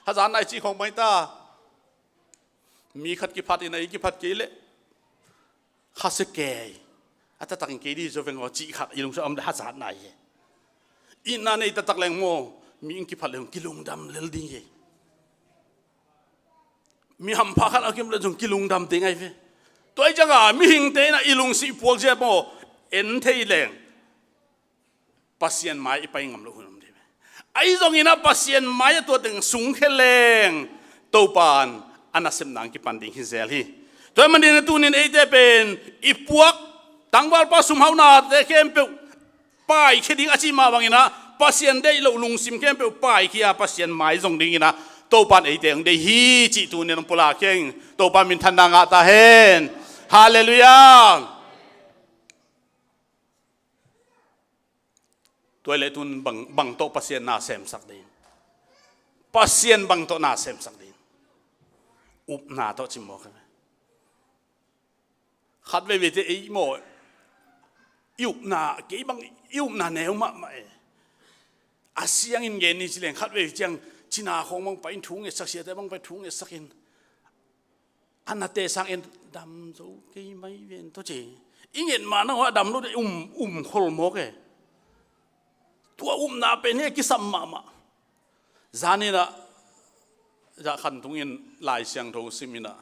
hazatna i cih khawng mah hi ta. Mi khat kiphat in a, i kiphat kei leh khasia kei, a taktak in kei ding hi zaw veng aw cih khat i lungsim ah om leh hazatna hi. Itna nei taktak leng maw, mi in kiphat leng kilungdam lel ding hi. Mi hampha khat a kim leh zong kilungdam ding ahi ve. Tua ahih ciangin mihingte in ah i lungsim i puak zia maw, en thei leng Pasian mai i pai ngam loh hun om ding hi ve. Ahi zongin ah Pasian mai ah tua teng sungkhia leng Topa in a nasepna hong kipan ding hi zel hi. Tua ahih manin tuni-in eite pen i puak, tangvalpa sum haunate khempeuh paikhia ding a cih mah bangin ah Pasian deih loh lungsim khempeuh paikhia a Pasian mai zong dingin ah Topa in eite hong deih hi cih tuni-in hong pulak hi. Topa minthanna ngah ta hen. Halleluiah. Tua leh tun bang, bang tawh Pasian na semsak ding? Pasian bang tawh na semsak ding? Upna tawh ci mawk hi. Khat veivei te ei maw, i upna, kei bang i upna neu mahmah e. A siangin gen ni ci leng khat veivei ciang cina khawng bang pai in thu ngetsak, siate bang pai thu ngetsak in a nate sang en dam zo kei mai ven tawh ci. I nget mah nang a dam lo deh um, um khol mawk e. Tua upna pen hi a kisam mahmah. Zan in ah, zah khan tungin Lai Siangtho sim in ah,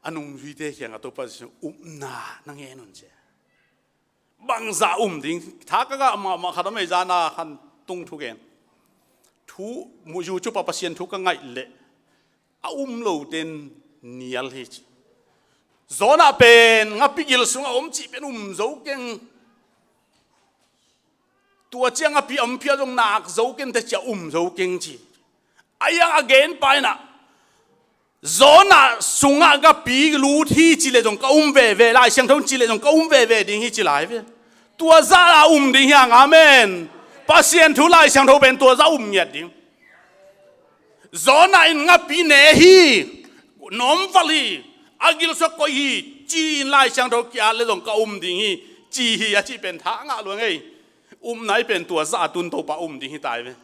a nungzuite kiangah Topa Jesu upna na ngen un ci. Bangzah um ding, tha ka ngah mahmah khat om ei, zan a khan tung thugen. Thu, mu YouTube ah Pasian thu ka ngaih leh a um lote in nial hi ci. Jonah pen ngapi gil sungah om cih pen um zo keng. Tua ciang ngapi a om phial zong nak zo keng te ci a um zo keng ci. A yang a genpa in ah Jonah sungah ngapi lut hi ci leh zong ka um veve, Lai Siangtho in ci leh zong ka um veve ding hi ci lai ve. Tua zah a um ding hi hang, amen. Pasian thu Lai Siangtho pen tua zah um ngiat ding. Jonah in ngapi ne hi, nawmval hi, a gilsuak koih hi ci-in Lai Siangtho ki-at leh zong ka um ding hi ci hi a cih pen tha ngah lua ngei. Upna i pen tua zah a tun Topa um ding hi ta hi ve.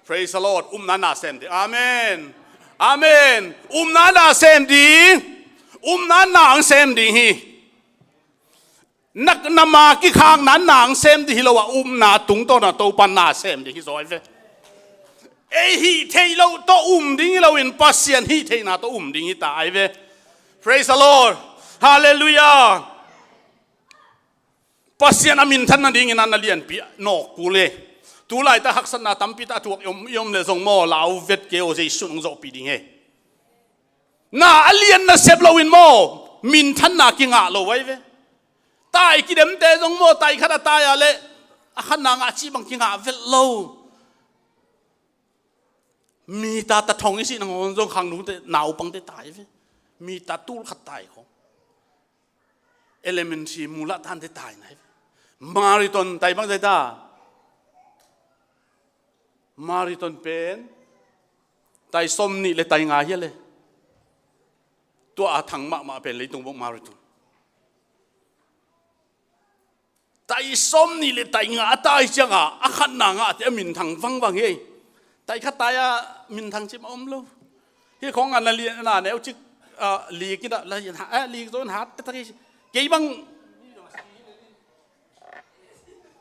Praise the Lord. Upna na sem ding. Amen. Amen. Upna na sem ding. Upna na hong sem ding hi. Na, na ma kikhakna na hong sem ding hi lo a, upna tungtawn a Topa na sem ding hi zaw hi ve. Ei hih theih loh tawh um ding hi loin Pasian hih theihna tawh um ding hi ta hi ve. Praise the Lord. Halleluiah. Pasian a minthan nadingin a na lianpi nawk kul e. Tulaitak haksatna tampi tak a thuak i om, i om leh zong maw, lau vet kei aw, Jesu in hong zawhpih ding hi. Na a lian nasep loin maw, minthanna kingah lo ahi ve. Tai kidemte zong maw, tai khat a tai a leh a khatna ngah cih bang kingah vet lo. Mi ta ta thong i sih nangawn zong khangnote, naupangte tai ve. Mi ta tul khat tai khong. Elementary mulah tante tai nai ve. Marathon tai bang tai ta. Marathon pen tai sawm nih le tai nga hi a le. Tua a thang mahmah pen leitung bawk marathon. Tai sawm nih le tai nga a tai cianga a khatna ngahte a minthang vangvang hi. Tai khat tai a minthang cim a om lo. Hi khong a na lian a na neu cik, ah, lik in a la lian ha, ah, lik zaw in hat tak hi. Kei bang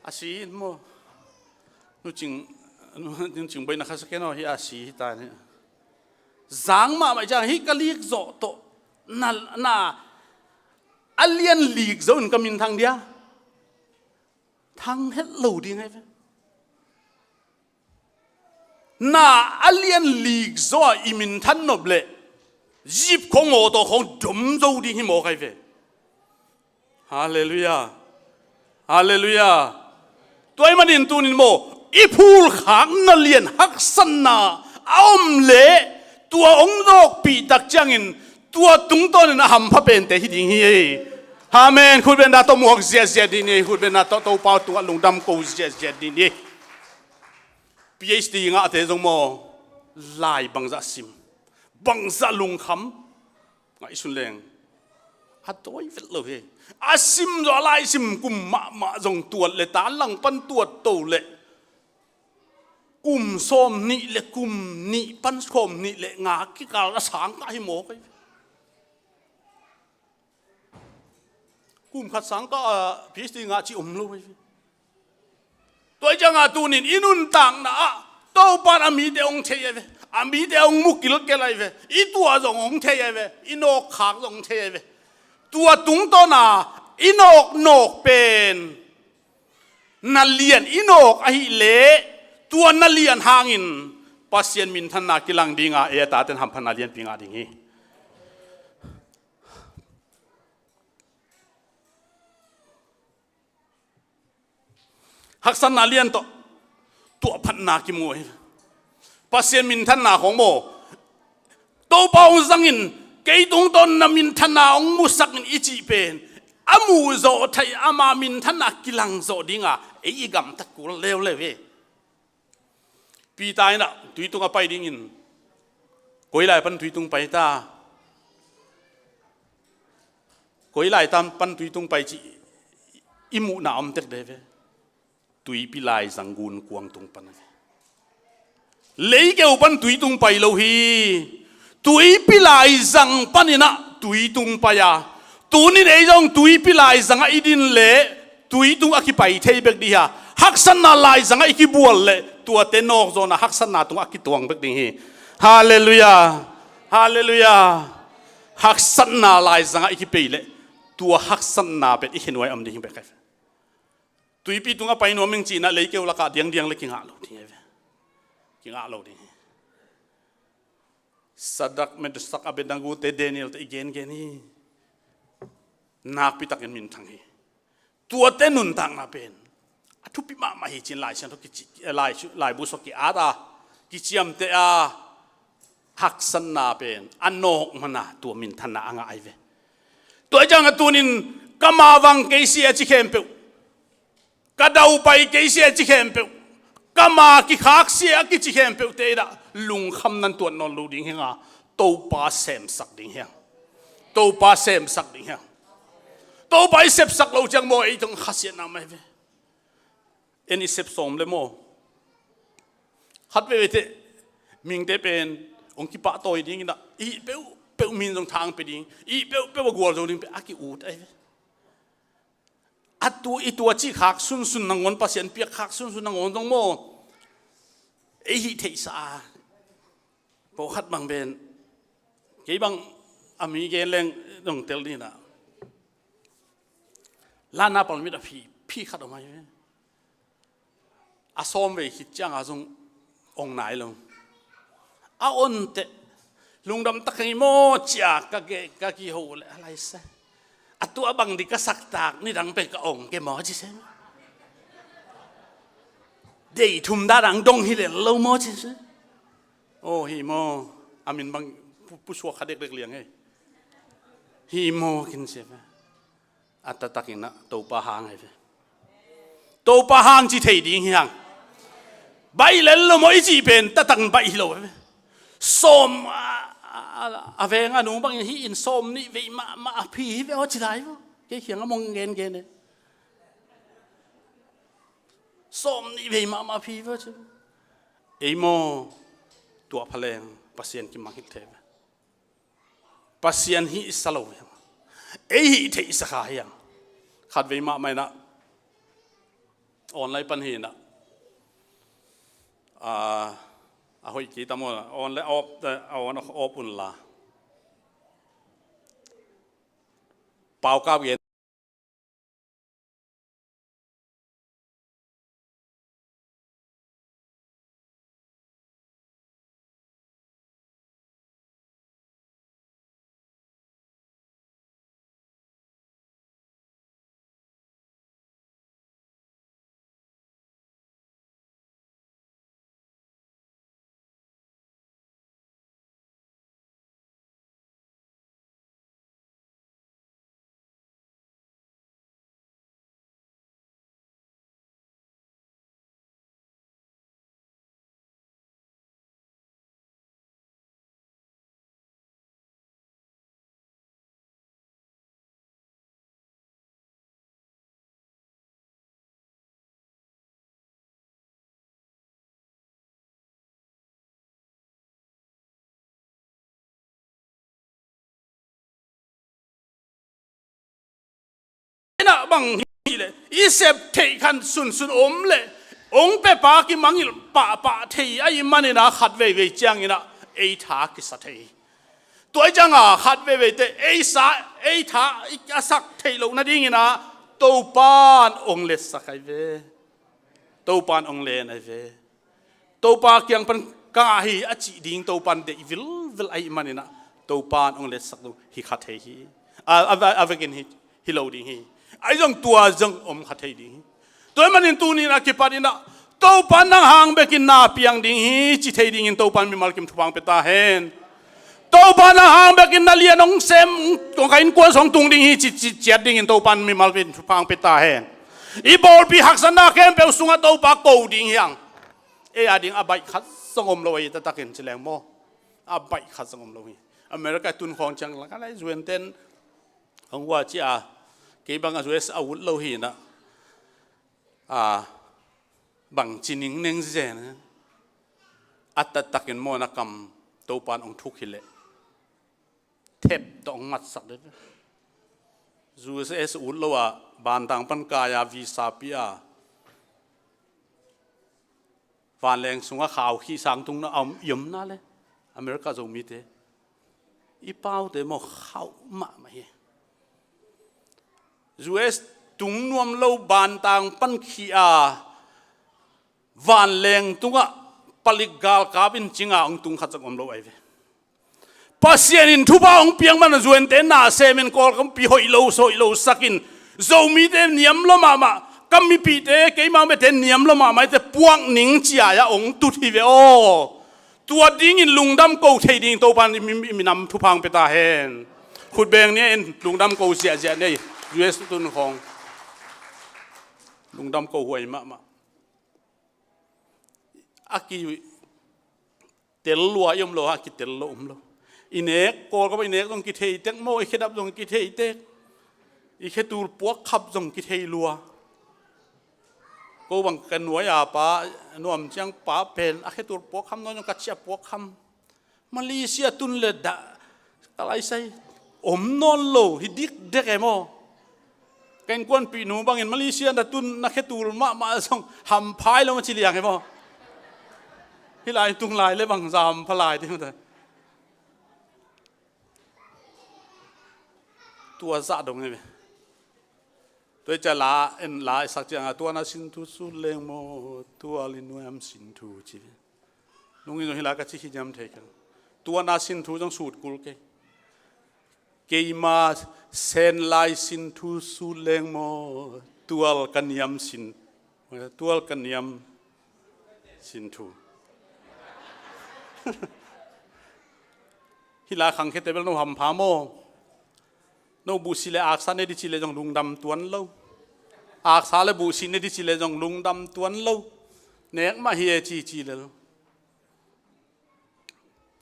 a si in maw? Nu Cing, Nu Cing Bawi na khasak hen aw, hi a si hi ta ni. Zang mahmah ciang hi ka lik zawh tawh na, na a lian lik zo in ka minthang dia. Thang het lo ding hi ve. Na a lian lik zaw a i minthan nop leh zip khong aw tawh khong dom zo ding hi mawk ahi ve. Halleluiah. Halleluiah. Tua ahih manin tunin maw, i phulkhakna lian haksatna a om leh tua hong zawkpih tak ciangin tua tungtawnin a hampha pente hi ding hi. Amen. Khutbetna tawh muak ziahziah dih ni. Khutbetna tawh Topa tungah lungdam ko ziahziah dih ni. PhD ngahte zong maw, lai bangzah sim, bangzah lungkham, ngaihsun leng a tawi vet lo hi. A sim zaw a lai sim kum mahmah zong tuat le tan lang pan tuat to le kum sawm nih le kum nih pan sawm nih le nga kikal a sang kah hi mawk hi. Kum khat sang kah a PhD ngah cih om lo hi. Tua hi ciangah tunin i nuntakna ah Topa in a mite hong thei ahi ve. A mite hong mu kilkel ahi ve. I tuah zong hong thei ahi ve. I nawkkhak zong hong thei ahi ve. Tua tungtawna i nawknawk pen na lian i nawk ahih leh tua na lian hangin Pasian minthanna kilang dinga ei a taten hamphatna lianpi ngah ding hi. Haksatna lian tawh tuahphatna kimu hi. Pasian minthanna khong maw, Topa hong zangin kei tungtawn na minthanna hong musakin i cih pen a muhzawh theih ama minthanna kilang zawh dinga ei i gamtat kul leuleu hi. Peter in ah tuitung a pai dingin koi lai pan tuitung pai ta, koi lai pan tuitung pai cih i muhna om tek de ve. Tuipi laizang gunkuang tung pan a ve. Leikeu pan tuitung pai lo hi. Tuipi laizang panin ah tuitung pai a, tunin ei zong tuipi laizangah i din leh tuitung a kipai thei bek dih hi a. Haksatna laizangah i kibual leh tuate nawkzawna haksatna tungah a kituang bek ding hi. Halleluiah. Halleluiah. Haksatna laizangah i kipei leh tua haksatna pen i khenuai om ding hi bek hi. Tuipi tungah pai nuam ing cihna leikeu lakah diangdiang le kingah lo ding hi ve. Kingah lo ding hi. Sadrak, Mesak, Abednego te, Daniel te i gengen hi. Nakpitakin minthang hi. Tuate nuntakna pen a thupi mahmah hi cin Lai Siangtho kici, Lai, Laibu sua ki-at a, kiciamteh a, haksatna pen a nawk mana tua minthanna a ngah ahi ve. Tua hi ciangah tunin ka ma vang kei si a ci khempeuh, ka daupai kei si a ci khempeuh, ka ma kikhak si a kici khempeuhte in ah lungkham nan tuat nawn lo ding hi hang a, Topa semsak ding hi hang. Topa semsak ding hi hang. Topa i sepsak lo ciang maw ei tawh khasiatna mah hi ve. En i sep sawm le maw, khat veve teh mingte pen hong kipahtawi dingin ah i hih peuhpeuh min zong thang pe ding, i hih peuhpeuh a gualzo ding pen a ki-ut ahi ve. A tu i tua cih khak sunsun nangawn, Pasian piak khak sunsun nangawn zong maw ei hih theihsa a, pawlkhat bang pen kei bang a mi gen leng dong tel ding in ah, lanna palmit a phi, phi khat om ahi ve. A sawm vei khit cianga zong ong nai lo. A onteh lungdam tak hi maw cia ka ge, ka kiho le a lai sa. A tua bang di ka saktak nidang pen ka ong ke maw ci se. Dei thum dadang dong hi le lo maw ci se. Aw hi maw. A min bang pu, pusuak kha dekdek liang hi. Hi maw kin se ve. A taktakin ah Topa hang ahi ve. Topa hang ci thei ding hi hang. Baih lel lo maw i cih pen taktak baih hi lo. Sawm a, a, a veng a nung bangin hih in sawm nih vei mahmah a phi hi ve aw ci lai maw. Kei khiang a mong gengen e. Sawm nih vei mahmah a phi hi ve aw ci. Ei maw, tua phaleng Pasian kimang hi thei ve. Pasian hihsa lo hiam? Ei hih theihsa kha hiam? Khatvei mahmah inah online pan hi inah, ah, a hoih kei tam aw, online op, eh, on off unla. Paukap gen. Inah bang hileh i sep theih khan sunsun om leh ong pepa kimangilh pahpah thei ahih maninah khat veivei cianginah ei tha kisa thei hi. Tua i cianga khat veiveite ei sa, ei tha a sak theih loh nadinginah Topan ong letsak ahi ve. Topan ong len ahi ve. Topa kiang pan ka ngah hi a cih ding Topan deih vilvel ahih maninah Topan ong letsak lo hi kha thei hi. A, a, a vekin hi, hi lo ding hi. Ahi zong tua zong om kha thei ding hi. Tua ahih manin tuni inah kipat inah Topan nang hang bekin na piang ding hi ci thei dingin Topan mimal kim thupha ong pia ta hen. Topa nang hang bekin na lian ong sem, ong ka innkuan sung tung ding hi ci, ci, ciat dingin Topan mimal kim thupha ong pia ta hen. I bawlpi haksatna khempeuh sungah Topa ko ding hi ang. Ei a ding a baih khat zong om lo ahi taktakin ci leng maw. A baih khat zong om lo hi. America tun khawng ciang laka lai zuenten hong ua ci a, kei bang a U S a ut lo hi inah. A, bang ci ningneng zen a, a taktakin maw na kam Topan ong thuk hileh thep tawh ong matsak deuh. U S ut lo a, bantang pan kai a, visa pia a, vanleng sungah khau khih sang tungna a om i omna le America Zomite i paute maw khauh mahmah hi. U S tung nuam lo, bantang pan khih a, vanleng tungah palik galkap in cinga ong tung khat zong om lo ahi ve. Pasian in thupha ong piak man a zuente na semin Kawlgam pi hoih lo, hoih lo sakin Zomite niam lo mahmah, ka mipihte, keimah mete niam lo mahmah ite puak ning cia-a ong tut hi ve aw. Tua dingin lungdam ko thei ding Topan i mi, mi, minam thupha ong pia ta hen. Khutbeng nia in lungdam ko ziahziah nei, U S tun khawng. Lungdam ko huai mahmah. A kitel lua i om lo, a kitel lo om lo. I nek, Kawlgam i nek zong kithei tek maw, i khedap zong kithei tek. I khetul puak khap zong kithei lua. Ko bang ka nuai a pa, nuam ciang pa pen, a khetul puak kham nawn zong ka ciah puak kham. Malaysia tun le dah ka laisai om nawn lo hi dikdek e maw. Ka innkuanpih nu bangin Malaysia na tun na khetul mahmah zong hampha hi lo maw ci liang e maw. Hih lai tung lai le bang za hampha lai ding maw ta. Tua zah dong e maw. Tua i cia la en la i sak cianga tua na sin thu sut leng maw, tual i nuam sin thu ci. Nungin zong hi la ka ci hi niam thei keng. Tua na sin thu zong sut kul kei. Keima sen lai sin thu sut leng maw, tual ka niam sin, tual ka niam sin thu. Hi la khangkhiate bel no hampha maw. No buhsi le aksa ne di ci le zong lungdam tuan lo. Aksa le buhsi ne di ci le zong lungdam tuan lo. Nek mah hi e ci ci lel.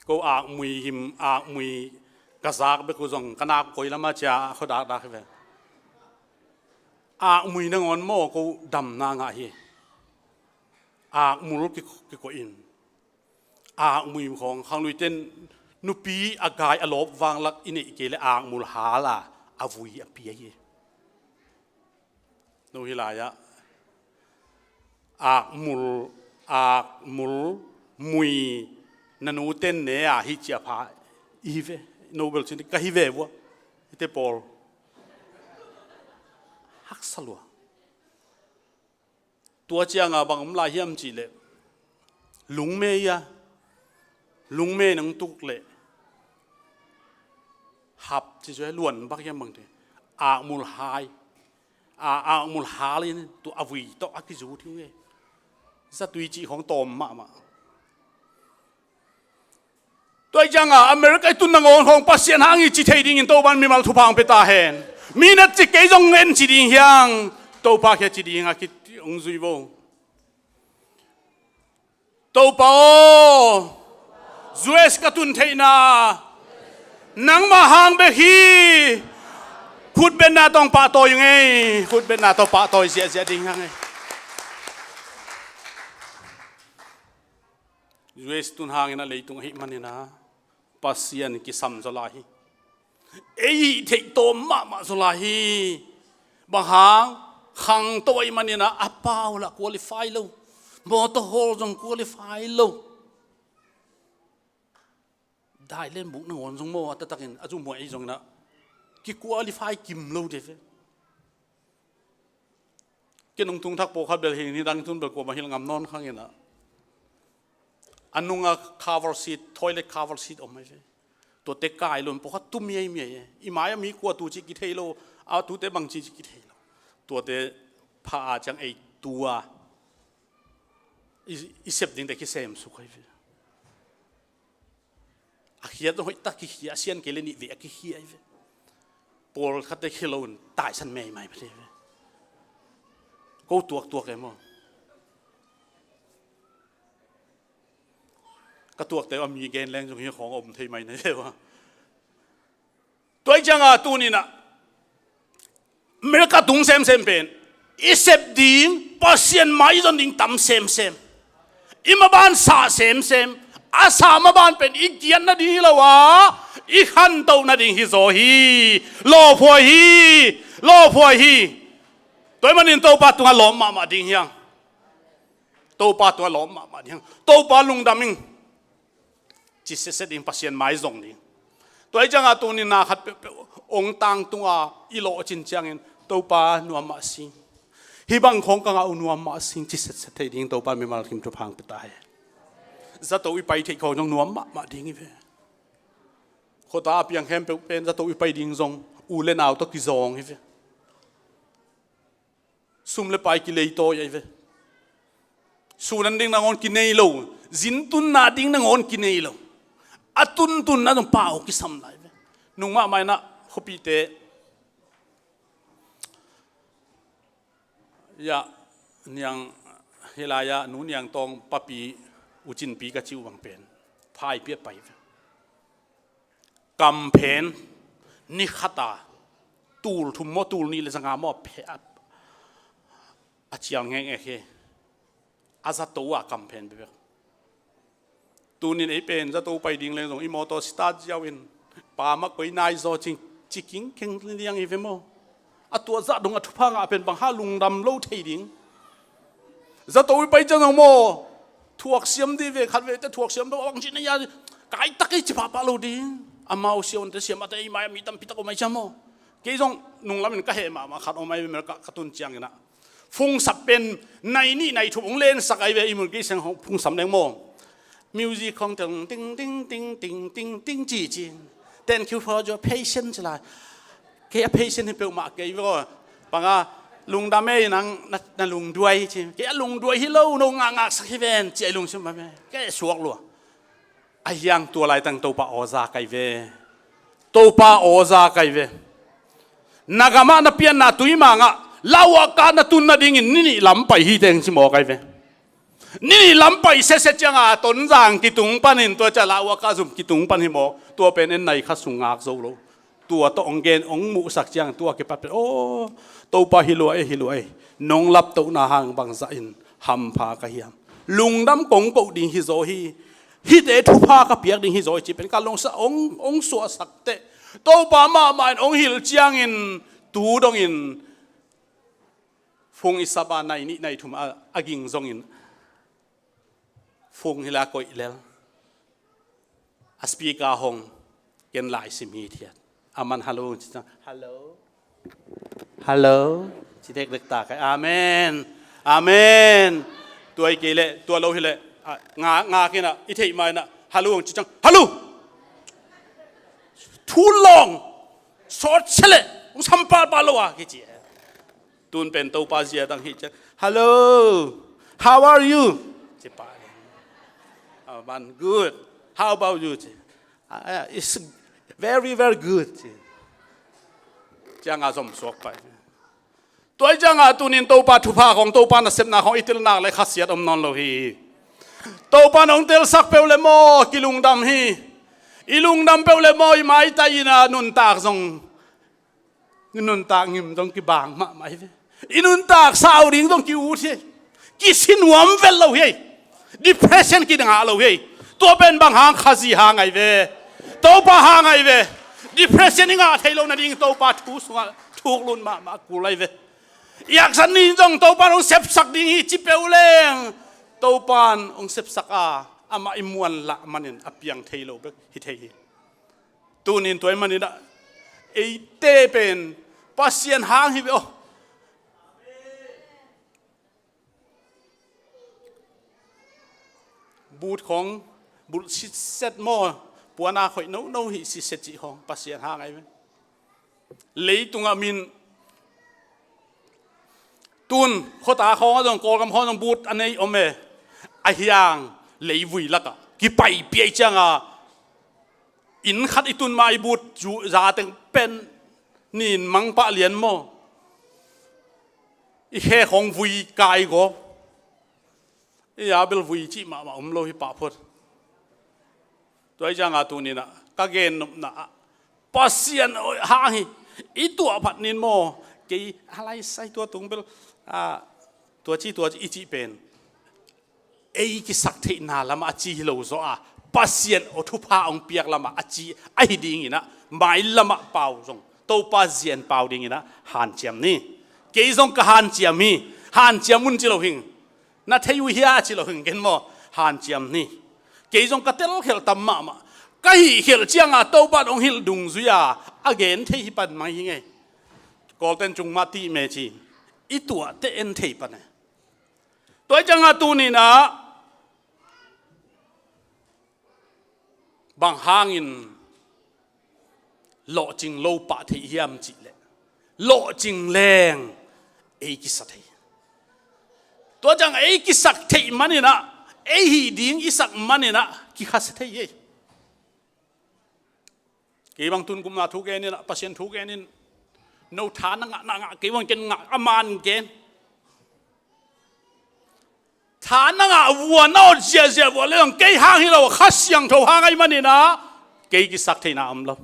Ko akmui him, akmui ka zak bek uh zong ka nak koi lamah cia a khuadakdak hi ve. Akmui nangawn maw ko damna ngah hi. Akmul ki, kikoih in. Akmui khawng khangluiten nupi a gai a lawp vanglak i neih kei le akmul hal a, a vui a pia hi. No hi lai-ah akmul, akmul mui na nu ten ne a hi cia pha i hi ve. No bel cin ka hi ve vua. Hite pawl haksa lua. Tua cianga bang om lai hiam cihleh lungmei a, lungmei nang tuk leh hap ci cu luan bak hiam bangte akmul hai. A, akmul hal in tua a vui tawh a kizut hi nge. Zatui cih khawng tawm mahmah. Tua hi cianga America i tun nangawn khawng Pasian hang hi ci thei dingin Topan mimal thupha hong pia ta hen. Mi na ci kei zong en ci ding hiang. Topa khia ci ding a ki hong zui vo. Topa aw, U S ka tun theihna nangmah hang bek hi. Khutbetna tawh pahtawi ngei, khutbetna tawh pahtawi ziahziah ding hang ei. U S tun hangin a leitung ahih manin a Pasian kisam zaw lai hi. Ei hih theih tawm mahmah zaw lai hi. Bang hang, khangto ahih manin a, a pau lah qualify lo. Motor hawl zong qualify lo. Dai len buk nangawn zong maw, a taktakin a zumhuai ei zongin a ki qualify kim lo te ve. Ken hong tung thak pawlkhat bel hi, nidang tun bel kuamah hilh ngam nawn khangin a, a nunga cover seat, toilet cover seat om ahi ve. Tuate kai lo in pawlkhat tu miaimiai e. I mai-ah mi kua tu cih kithei lo, a tute bangci cih kithei lo. Tuate pha a ciang ei tu a i, i sep dingte kisem suk ahi ve. A khiat zong hoih tak kikhia, a sian kei le nih vei a kikhia hi ve. Pawlkhatte khia lo in taisan meimai pha hi ve. Ko tuaktuak e maw? Ka tuakte uh a mi gen leng zong hi khawng a om thei mai na hi ve ua. Tua hi cianga tuninah America tung semsem pen i sep ding, Pasian mai i zon ding tam semsem. I maban sah semsem. A sah maban pen i giat nading hi lo a, i khantoh nading hi zaw hi. Lawphuai hi. Lawphuai hi. Tua ahih manin Topa tungah lawp mahmah ding hiang. Topa tungah lawp mahmah ding hiang. Topa lungdam ing. Ci setset ding, Pasian mai zong ding. Tua hi cianga tunin na khat peuhpeuh ong tangtunga i lawhcin ciangin Topa nuam mah sing. Hih bang khawng ka ngah uh nuam mah sing ci setset thei ding Topa mimal kim thupha hong pia ta hi. Zato i pai theih khawng zong nuam mahmah ding hi ve. Khuata a piang khempeuh pen zato i pai ding zong u le nau tawh kizawng hi ve. Sum le pai kileitawi ahi ve. Sun an ding nangawn kinei lo. Zin tunna ding nangawn kinei lo. A tuntunna zong pau kisam lai ve. Nungmah mainah khuapihte. Ya, niang hilai-ah nu Niang Tawng papi, ucinpi ka cih uh bang pen phaipi a pai ve. Kamphen ni khata tul thum maw, tul nih le zanga maw a phe a, a cial ngekngek hi. A zato a kamphen bekbek. Tunin ei pen zato pai ding leng zong i mawtaw start ziau in pa mah koi nai zaw cing ci kingkheng liang hi ve maw? A tuah zah dong a thupha ngah pen bang ha lungdam lo thei ding. Zato i pai ciang zong maw, thuaksiam dih ve, khat vete thuaksiam dong a bang ci na ya, kai tak i ci pahpah lo ding. Amau siawnte siamahte ei mai-ah mi tampi tak om ai ciang maw? Kei zong nunglamin ka heh mahmah khat om ai ve, America ka tun ciangin ah. Fungsap pen nai nih nai thum hong lensak ai ve, i mun kei seng hong fungsap leng maw? Music khawng ting, ting, ting, ting, ting, ting, ting, ci, ci. Thank you for your patience lai. Kei a patient hi peuhmah kei ve aw. Panga lungdam ei nang na, na lungduai ci. Kei a lungduai hi lo, no ngakngaksak hi ven ci a i lungsim mah ve. Kei suak lua. A hiang tua laitang Topa awza kai ve. Topa awza kai ve. Na gamah na pianna tui mangah lauah kah na tun nadingin ni nih lam pai hi teng ci mawk ai ve. Ninih lam pai sese cianga Tonzang kitung panin tua ciah Lauhuaka zum kitung pan hi maw? Tua pen en nai kha sung ngak zo lo. Tua tawh hong gen hong muhsak ciang tua kipat pen aw, Topa hi lua e, hi lua e. Nong laptohna hang bangzah in hampha ka hiam? Lungdam kong koh ding hi zaw hi. Hihte thupha ka piak ding hi zaw hi ci pen ka lungsa hong, hong suahsak teh. Topa mahmah in hong hilh ciangin tu dongin phung i sapa nai nih nai thum a, a ging zongin phung hi la koih lel. A speaker hong ken lai sim hi thiat. A man hallo ci ciang hallo. Hallo. Ci dekdek ta kai. Amen. Amen. Tua i kei leh tua lo hi leh. Nga, nga kina i theih ma ina hallo hong ci ciang hallo. Thu long sawt se leh hong sampalpal lo a kici. Tun pen Topa zia dang hi ciang hello, how are you? Ci pa. Ah, man good. How about you? Ci. Ah, it's very, very good. Ci. Cianga zom suak pai. Tua i cianga tunin Topa thupha khong, Topa nasepna khong i tel nak le khasiat om nawn lo hi. Topa nong telsak peuh le maw kilungdam hi. I lungdam peuh le maw i maitai ina nuntak zong nuntak ngim zong kibang mahmah hi ve. I nuntak sau ding zong ki-ut hi. Kisi nuam vel lo hi. Depression kidangah lo hi. Tua pen bang hang Khazih hang ai ve. Topa hang ai ve. Depression i ngah thei lo nading Topa thu sungah thuk lun mahmah kul ai ve. I haksan ni zong Topa hong sepsak ding hi ci peuh leng Topa hong sepsak a amah i muan lah manin a piang thei lo bek hi thei hi. Tunin tua i manin ah eite pen Pasian hang hi ve aw. But khong bulh sitset maw, puana khoih nono hi sitset cih khong Pasian hang ai ve. Leitungah min tun khuata khawng a zong Kawlgam khawng a zong but a nei om e. A hiang leivui lakah kipaipih ai cianga inn khat i tun ma i but zateng pen nin mangpah lian maw? I khe khong vui kai gawp. I a bel vui cih mahmah om lo hi pah phot. Tua i cianga tuninah ka gennopna ah Pasian hang hi. I tuah phat nin maw? Kei a laisai tua tung bel tua ci tua ci i cih pen ei kisak theihna lamah a ci hi lo zaw a, Pasian aw thupha hong piak lamah a ci ahi dinginah mai lamah pau zong Topa zian pau dinginah hanciam ni. Kei zong ka hanciam hi. Hanciam un ci lo hing. Na thei uh hia ci lo hing ken maw? Hanciam ni. Kei zong ka telkhelh tam mahmah. Ka hihkhelh cianga Topa hong hilh dungzui a a gen thei hi pan mai hi ngei. Kawlten cung mah tih me ci. I tuahte en thei pan e. Tua i cianga tuninah bang hangin lawhcing lo pah theih hiam cihleh lawhcing leng ei kisa thei. Tua ciang ei kisak theih maninah ei hih ding i sak maninah kikhasa thei ei. Kei bang tun kumna thu genin ah Pasian thu genin no tha na ngah na ngah kei bang ken ngah a man gen. Tha na ngah vua na awt ziahziah vua le zong kei hang hi lo Kha Siangtho hang ahi maninah kei kisak theihna om lo.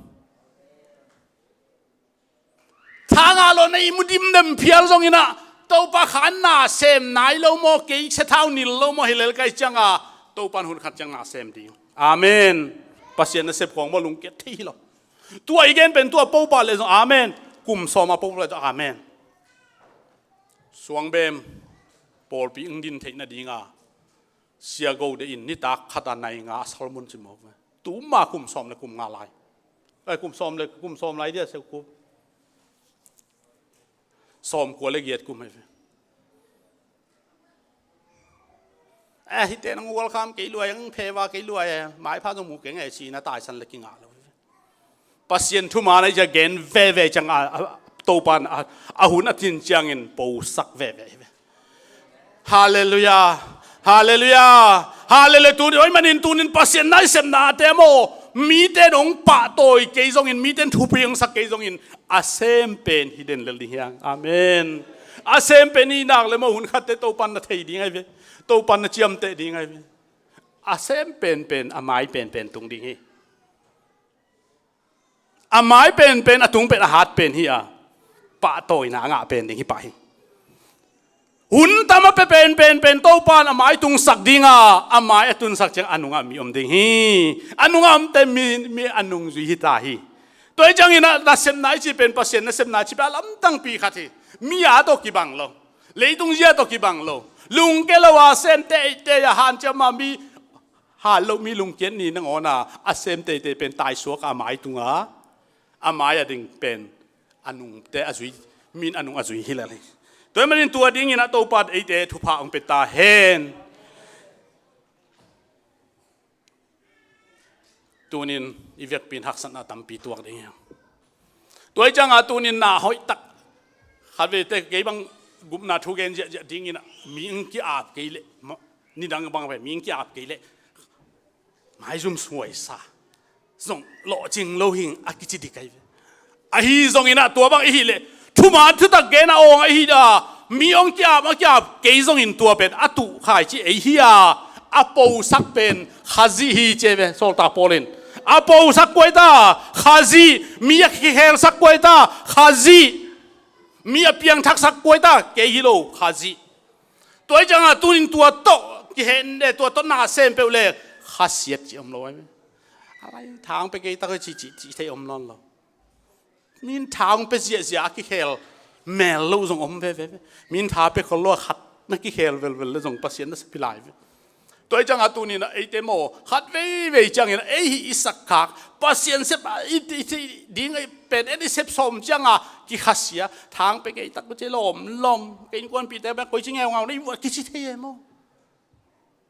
Tha ngah lo na ihmu dimdem phial zonginah Topa kha na sem nai lo maw kei siathau nil lo maw hi lel kai cianga Topa hun khat ciang na sem ding. Amen. Pasian na sep khawng maw lungkiat thei hi lo. Tua i gen pen tua popa le zong amen. Kum sawma popa le zong amen. Suangbem pawlpi ing din theih nadinga siago de in nitak khata nai nga a salmun ci mawk ve. Tuma kum sawm le kum nga lai. Ai kum sawm le kum sawm lai dia se kum sawm kua le giat kum hei ve. Eh hite nang welcome kei luai ang pheva kei luai eh maipha zong mu keng eh sina taisan le kingah lo. Pasian thuman ahi cia gen veve ciang a Topan a hun a tin ciangin posak veve hi ve. Halleluia. Halleluia. Halleluia. Tuni oi manin tunin Pasian naisepna te maw mite dong pahtawi kei zongin miten thupi hong sak kei zongin a sem pen hi den lel ding hiang. Amen. A sem pen i nak le maw, hun khatte Topan na thei ding ahi ve. Topan na ciamteh ding ahi ve. A sem penpen, a mai penpen tung ding hi. A mai penpen, a tung pen, a hat pen hi a, pahtawina a ngah pen ding hi pah hi. Hun tam a pia penpenpen Topan a mai tungsak ding a, a mai a tunsak ciang a nungah mi om ding hi. A nungah omte mi, mi a nungzui hi ta hi. Tua hi ciangin ah nasepna i cih pen, Pasian nasepna i cih pen a lamdangpi khat hi. Mi a tawh kibang lo. Leitung zia tawh kibang lo. Lungke lo a sem teitei a hanciam a mi hat loh mi lungkiat ni nangawn a, a sem teitei pen taisuak a, a mai tung a, a mai a ding pen a nungte a zui, min a nung a zui hi lel hi. Tua ahih manin tua dingin ah Topa eite thupha hong pia ta hen. Tunin i vekpi in haksatna tampi tuak ding hi. Tua hi ciangin tunin na hoih tak, khat veite kei bang gupna thu gen ziahziah dingin ah, mi hong ki-ap kei leh, ma-, nidang bang pen mi hong ki-ap kei leh maizum suaisa zong lawhcing lo hi ing a kici dik ahi ve. Ahi zongin ah tua bang i hih leh thuman thutak gen a awng ahi a, mi hong ki-ap a ki-ap kei zongin tua pen a tuh khai ci ei hi a, a posak pen Khazih hi ci ei ve. Sawltak Paul in a posak kua hi ta? Khazih. Mi a kikhelsak kua hi ta? Khazih. Mi a piangthaksak kua hi ta? Kei hi lo, Khazih. Tua hi ciangin tunin tua tawh kihen le, tua tawh na sem peuh le khasiat ci om lo ahi ve. A lai thang pe kei tak ci, ci, ci thei om nawn lo. Min tha hong pia ziahziah a kikhel mel lo zong om veve ve. Min tha pia khol lo a khat na kikhel velvel le zong Pasian na sepih lai ve. Tua hi ciangin tunin ah eite maw, khat veivei ciangin ei hih i sakkhak, Pasian sep a i, i, i ding pen en i sep sawm ciangin kikhasia, thang pia kei tak ci lawmlawm, ka innkuanpihte bek koi ci ngeungau na i vuah kici thei e maw.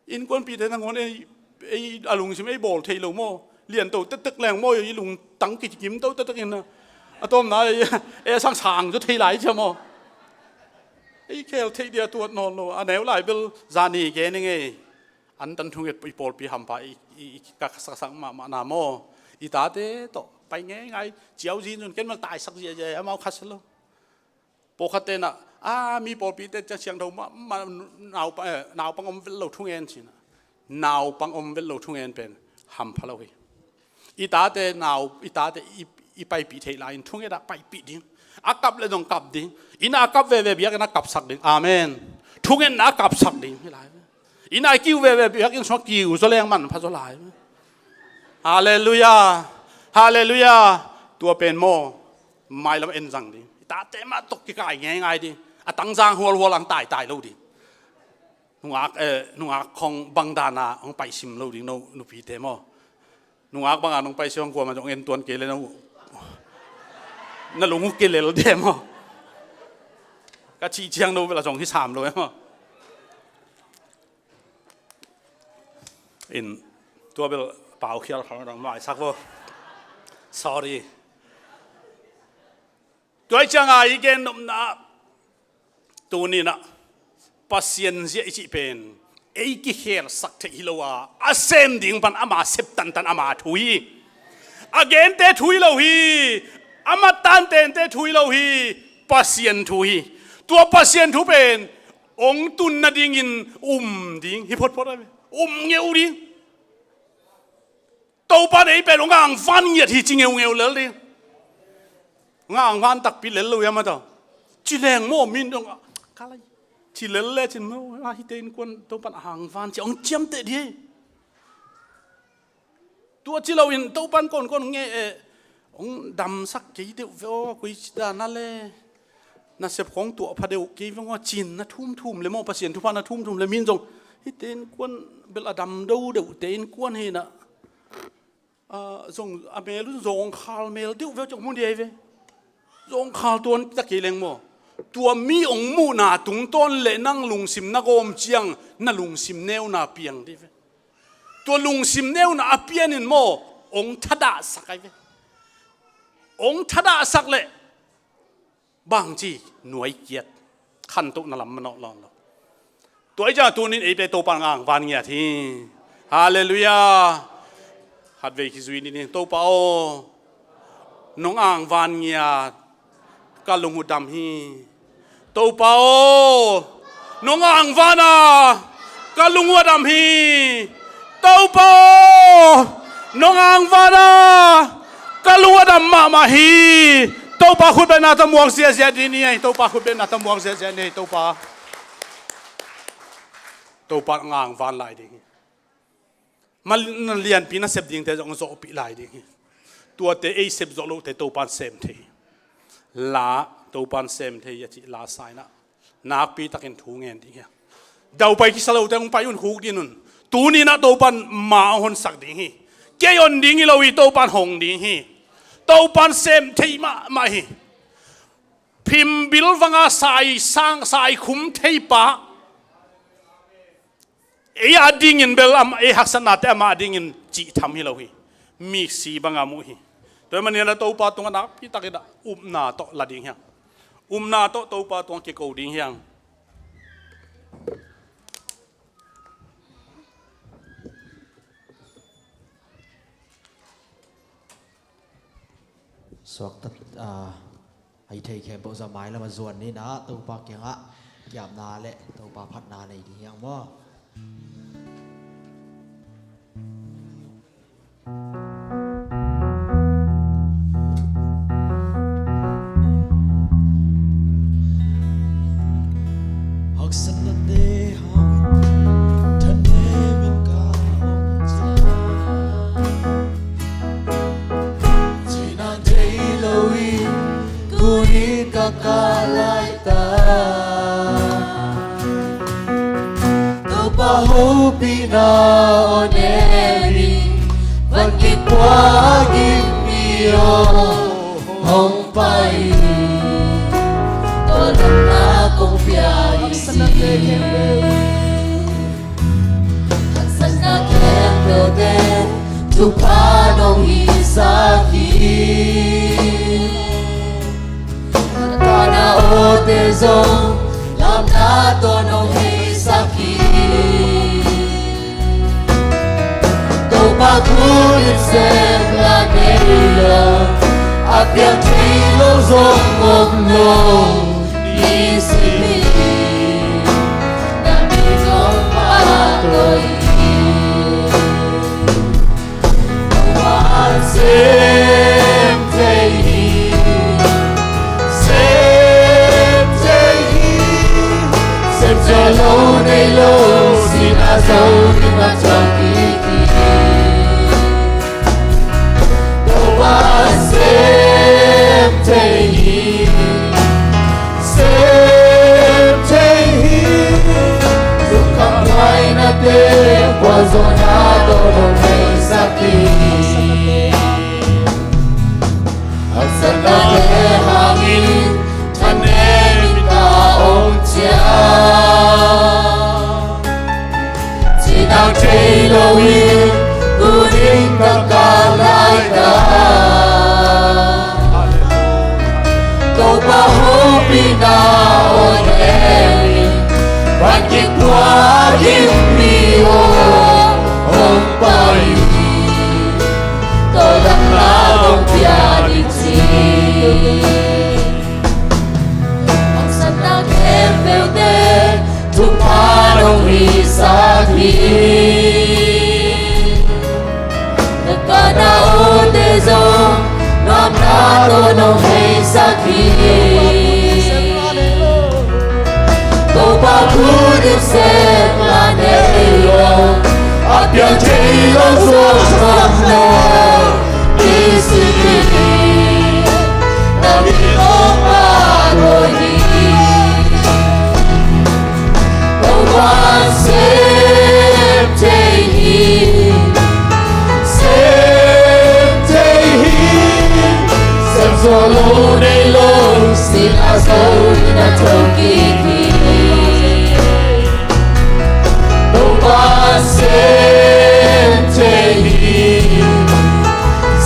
Innkuanpihte nangawn ei, ei a lungsim ei bawl thei lo maw? Lianto tektek leng maw, i lungtang kikimto tektek in a, a tawpna ei, ei a sangsang zaw thei lai cia maw? Ei khel theih dia tuat nawn lo. A neu lai bel zani gen ing ei. Antan thunget i pawlpi hampha i, i, i ka saksak mahmah na maw? I tate tawh pai ngeingai. Ciau zin zun ken mal taisak ziahziah, amau khasia lo. Pawlkhatte in ah, a, mi pawlpite ciang siangtho mah, mah, naupang, eh, naupang om vet lo thungen ci-in ah. Naupang om vet lo thungen pen hampha lo hi. I tate nau, i tate i, i paipih theih lai-in thunget ah paipih ding. A kap le zong kap ding. Inn ah a kap veve biakinn ah kapsak ding. Amen. Thungetna ah kapsak ding hi lai. Inn ah i kiu veve biakinn sungah kiu zaw leng manpha zaw lai. Halleluiah. Halleluiah. Tua pen maw, mailam en zang ding. I tate mah tawh kikai ngeingai ding. A tangzang hualhual ang taitai lo ding. Nungak, eh, nungak khong bang dan a hong paisim lo ding no nupite maw? Nungak bang a nong paisim hong kuamah zong en tuan kei le no. Na lung uh kilel de maw? Ka cih ciang no bel a zong hi sam lo e maw? In tua bel pau khial khang dang maisak vo. Sorry. Tua hi ciangin i gen nopna tunin ah Pasian ziah i cih pen ei kikhelsak theih hi lo a, a sem ding pan ama sep tantan ama thu hi. A gente thu hi lo hi. A mat tantente thu hi lo hi. Pasian thu hi. Tua Pasian thu pen hong tun nadingin um ding hi photphot a ve. Um ngeu ding. Topa in ei pen hong angvan ngiat hi ci ngeungeu lel ding. Hong angvan takpi lel lo hiam a ta? Ci leng maw min dong a, ka lai. Ci lel le cin maw, a hihte innkuan Topa in angvan ci hong ciamteh ding. Tua ci loin Topa in kongkong nge, eh, hong damsak kei deuh ve aw, koi ci dan a le. Nasep khong tuah pha deuh kei veng aw, cin na thumthum le maw, Pasian thupha na thumthum le min zong, hihte innkuan bel a dam do deuhte innkuan hi na. Ah, zong a mel un zawngkhal mel deuh ve aw, ciong mun diai ve. Zawngkhal tuan tak kei leng maw? Tua mi hong muhna tungtawn le nang lungsim na gawm ciang na lungsim neuna piang dih ve. Tua lungsim neuna a pianin maw, hong thadahsak ai ve. Hong thadahsak leh bangci nuai kiat, khantohna lam manawh lawn lo. Tua hi ciang tunin ei pen Topa in hong angvan ngiat hi. Halleluiah. Khatvei kizui ni ni, Topa aw, nong angvan ngiat, ka lung uh dam hi. Topa aw, nong angvan a ka lung uh a dam hi. Topa aw, nong angvan a ka lung uh a dam mahmah hi. Topa khutbetna tawh muak ziahziah ding ni ei. Topa khutbetna tawh muak ziahziah ni ei. Topa, Topa nong angvan lai ding hi. Mal-, na lianpi nasep dingte zong zawhpih lai ding hi. Tuate ei sep zawh lote Topan sem thei hi. La, Topan sem thei hi a cih la sa-in ah nakpi takin thu ngen ding hi. Daupai kisa lote hong pai un, khukdin un. Tuni-in ah Topan ma hong honsak ding hi. Kei hong ding hi lo hi, Topan hong ding hi. Topan sem thei mahmah hi. Phimbil vanga sai sang, sai khum thei pa. Ei a dingin bel am, ei haksatnate amah a dingin cih tham hi lo hi. Miksi banga muh hi. Tua ahih manin ah Topa tungah nakpi takin ah upna tawh la ding hi hang. Upna tawh Topa tungah kiko ding hi hang. Suakta, ah, a hih theih khempeuh zong mailam ah zuan ni in ah, Topa kiangah ki-apna le Topa phatna nei ding hi hang maw. Haksatnate hangin thanemin ka om ciang, cihna thei loin kunin ka kah laitak, Topa hopihna aw nemin, van kip puak in mi aw hong pai in. Tua lamna kong pia hi ci. Haksatna khempeuhte thupha nong hisak hi. Ka na awte zong lamna tawh nong heisak hi. Topa thu dim sem la nei lo, a piang thei lo zong om lo ni si hi. Na min hong phat hi. Topa sem thei hi, sem thei hi. Sem zawh lo nei lo, sihna zo ding a thokik hi. Topa sem thei hi, sem thei hi. Lungkham huainate khualzawhna tawh hong heisak hi. Haksatnate hangin thanemin ka om ciang, cihna thei loin kunin ka kah laitak, Topa hopihna aw nemin, van kip puak in mi aw hong pai in. Tua lamna kong pia hi ci. Haksatna khempeuhte thupha nong hisak hi. Ka na awte zong lamna tawh nong heisak hi. Topa thu dim sem la nei lo, a piang thei lo zong om lo ni si hi. Na min hong phat hi. Topa sem thei hi, sem thei hi. Sem zawh lo nei lo, sihna zo ding a thokik hi. Topa sem thei hi,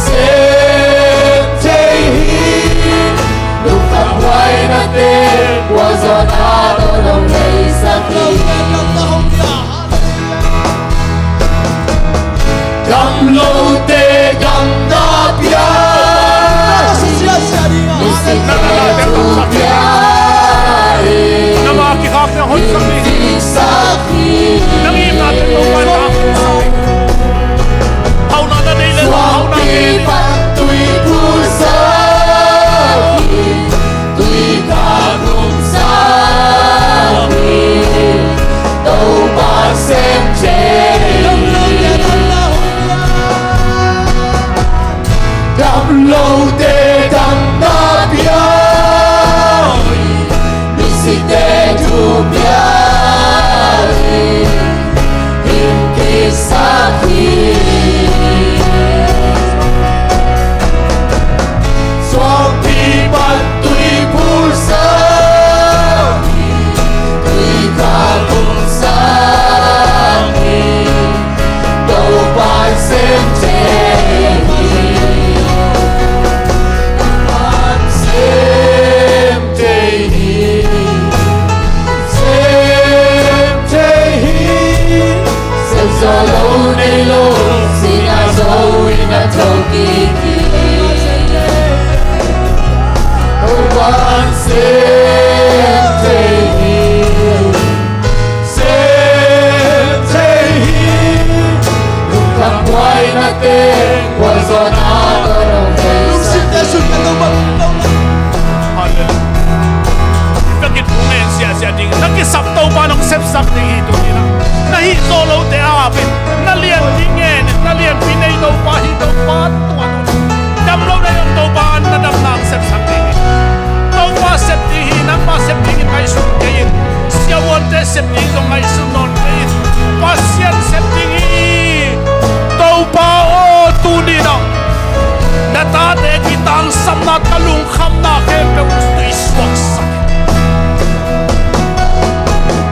sem thei hi. Lungkham huainate khualzawhna tawh nong heisak hi. Gamlote gamna pia hi. Misite thu pia hi. Bia in hing kisak hi. Suangpi pan tui phulsak hi. Tui khak hong sang hi. Topa'n sem thei hi. Topa'n sem thei hi. Sem thei hi. Sem zo lo nei lo, sihna zo in a thokik hi. Topa'n sem thei hi. Sem thei hi. Lungkham buaina teng, gualzawhna tawh hong theisak. Lungsimte sut ka lo bang. Halleluiah. Ka kithung en siahsiah ding, na kisap Topa nong sepsak ding hi tuni-in ah. Na hih zawh lote ap in, na lianpi ngen in, na lianpi nei Topa hi, Topa tua Topa. Dam lo na hi zong Topa na damna hong sepsak ding hi. Topa sep ding hi, nangmah sep dingin ngaihsun kei in. Siavuante sep ding zong ngaihsun nawn kei in. Pasian sep ding hi. Topa aw, tuni-in ah na tate kitangsapna, ka lungkhamna khempeuh tui suaksak in.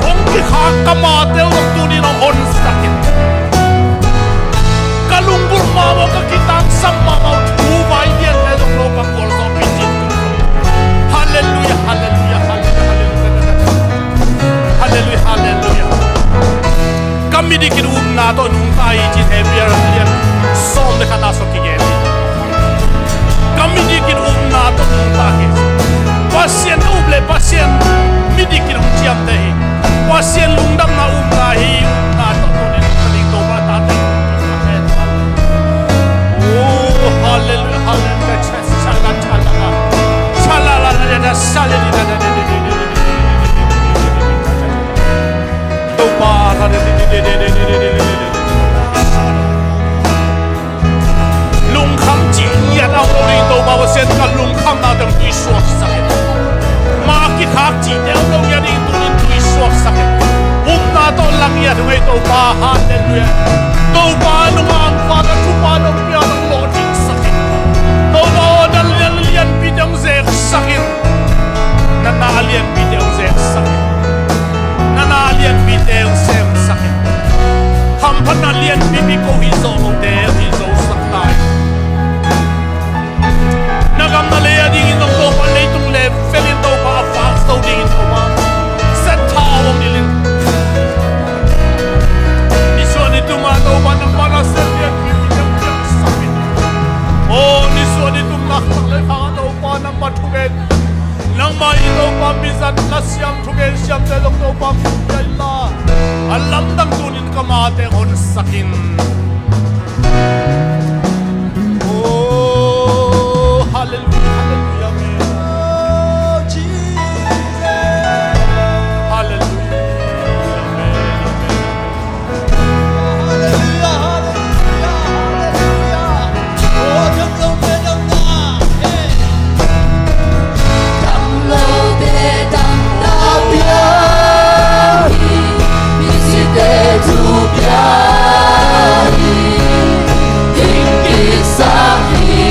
Hong kikhak ka mate uh zong tuni-in hong honsak in. Ka lunggulh mahmah, ka kitangsap mahmah uh thu vai liante zong lo ka gualzawhpih cin. Halleluiah, halleluiah, halleluiah, halleluiah. Halleluiah, halleluiah. Ka midik in upna tawh nungta hi, ci-in Hebru lian sawm le khat ah sua kigen hi. Ka midik in upna tawh nungta hi. Pasian na up leh Pasian midik in hong ciamteh hi. Pasian lungdamna upna hi, upna tawh nungta hi. Oh, halleluiah, halleluiah. Topa, lungkham cih ngiat a om lo ding, Topa Pasian, ka lungkhamna teng tui suaksak in. Ma kikhak cihte om lo ngiat ding, tuni-in tui suaksak in. Upna tawh lang ngiat ung ei Topa, halleluiah. Topa nong angpa, ka thupha nong pia, nong lawhcingsak in. Topa aw, na lian lianpite hong zeksak in. Na na lianpite hong zeksak in. Na na lianpite hong semsak in. Hamphatna lianpipi ko hih zawh lote hong hih zosak ta in. Na gam na lei a dingin zong Topa, leitung level in Topa a vak zo dingin Topa set tha hong nilh in. Nisuah nitum ah Topa nangmah nasem lianpipi hong piangsak in. Aw, nisuah nitum naktak le khang ah Topa nangmah thugen, nangmah i Topa mizat lasiam thugen siamte zong Topa khum pia inla, a lamdang tuni-in ka mate hong honsak in. Oh, halleluiah, halleluiah, amen. Oh, Jesus. Halleluiah, amen, amen, amen. Halleluiah, halleluiah, halleluiah. Oh, dam lo te damna. Hey. Dam lo te damna pia hi. Misite thu pia hi. Hing kisak hi.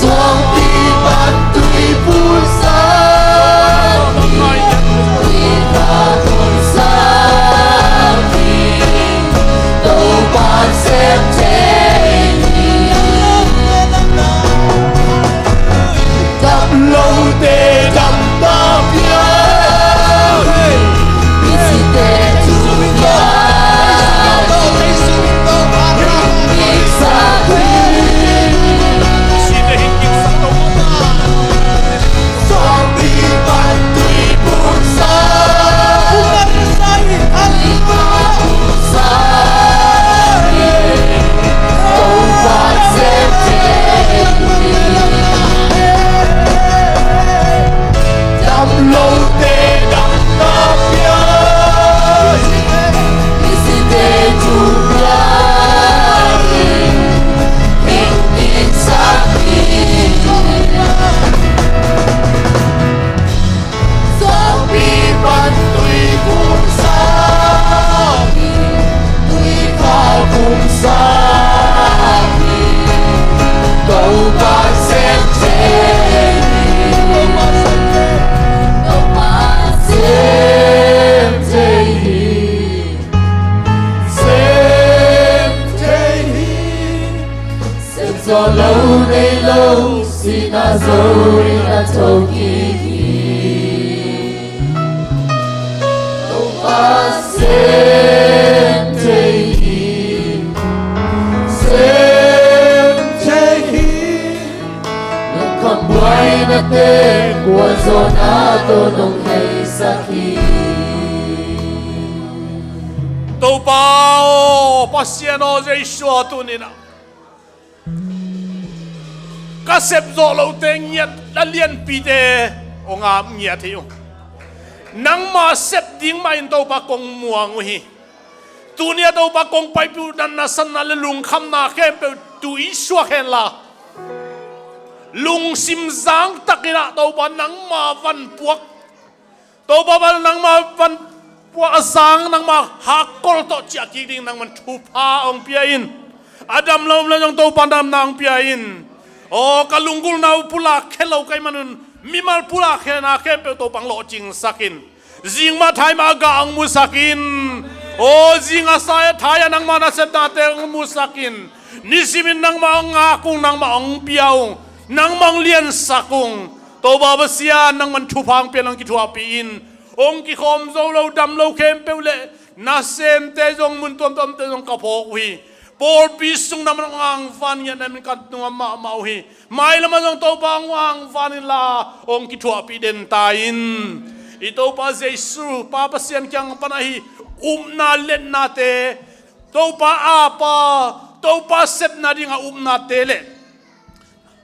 Suangpi pan tui phulsak hi. Tui khak hong sang hi. Topa'n sem thei hi. Dam lote dam ta pia hi. Misite thu pia hi. Hing kisak hi. Suangpi pan tui phulsak hi. Tui khak hong sang hi. Topa'n sem thei hi. Topa sem thei hi, sem thei hi. Nong khambuaina teng kua zawhna tawh nong heisak hi. Topa aw, Pasian aw, Jesu aw, tuni-in ah ka sep zawh lote ngiat a lianpite hong ap ngiat hi ung. Nangma sep ding mahin Topa kong muang uh hi. Tuni-a Topa kong paipih uh natna, sanna le lungkhamna khempeuh tui suak henla, lungsim zangtakin ah Topa nangma van puak, Topa bang nangma van puak a zang, nangma hakkol tawh ciah kik ding nangman thupha hong pia in. A dam lo om le zong Topa damna hong pia in. Aw, ka lunggulhna uh pulak khe lo ka hih manun mimal pulak khena khempeuh Topa hong lawhcingsak in. Zing mah thai mah a gah hong musak in. Aw, zing a sa thai a nangma nasepnate hong musak in. Nisimin nangma hong ngak ung, nangma hong pia ung, nangma hong liansak ung. Topa Pasian, nangman thupha hong pia in, hong kithuahpih in. Hong kikhawm zo lo, dam lo khempeuh le nasemte zong, mun tuamtuamte zong ka phawk uh hi. Pawlpi sung nangman hong angvan ngiat na min ka nuam mahmah uh hi. Mailamah zong Topa hong angvan inla, hong kithuahpih den ta in. I Topa Jesu, Pa Pasian kiang pan ahi upna letnate, Topa apa, Topa sepna dinga upnate le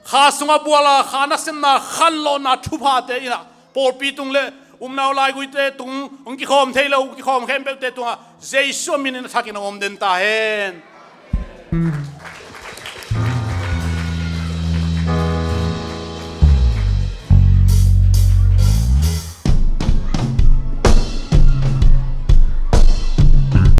kha sungah buala, kha nasemna, khanlawhna thuphate in ah pawlpi tung le upna uh laiguite tung, hong kikhawm thei lo, hong kikhawm khempeuhte tungah Jesu minin a thakin hong om den ta hen.